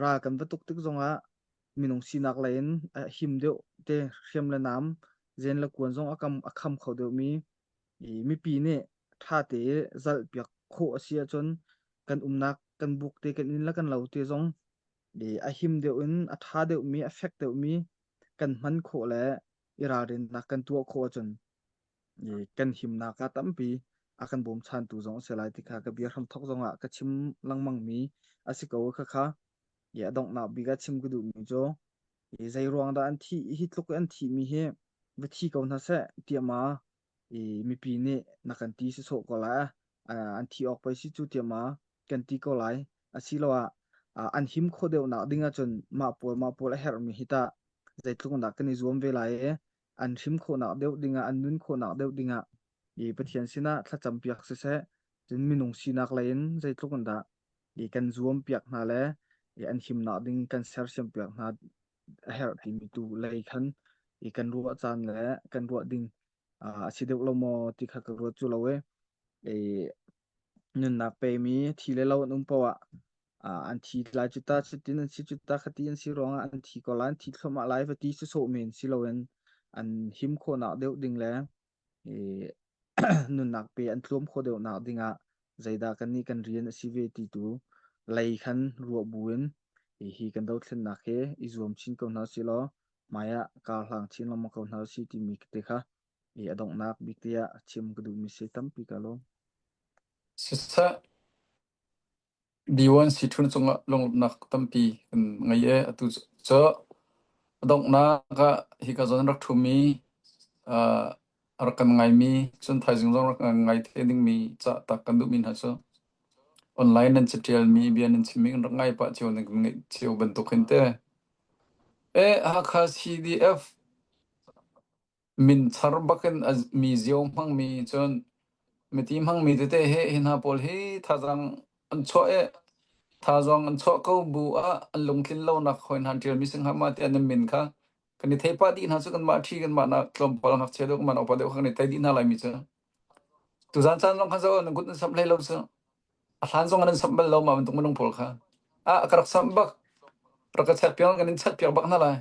ral kan va tuk tik zongah minung sinak lei in a him deuh te hriam le nam zen le kuan zong a kam a kham kho deuhmi i mipi nih ṭha te zalh piak khawh a si ahcun kan umnak kan buk te kan inn le kan lo te zong i a him deuh in a ṭha deuhmi a fek deuhmi kan hman khawh le i ralrinnak kan tuah khawh ahcun i kan himnak ah tampi a kan bawmchantu zong a si lai ti kha ka bia hramthok zong ah ka chim lengmang mi a si ko khakha i a donghnak bik ah chim ka duhmi cu i zei ruang dah an thih hi tluk an thihmi hi va thi ko hna seh tiah ma i mipi nih na kan ti si sawh ko lai an thi awk pei si cu tiah ma kan ti ko lai asiloah an him khawh deuhnak ding ahcun mah pawl mah pawl a herhmi hi tah zeitluk dah kan i zuam ve lai i an hrim khawhnak deuh dingah an nun khawhnak deuh dingah i Pathian sinah thlacam piak siseh cun minung sinak lei in zeitluk in dah i kan zuam piak hna le i an himnak ding kan sersiam piak hna a herh timi tu lei khan i kan ruah caan le kan ruah ding a si deuh lo maw ti kha ka ruat cu lo e i nunnak pemi thi le lo an um poah ah an thi lai cu ta cutin an si cu ta khati an si ruangah an thi ko lai an thi thluahmah lai va ti si sawh men si loin an him khawhnak deuh ding le i nunnak pe an tluam khawh deuhnak dingah zeidah kan nih kan rian a si ve ti tu lei khan ruah buin hi kan dothlennak hi i zuam chin ko hna si law hmai ah kar hlang chin lengmang ko hna si timi te kha i a donghnak bik te ah chim ka duhmi si tampi ka lawm. Siseh B1 C2 cungah lunglawmhnak tampi kan ngei i atu cu a donghnak ah hika zawn rak ṭhumi uh, rak kan ngaimi cun thaizing zong rak kan ngai te dingmi cah tak kan duhmi hna cu online nan caṭialmi bia nan chimmi kan rak ngai pah cio nan kan ngeih cio bantuk hin te. E Hakha CDF Min char bakin a mi zio hmangmi cun miti hmangmi tete he hi hna pawl hi thazaang an chuah i thazaang an chuah ko bu ah an lungtlin lonak hawi hna ṭialmi si hnga ma tiah nan min kha kan i thei pah dih hna cu kanmah ṭhi kanmah nak tlawmpal ngakchia deuh kanmah upa deuh kha kan i thei dih hna laimi cu tuzaan caan zong kha zoh nan kut nan samh hlei lo cu a hlan zong nan samh bal lo mah bantuk minung pawl kha ah ka rak samh bak rak ka check piak kan in check piak bak hna lai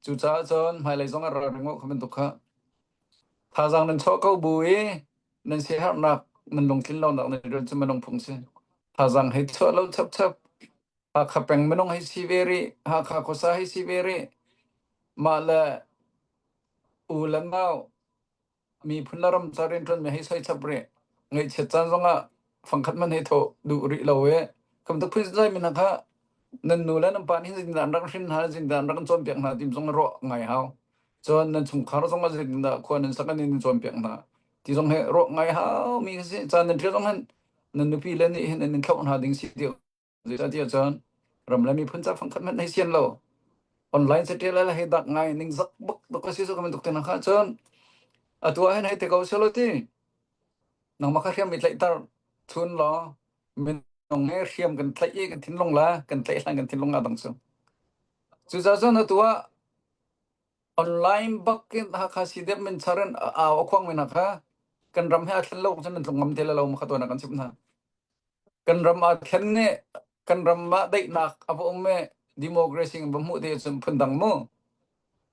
Cucaah cun hmailei zong ah ralring awk kha bantuk kha thazaang nan chuah ko bu i nan siaherhnak nan lungtlin lonak nan rian cu minung phung si. Thazaang hei chuah lo chapchap. Hakha peng minung hei si ve rih. Hakha khuasa hei si ve rih. Mah le u le nau miphun le ram ca rianṭuanmi hei soi chap rih. Ngaihchiat caan zongah fangkhat man hei thawh duh rih lo i kam tuk phun zai min kha nan nu le nan pa nih zeitindah an rak hrin hna zeitindah an rak in cawnpiak hna ti zong ruah ngai hau. Cun nan chungkhar zong ah zeitindah khua nan sak in cawnpiak hna ti zong he ruah ngai hau mi khi si. Caan nan ṭial zong hin nan nupi le nih hin an in thlauh hna ding si ti Zeicahtiah cun ram le miphun ca fangkhat hmanh hei sian lo. Online catial le hei dak ngai ningzak bak bak a si cu ka bantuk te hna kha cun atu ah hin hei te ko selaw ti nangmah kha hriam i tlaihter chun law minung he hriam kan tlaih i kan thinlung la kan tlaih hlan kan thinlung aa dang cu. Cucaah cun atu ah online bak in Hakha CDF min char in au a khuang mi hna kha kan ram he aa thlen lo cun nan tlung ngam te lo ma kha tuan ah kan chimh hna. Kan ram aa thlen nih kan ram ah daihnak a va um i democracy va hmuh te cun phundang mu.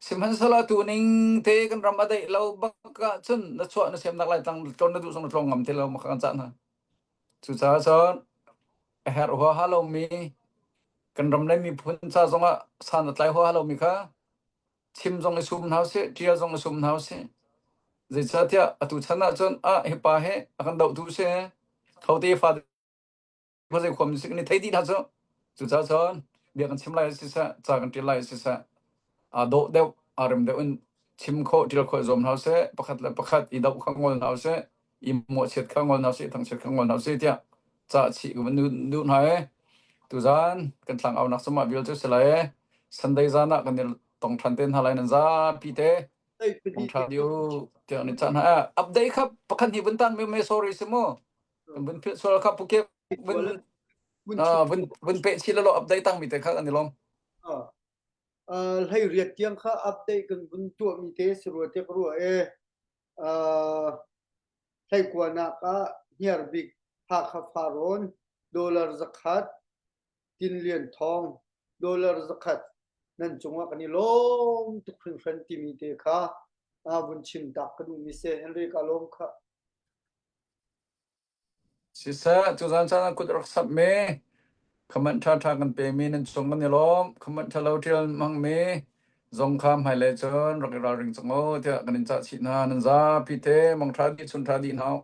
Sihmanhsehlaw tu ning te kan ram a daih lo bak ahcun na chuah na semnak lai tlang tlawn na duh zong na tlawng ngam te lo ma kha kan cah hna. Cucaah cun. A herh huaha lomi kan ram le miphun ca zongah san a tlai huaha lomi kha chim zong i sum hna usih, ṭial zong i sum hna usih. Zeicahtiah atu chan ahcun ah hi pa hi a kan dohtu si, hote fa khuazei khuam sik ni thei dih hna cu. Cucaah cun bia kan chim lai siseh, ca kan ṭial lai siseh, aa dawh deuh, aa rem deuh in chim khawh, ṭial khawh i zuam hna usih, pakhat le pakhat i doh kha ngol hna usih, i mawhchiat kha ngol hna usih, thangchiat kha ngol hna usih tiah ca chih ka van duh hna i tuzaan kan thlang aunak cu mah vial cu si lai i Sunday zan ah kan i tong ṭhan te hna lai nan zapi te tong ṭhan dih u tiah ni cah hna. Update kha pakhat hnih vun tan mi me sorry si mu. Kan vun philh sual kha puke vun vun vun pe chih lo update tang mi te kha kan i lawm. Hlei riat tiang kha update kan vun tuah mi te si rua te ka rua e. Hleikuanak ah hniarbik Hakha Farrawn dollar 100, Tinlian Thawng dollar 100 nan cungah kan i lawm tuk hringhran timi te kha vun chim tak ka duhmi si. Henry ka lawm khah. Siseh, tuzaan caan ah kut rak samhmi, comment ṭhaṭha kan pemi nan cung kan i lawm. Comment ṭhalo ṭial hmangmi zong kha hmailei cun rak i ralring cang u tiah kan in cah chih hna. Nan zapi te mangṭha dih, chunṭha dih hna u.